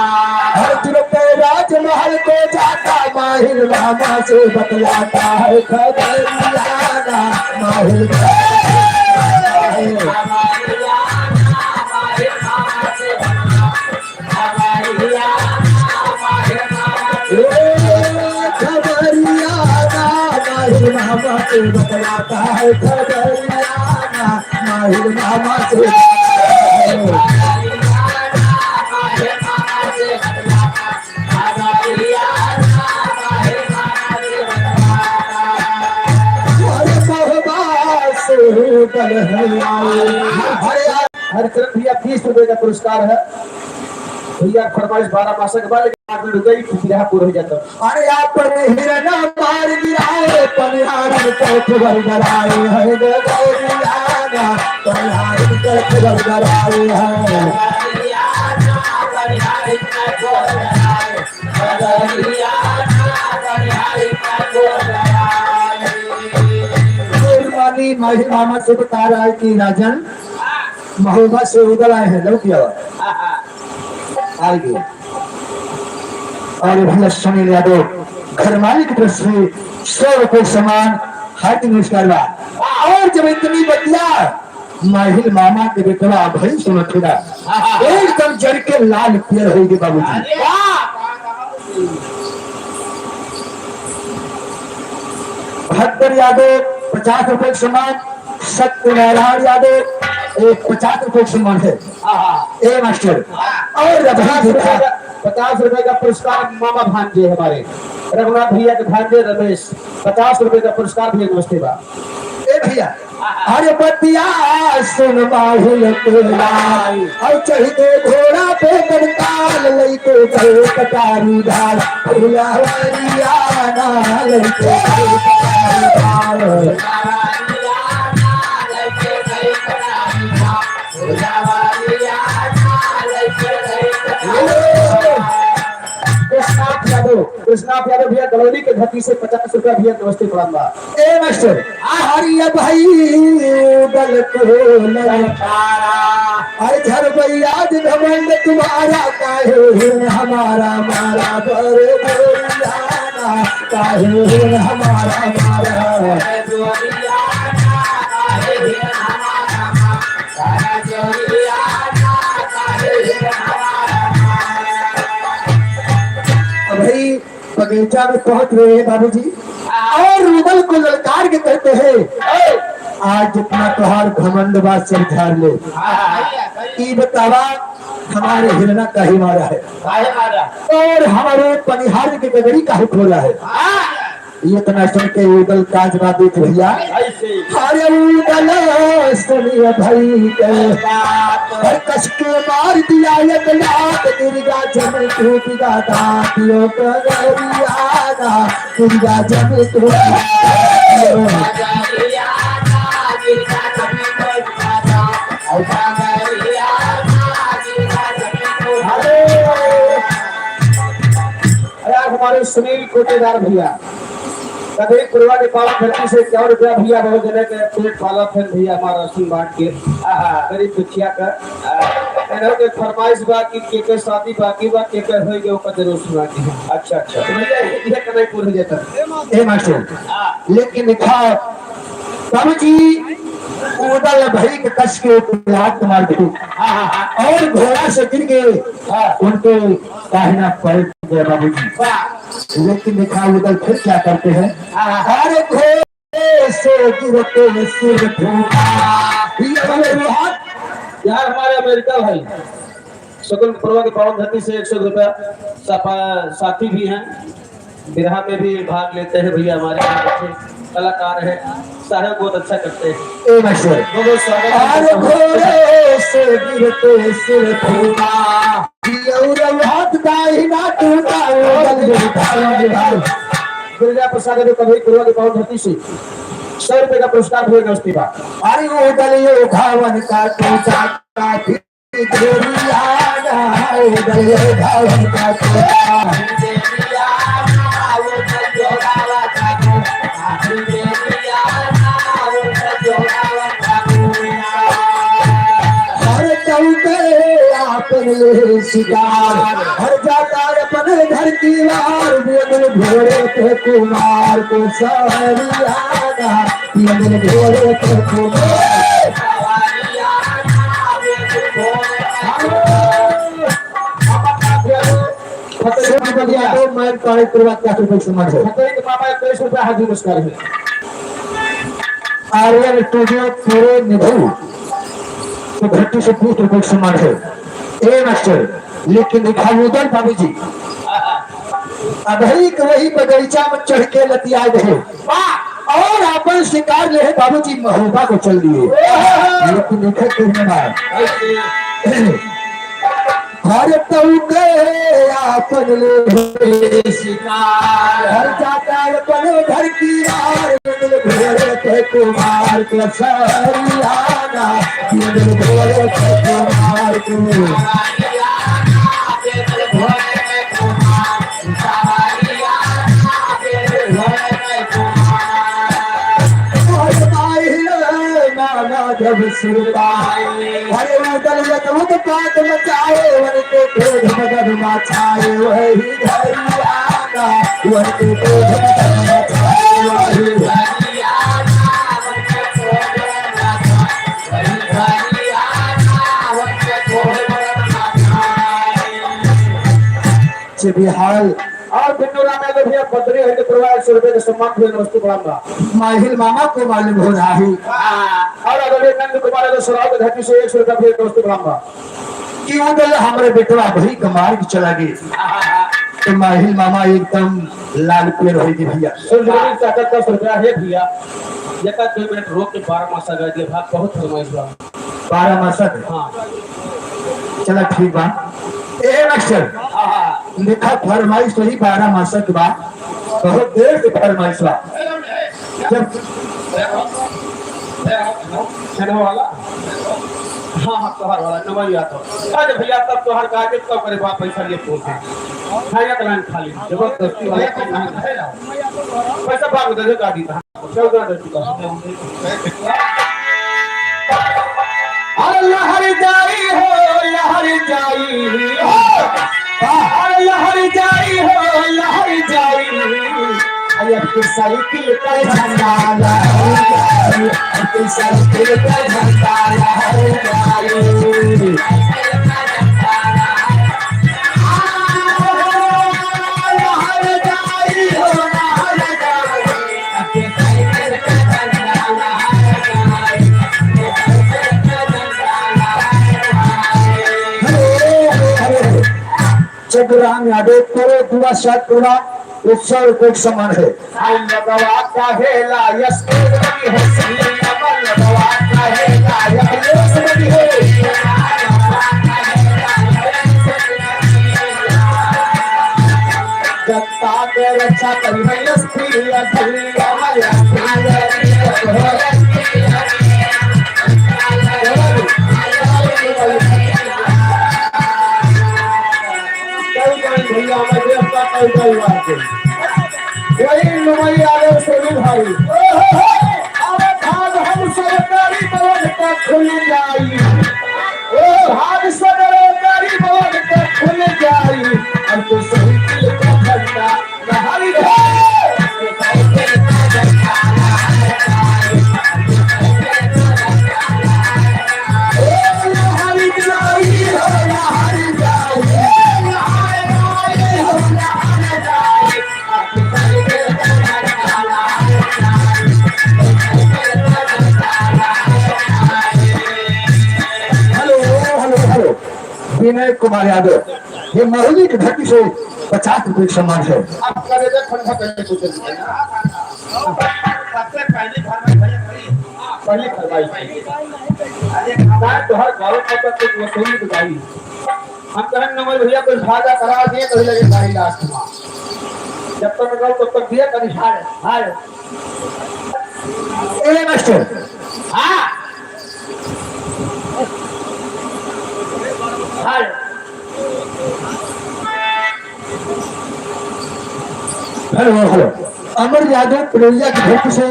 हर तुरंत राजमहल को जाता, माहिल मामा से बतलाता है खबरियाना, माहिल मामा से। ए, खबरियाना, माहिल मामा से बतलाता है खबरियाना, माहिल मामा से। अरे बाबा से बल है। अरे हरिचरण भैया, बीस रुपए का पुरस्कार है। भैया फरमाइश बारह मासा के बाद, लेकिन आदमी रुक गई, बिरहा पूरा हो जाता। अरे आप पर हिरना मार गिराए, पनिहारन करत बरगराए है रे गौरियाना, पनिहारन करत बरगराए है। कुर्बानी माही मामा से बता रहा है कि राजन महोबा से उधर आए हैं, लौट गया। आइए। और भैया सुनील यादव घर मालिक की तरफ से सौ रुपये सम्मान, हार्दिक नमस्कार बा। और जब इतनी बतिया माहिल मामा के बेटवा भाई सुनत होगा, एकदम जर के लाल पियर हो गए बाबूजी। अरे वाह! भद्र यादव पचास रुपये का सम्मान, सत्यनारायण यादव एक पचास रुपये का सम्मान है। हाँ, हाँ। ए मास्टर, हाँ। और रघुनाथ पचास रुपये का, पचास रुपये का पुरस्कार मामा भांजे हमारे, रघुनाथ भैया के भांजे रमेश, पचास रुपये का पुरस्कार भैया, नमस्ते बा। ए भैया, अरे बतिया सुन माहिल के लाल, और चढ़ के घोड़ा पे कंकाल, लइके गए कटारी धार, फुलवरिया ना लइके गए कटारी धार। विश्वनाथ यादव, प्यारे भैया गलौली के धरती से पचास रुपया भैया, नमस्ते प्रणाम बा। ए मास्टर, आ हरिया भाई गलत हो ललकारा। अरे झरबैया आज घमंड तुम्हारा, काहे है हमारा मारा बर बोरियाना, काहे है हमारा मारा। अबही बगीचा में पहुंच रहे हैं बाबूजी, और रुदल को ललकार के कहते हैं, "आज जितना तोहार घमंड बा, सब झाड़ ले। ई बतावा, हमारे हिरना काहे मारा है? काहे मारा? और हमारे पनिहार के गगरी काहे खोला है?" ये इतना सुन के उदल काज बा देख भैया। अरे उदल सुनिए भाई के, हर कस के मार दिया एक लात, गिर गया जमीन टूट गया दांत, यो कगरियाना, गिर गया जमीन टूट गया दांत। अरे यार, हमारे सुनील कोटेदार भैया, कदरी कुरवा के पावन धरती से इक्यावन रुपया भैया, बहुत जने के पेट पाला फैन भैया, हमारा राशन बांट के आहा। गरीब दुखिया का, आ, इन्हों के फरमाइश बा कि के के शादी बाकी बा, के के होई गए, ओकर जरूर सुना दी। अच्छा, अच्छा। तो भैया, ये, ये कमाई पूरी हो जाता। ए मास्टर, हाँ। लेकिन लिखा, तब जी उदल भाई के कस के लात मार दे। हाँ, हाँ, हाँ। और घोड़ा से गिर के हाँ। उनके दाहिना पैर टूट गया बाबूजी। वाह। लेकिन देखा उधर फिर क्या करते हैं? हाँ, हाँ। अरे घोड़े से गिरते सिर फूटा। ये वाले भी हाथ। यार हमारे अमेरिका भाई, शकुन पर्व के पावन धरती से एक सौ रुपया सापा-, साथी भी हैं। बिरहा में भी भाग लेते हैं भैया, हमारे यहाँ अच्छे कलाकार हैं, साहब बहुत अच्छा करते हैं। ए मास्टर। बहुत स्वागत है। अरे घोड़े से गिरते सिर फूटा, ये उड़ल हाथ दाहिना टूटा, उड़ल गिरता, उड़ल गिरता। गिरिजा प्रसाद यादव कभी कुरवा के पावन धरती से सौ रुपए का पुरस्कार भी नमस्ते बा। अरे उड़ल ये धावन का टूटा, काफी हर चौके आपन ले शिकार, हर जाता अपन घर की वार, बोल घोड़े पे कुमार को सहरियाना। ये दिल घोड़े पे घूमे। हेलो। फतेहपुर बलिया। तो मैं पाँच रुपया पचास रुपये सम्मान है। फतेह के मामा इक्कीस रुपया हाथ नमस्कार है। आर्यन स्टूडियो पूरे निधु तो घट्टी से बीस रुपये सम्मान है। ए मास्टर, लेकिन लिखा उदल बाबूजी। अबही के वही बगीचा में चढ़ के लतियाए रहे। वाह! और आपन शिकार ले है बाबूजी महोबा को चल दिए। वाह! लेकिन लिखे कहने बात। हर तौके आपन ले है शिकार। हर जाता अपन घर की यार, घोड़े पे कुमार के सरियाना, घोड़े पे कुमार के। मामा जब सुरताए, अरे उदल यदवत पाट मचाए, वन के क्रोध मगध मचाए, वही घरियाना, वन के क्रोध मगध मचाए, वही घरियाना। से बिहार। और बिट्टू राम यादव भैया, पत्री है तो परिवार एक सौ रुपए का सम्मान भी नमस्ते प्रणाम बा। माहिल मामा को मालूम हो रहा है। हाँ। और आदरणीय नंद कुमार यादव सराव के धरती से एक सौ रुपया भी नमस्ते प्रणाम बा। कि वो दल हमारे बेटवा भाई कमार के चला गए। तो माहिल मामा एकदम लाल पेड़ होई थी भैया। सुरजगुनी चाचा दस रुपया है भैया। एक आध दो मिनट रोक के बारह मासा गा दिया, भाग बहुत फरमाइश बा। बारह मासा के? हाँ। चला ठीक बा। ए मास्टर, हाँ, हाँ। देखा फरमाइश तो ही बारह मासा के बा, बहुत देर से फरमाइश बा। जब चलो वाला? हाँ, हाँ, तोहार वाला, नमन याद हो। अरे भैया, तब तोहार का के तब करे बाप पैसा लिए पहुंचे। हाँ, एक लाइन खाली, जबरदस्ती वाला। पैसा बाग दे दे, गाड़ी का। चौदह दे चुका। अरे लहर जाई हो, लहर जाई हो। अरे लहर जाई हो, लहर जाई। अरे अब तो साइकिल का झंडा लहर जाई, अब तो साइकिल का झंडा लहर जाई। चंद्रराम यादव, करोड़ पूरा, सात पूरा, एक सौ रुपये के समान है। आई लगवा कहेला, यस, बनी हो, सही लगवा कहेला, यस, बनी हो। जनता के रक्षा करी है yes P, yes P, yes P. कई कई भैया, मैं देश का कई कई बात है। वही नुमई आले सोनी भाई। अरे भाग हम सरकारी बवंड का खुल जाई। ओ भाग सरकारी बवंड का खुल जाई। हम तो साइकिल का झंडा लहर जाई। Hello, hello, hello. Vinay Kumar Yadav, ये महुली की धरती से पचास रुपये का सम्मान है। आप करेजा ठंडा करके पूछे। सबसे पहली फरमाइश भैया, पहली फरमाइश। अरे, मैं तोहर बारह पता कुछ वसूली बताई। हम कहन नमल भैया कुछ फायदा करा दिए तो लगे गाड़ी लास्ट में। जब तक रहो तब तक दिया कभी हाय, हाय। ए मास्टर। हाँ। Hi. Hello, hello. Amar Yadav Puraiya की धरती से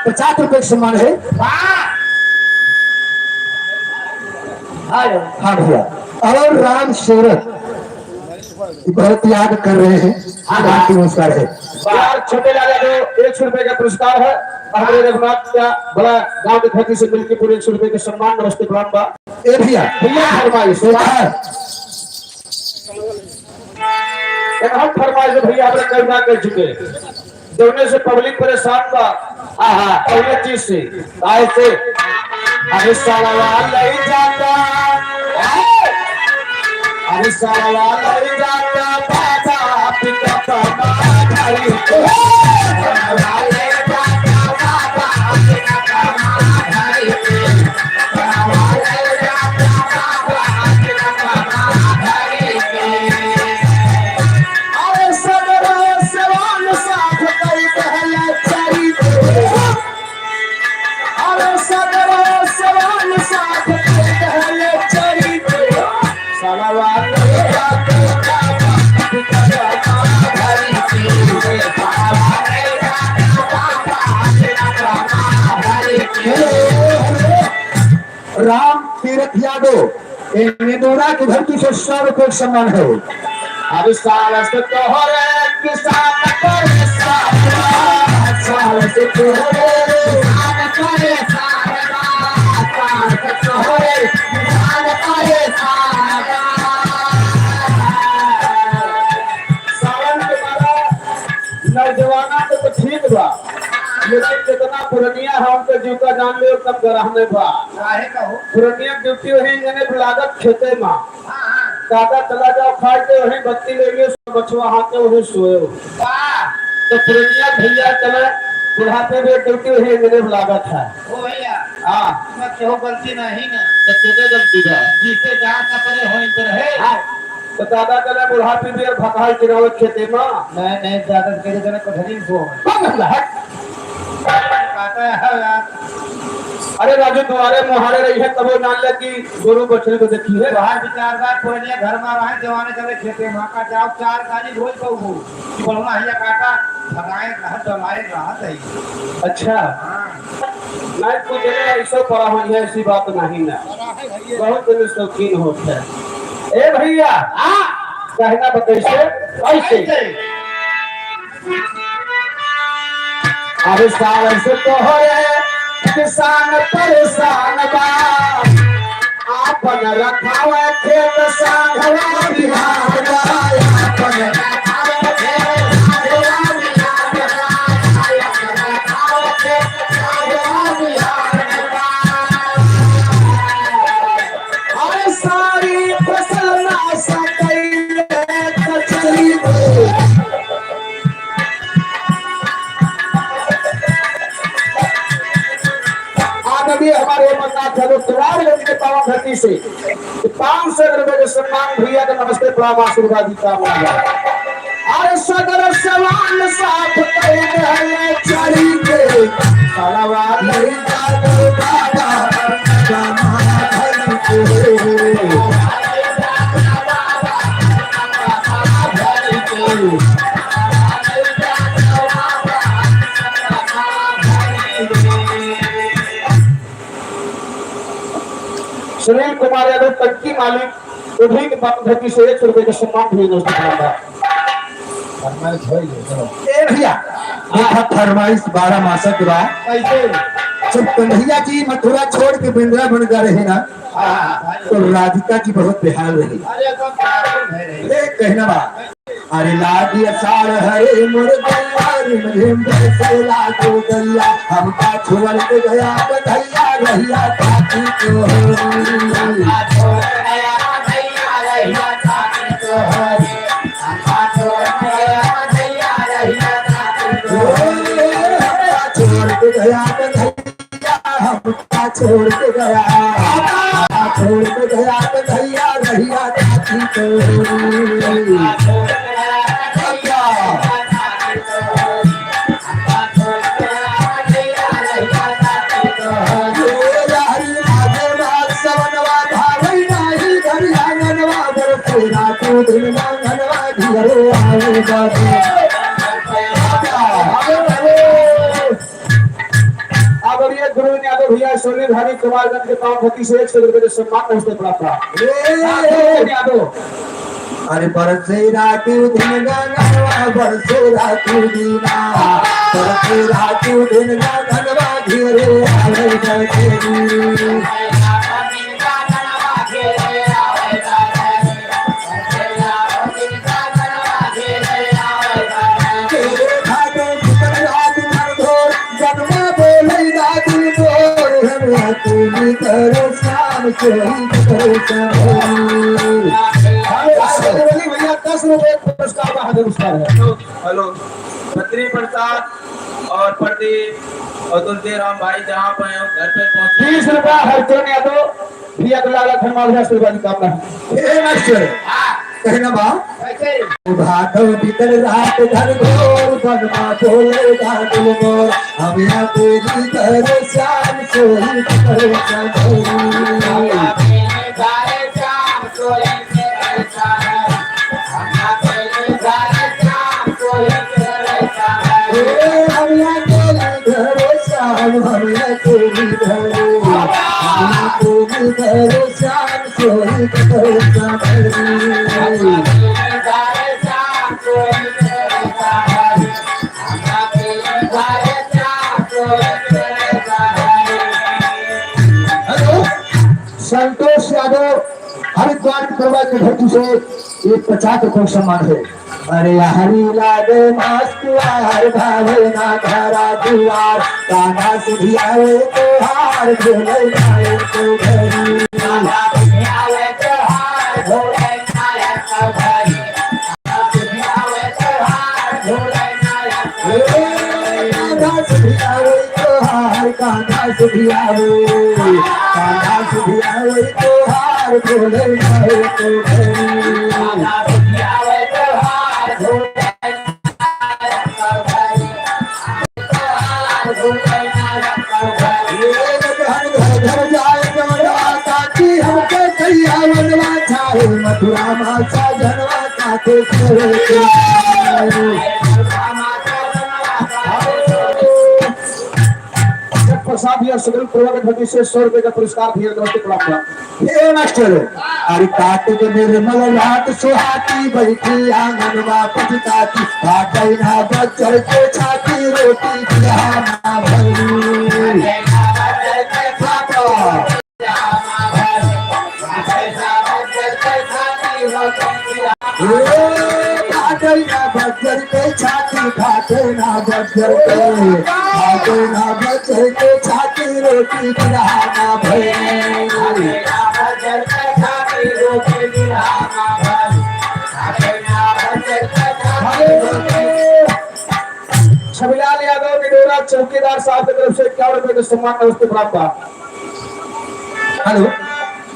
पचास रुपए का सम्मान है। वाह। हाय। हाँ भैया। और राम सेवक बहुत याद कर रहे हैं। हाँ, हाँ। पुरस्कार है। यार, छोटे लाल यादव, एक सौ रुपए का पुरस्कार है। हमारे रघुनाथ का बड़ा गांव के धरती से मिलके पूरे एक सौ रुपए का सम्मान। नमस्ते, प्रणाम बा। ए भैया, भैया, फरमाइश। देखा। एक हम फरमाइश भैया, हमरे कई ना कर चुके। जौने से पब्लिक परेशान बा। हाँ, हाँ। पहले चीज से, काहे से? अरे सालवा लई जाता, अरे सालवा लई जाता, बाबा पिता का मारी। अरे सगरो सवाल साफ कई कहले चरित। अरे सगरो सवाल साफ कई कहले चरित। सवाल राम तीरथ यादव, ए मेदोरा की धरती से सौ रुपये का सम्मान है। अरे साल से तोहरे किसान परेशान बा, साल से तोहरे किसान परेशान बा, साल से तोहरे किसान परेशान बा। सावन के मारा नौजवाना के तो ठीक बा, लेकिन जितना पुरनिया है, उनके जीव का जान ले, एकदम गरह में बा। काहे का हो? पुरनिया ड्यूटी वही इंजने पे लागत खेते में। हाँ, हाँ। दादा चला जाओ खाए के, वही बत्ती ले लियो, सब बचवा हाथ में वही सोए। वाह। तो पुरनिया भैया चले, बुढ़ापे में ड्यूटी वही इंजने पे लागत है। ओ भैया। हाँ। मैं केहू गलती नहीं ना। तो केने गलती बा? जिसे जान सपने हो इंद्र है। हाँ। तो दादा चले बुढ़ापी भी भकाल गिरावत खेते में। नहीं, नहीं, दादा के जने कठरी हो। बंद हट। कहता है यार। अरे राजू, दुआरे मुहारे रही है, तबो नान लगी, गोरू बछरू को देखी है। बाहर विचारदार पुरनिया घर मा रहे, जवाने चले खेते मा का जाओ, चार गाली रोज कहू हो कि बढ़िया हिया काका, भगाए रहत, डलाए रहत है। अच्छा। हाँ। नहीं, कुछ नहीं, ऐसे पड़ा हुआ है, ऐसी बात नहीं ना। बहुत दिन शौकीन होत है। ए भैया, हाँ। कहना बा कैसे? कैसे? कैसे? अरे साल से तोहरे किसान परेशान बा, आपन रखावे खेत सांघवा बिहान बा, आपन रखावे खेत सांघवा बिहान बा, आपन रखावे खेत सांघवा बिहान बा। अरे सारी फसल नाश कइले कचरी। आदरणीय हमारे अमरनाथ यादव तिवारी जी के पावन धरती से पाँच सौ रुपए के सम्मान भैया का नमस्ते प्रणाम आशीर्वाद की कामना है। अरे सदर सवाल साफ कइले हैं चरी के, सलवार नहीं जादू बाबा, जमाना भर के। सुनील कुमार यादव टंकी मालिक, उन्हीं के पावन धरती से एक सौ रुपए का सम्मान भी नजदीक रहा। फरमाइश होई गई, चलो। ए भैया, देखा फरमाइश बारह मासा के बाद। कैसे? जब कन्हैया जी मथुरा छोड़ के वृंदावन जा रहे ना, हाँ, हाँ, हाँ। तो राधिका जी बहुत बेहाल रही। अरे, एकदम पागल भय रही। ए, कहना बा, अरे लागी असार हरे मोर गैया, रिम झिम बरसे लागो गैया, हमका छोड़ के गया कन्हैया रहिया थाकी तोहरी। हमका छोड़ गया कन्हैया रहिया थाकी तोहरी। हमका छोड़ गया कन्हैया रहिया थाकी तोहरी। हमका छोड़ के गया कन्हैया, हमका छोड़ के गया, हमका छोड़ के गया कन्हैया रहिया थाकी तोहरी। आदरणीय गुरु यादव भैया, सोनी धारी कुमारगंज के पावन धरती से एक सौ रुपए के सम्मान नमस्ते प्राप्त। ए, ए, यादव। अरे बरसे रातू दिन गगनवा, बरसे रातू दीना, बरसे रातू दिन गगनवा, घेरे आवे बरसे दी। भैया, दस रुपए पुरस्कार का हाजिर पुरस्कार है। हेलो, बद्री प्रसाद और प्रदीप और तुलसीराम भाई जहाँ पे हैं, घर पे पहुँच। बीस रुपया हरचंद यादव, भी अगला वाला धर्मावधि आशीर्वाद की कामना है। ए मास्टर, कहना बा, भादव बीतल रात घनघोर, बनमा बोले गागुल मोर, हम यहाँ तेरी तरह श्याम सोई तरह श्याम। हेलो, संतोष यादव, हरिद्वार के प्रवाह की धरती से एक पचास रुपये सम्मान है। अरे हरी लागे मस्त यार, भावे ना घरा दुआर, कान्हा सुधियावे तोहार, भोले नायक तो घरी। कान्हा सुधियावे तोहार, भोले नायक तो घरी। घर घर जाए जवनवा, काकी हमके कहिया वनवा, चाहे मथुरा मा साजनवा, काके छोड़ के। प्रसाद या सुगल प्रभा के धरती से सौ रुपए का पुरस्कार दिया, नमस्ते प्रणाम। हे मास्टर, अरे काट के निर्मल रात सुहाती, बैठी आंगन मा पछताती, फाटे ना बज्जर के छाती, रोटी बिरहा ना भरी। फाटा। ए, फाटे ना बज्जर के छाती, फाटे ना बज्जर के, फाटे ना बज्जर के छाती, रोटी बिरहा ना भरी। छविलाल यादव निडोरा चौकीदार साहब की तरफ से इक्यावन रुपए के सम्मान नमस्ते प्रणाम बा। हेलो।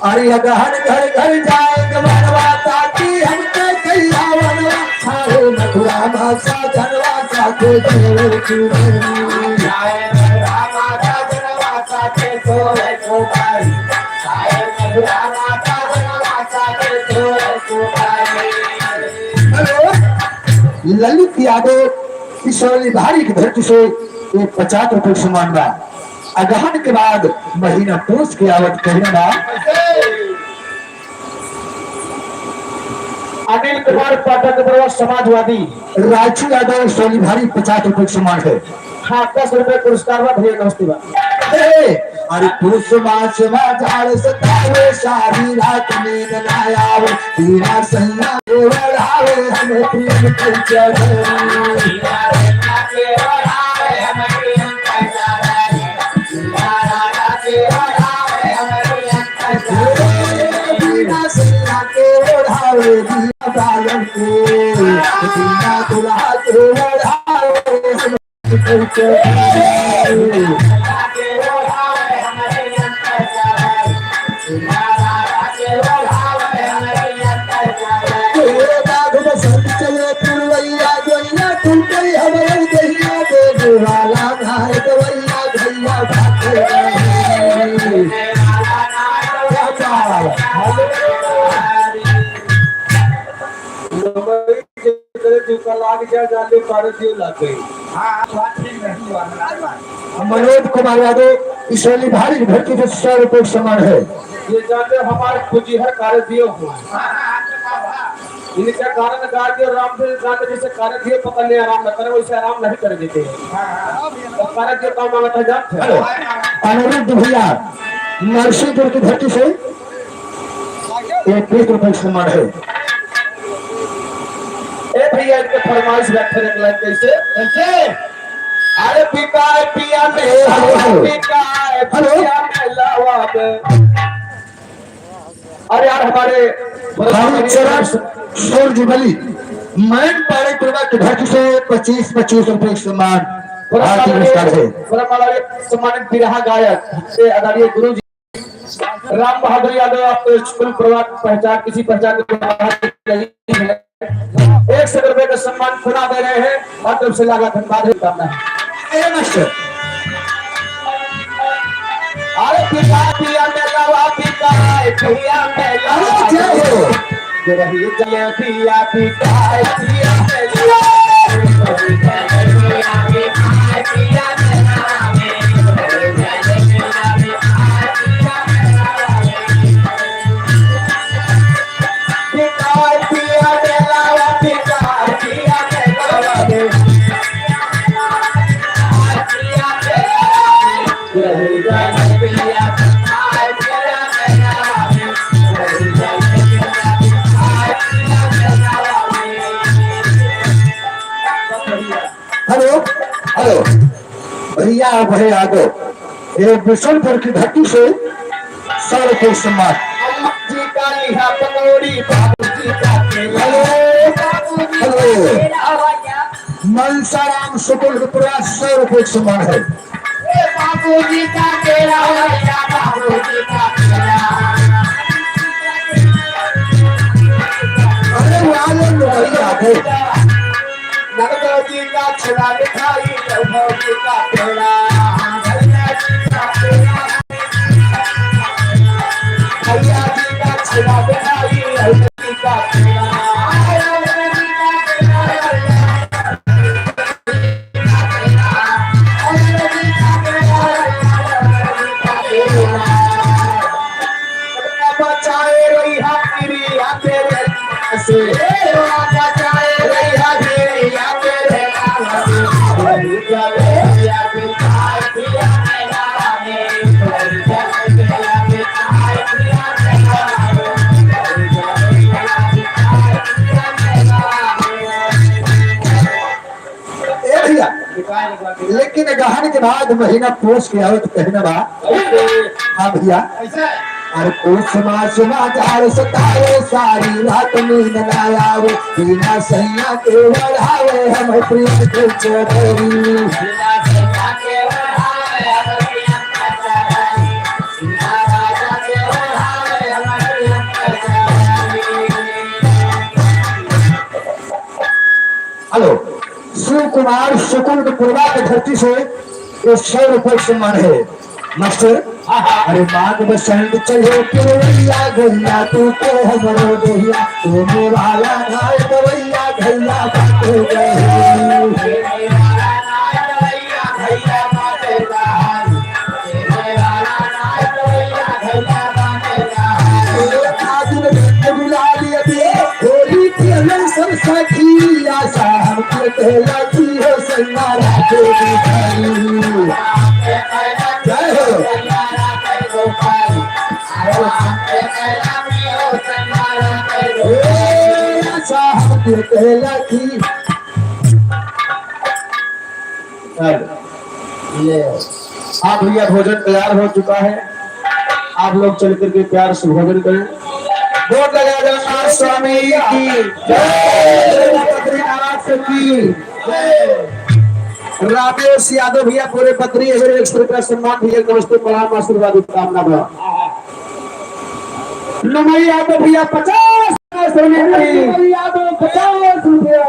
अरे अगहन घर घर जाए गवनवा, ताकि हमके कहिया वनवा, सारे मथुरा मा साजनवा, साथे जोड़ के। हेलो, ललित यादव, इसरौली भारी की धरती से एक पचास रुपए के सम्मान बा। अगहन के बाद महीना पूस के आवत कहिना बा। अनिल कुमार पाठक, प्रवक्ता समाजवादी। राजू यादव, इसरौली भारी, पचास रुपए के सम्मान है। हाँ, दस रुपए पुरस्कार बा भैया, नमस्ते बा। ए, अरे पूस मास मा जाड़ सतावे, सारी रात नींद ना आवे, बिना सैया के ओढ़ावे, हमें प्रेम के चादर। बिना सैया के ओढ़ावे, बिना बालन के, बिना दुल्हा के ओढ़ावे, हमें करे जीव का लाग जा, जाले पारे जीव लाग गई। हाँ, हाँ, बात ठीक है। मनोज कुमार यादव, इसरौली भारी की धरती से सौ रुपए सम्मान है। ये जाने हमारे कुजिहर कार्य दिए हुए हैं। इनके कारण गा दियो राम से, गाने जैसे कार्य दिए पकड़ ले आराम न करे, वैसे आराम नहीं कर देते हैं। तो कार्य दिए काम मांगता जात है। हेलो, अनिरुद्ध भैया, नरसिंहपुर की धरती से एक बीस रुपए सम्मान है। ए भैया, इनके फरमाइश रखे एक लाइन कैसे? कैसे? अरे बिकाए पिया में, हेलो, हेलो। बिकाए हेलो। पिया में लावा में। अरे यार, हमारे भाई चरण सूरज बली, मैन पाड़े प्रभा की धरती से पच्चीस, पच्चीस रुपए सम्मान। हार्दिक नमस्कार है। परम आदरणीय सम्मानित बिरहा गायक से आदरणीय गुरु जी राम बहादुर यादव, आपको स्कूल प्रवाह पहचान, किसी पहचान के बाहर नहीं है। एक सौ रुपए का सम्मान पुनः दे रहे हैं और तरफ से लगा धन्यवाद है, करना है। ए मास्टर। अरे पिया, पिया में लावा, पिया, पिया में लावा। अरे जय हो। रही जलेबिया, पिया, पिया में लावा। Hello, hello. भैया, भैया आ गो। ये बिशनपुर की धरती से सौ रुपये सम्मान। अम्मा जी का लिहा पकौड़ी, बाबूजी का केला। Hello, hello. मनसाराम सुकुलपुरा सौ रुपये सम्मान है। ए बाबूजी का केला, भैया बाबूजी का केला। अरे वाह, ये तो बढ़िया है। नगदौजी का छुड़ा मिठाई, भौजी का पेड़ा। लेकिन गहन के बाद महीना पूस के आवत कहना बा। हाँ भैया। अरे पूस मास मा जाड़ सतावे, सारी रात नींद ना आवे, बिना सैया के ओढ़ावे हम प्रीत के चदरी। हेलो, शिव कुमार शुक्ल के पूर्वा के धरती से एक सौ रुपये सम्मान है। मास्टर, अरे माघ बसंत चढ़े पुरवैया, गैया तू तो हमरो गैया, तू वाला नाय गवैया, गैया बाटे गई। फागुन रंग गुलाल अबीर, होली खेलन सब सखी, आशा हमके कहला की हो संगारा के भिखारी। जय हो। ए, आशा हमके कहला की। चल, ये। हाँ भैया, भोजन तैयार हो चुका है, आप लोग चल करके प्यार से भोजन करें। बोल लगा जगन्नाथ स्वामी की जय, बद्रीनाथ की जय। राजेश यादव भैया, पूरे बद्री एवरेस्ट का सम्मान भैया, नमस्ते, प्रणाम, आशीर्वाद, कामना बा। नुमई यादव भैया, पचास रुपया। नुमई यादव, पचास रुपया।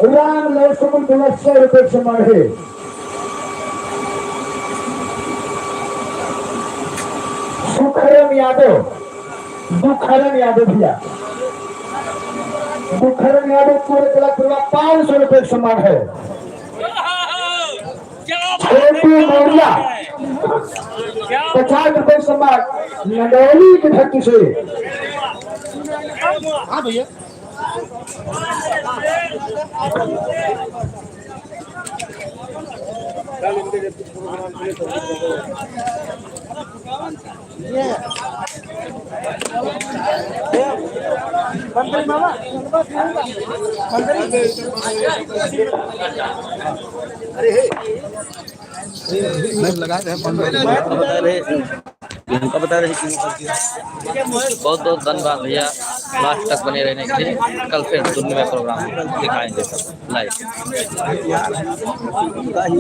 राम लक्ष्मण बोला, सौ रुपये सम्मान है। सुखरम यादव, दुखरम यादव भैया, दुखरम यादव पूरे कला पूरा पाँच सौ रुपये सम्मान है। छोटू मौर्या, पचास रुपये सम्मान, नंदौली की धरती से। हाँ भैया। अरे हे। मैं लगा रहे हैं, फोन लगा रहे हैं। उनका बता रहे कि बहुत बहुत धन्यवाद भैया, लास्ट तक बने रहने के लिए। कल फिर दुनिया में प्रोग्राम दिखाएंगे सब लाइव।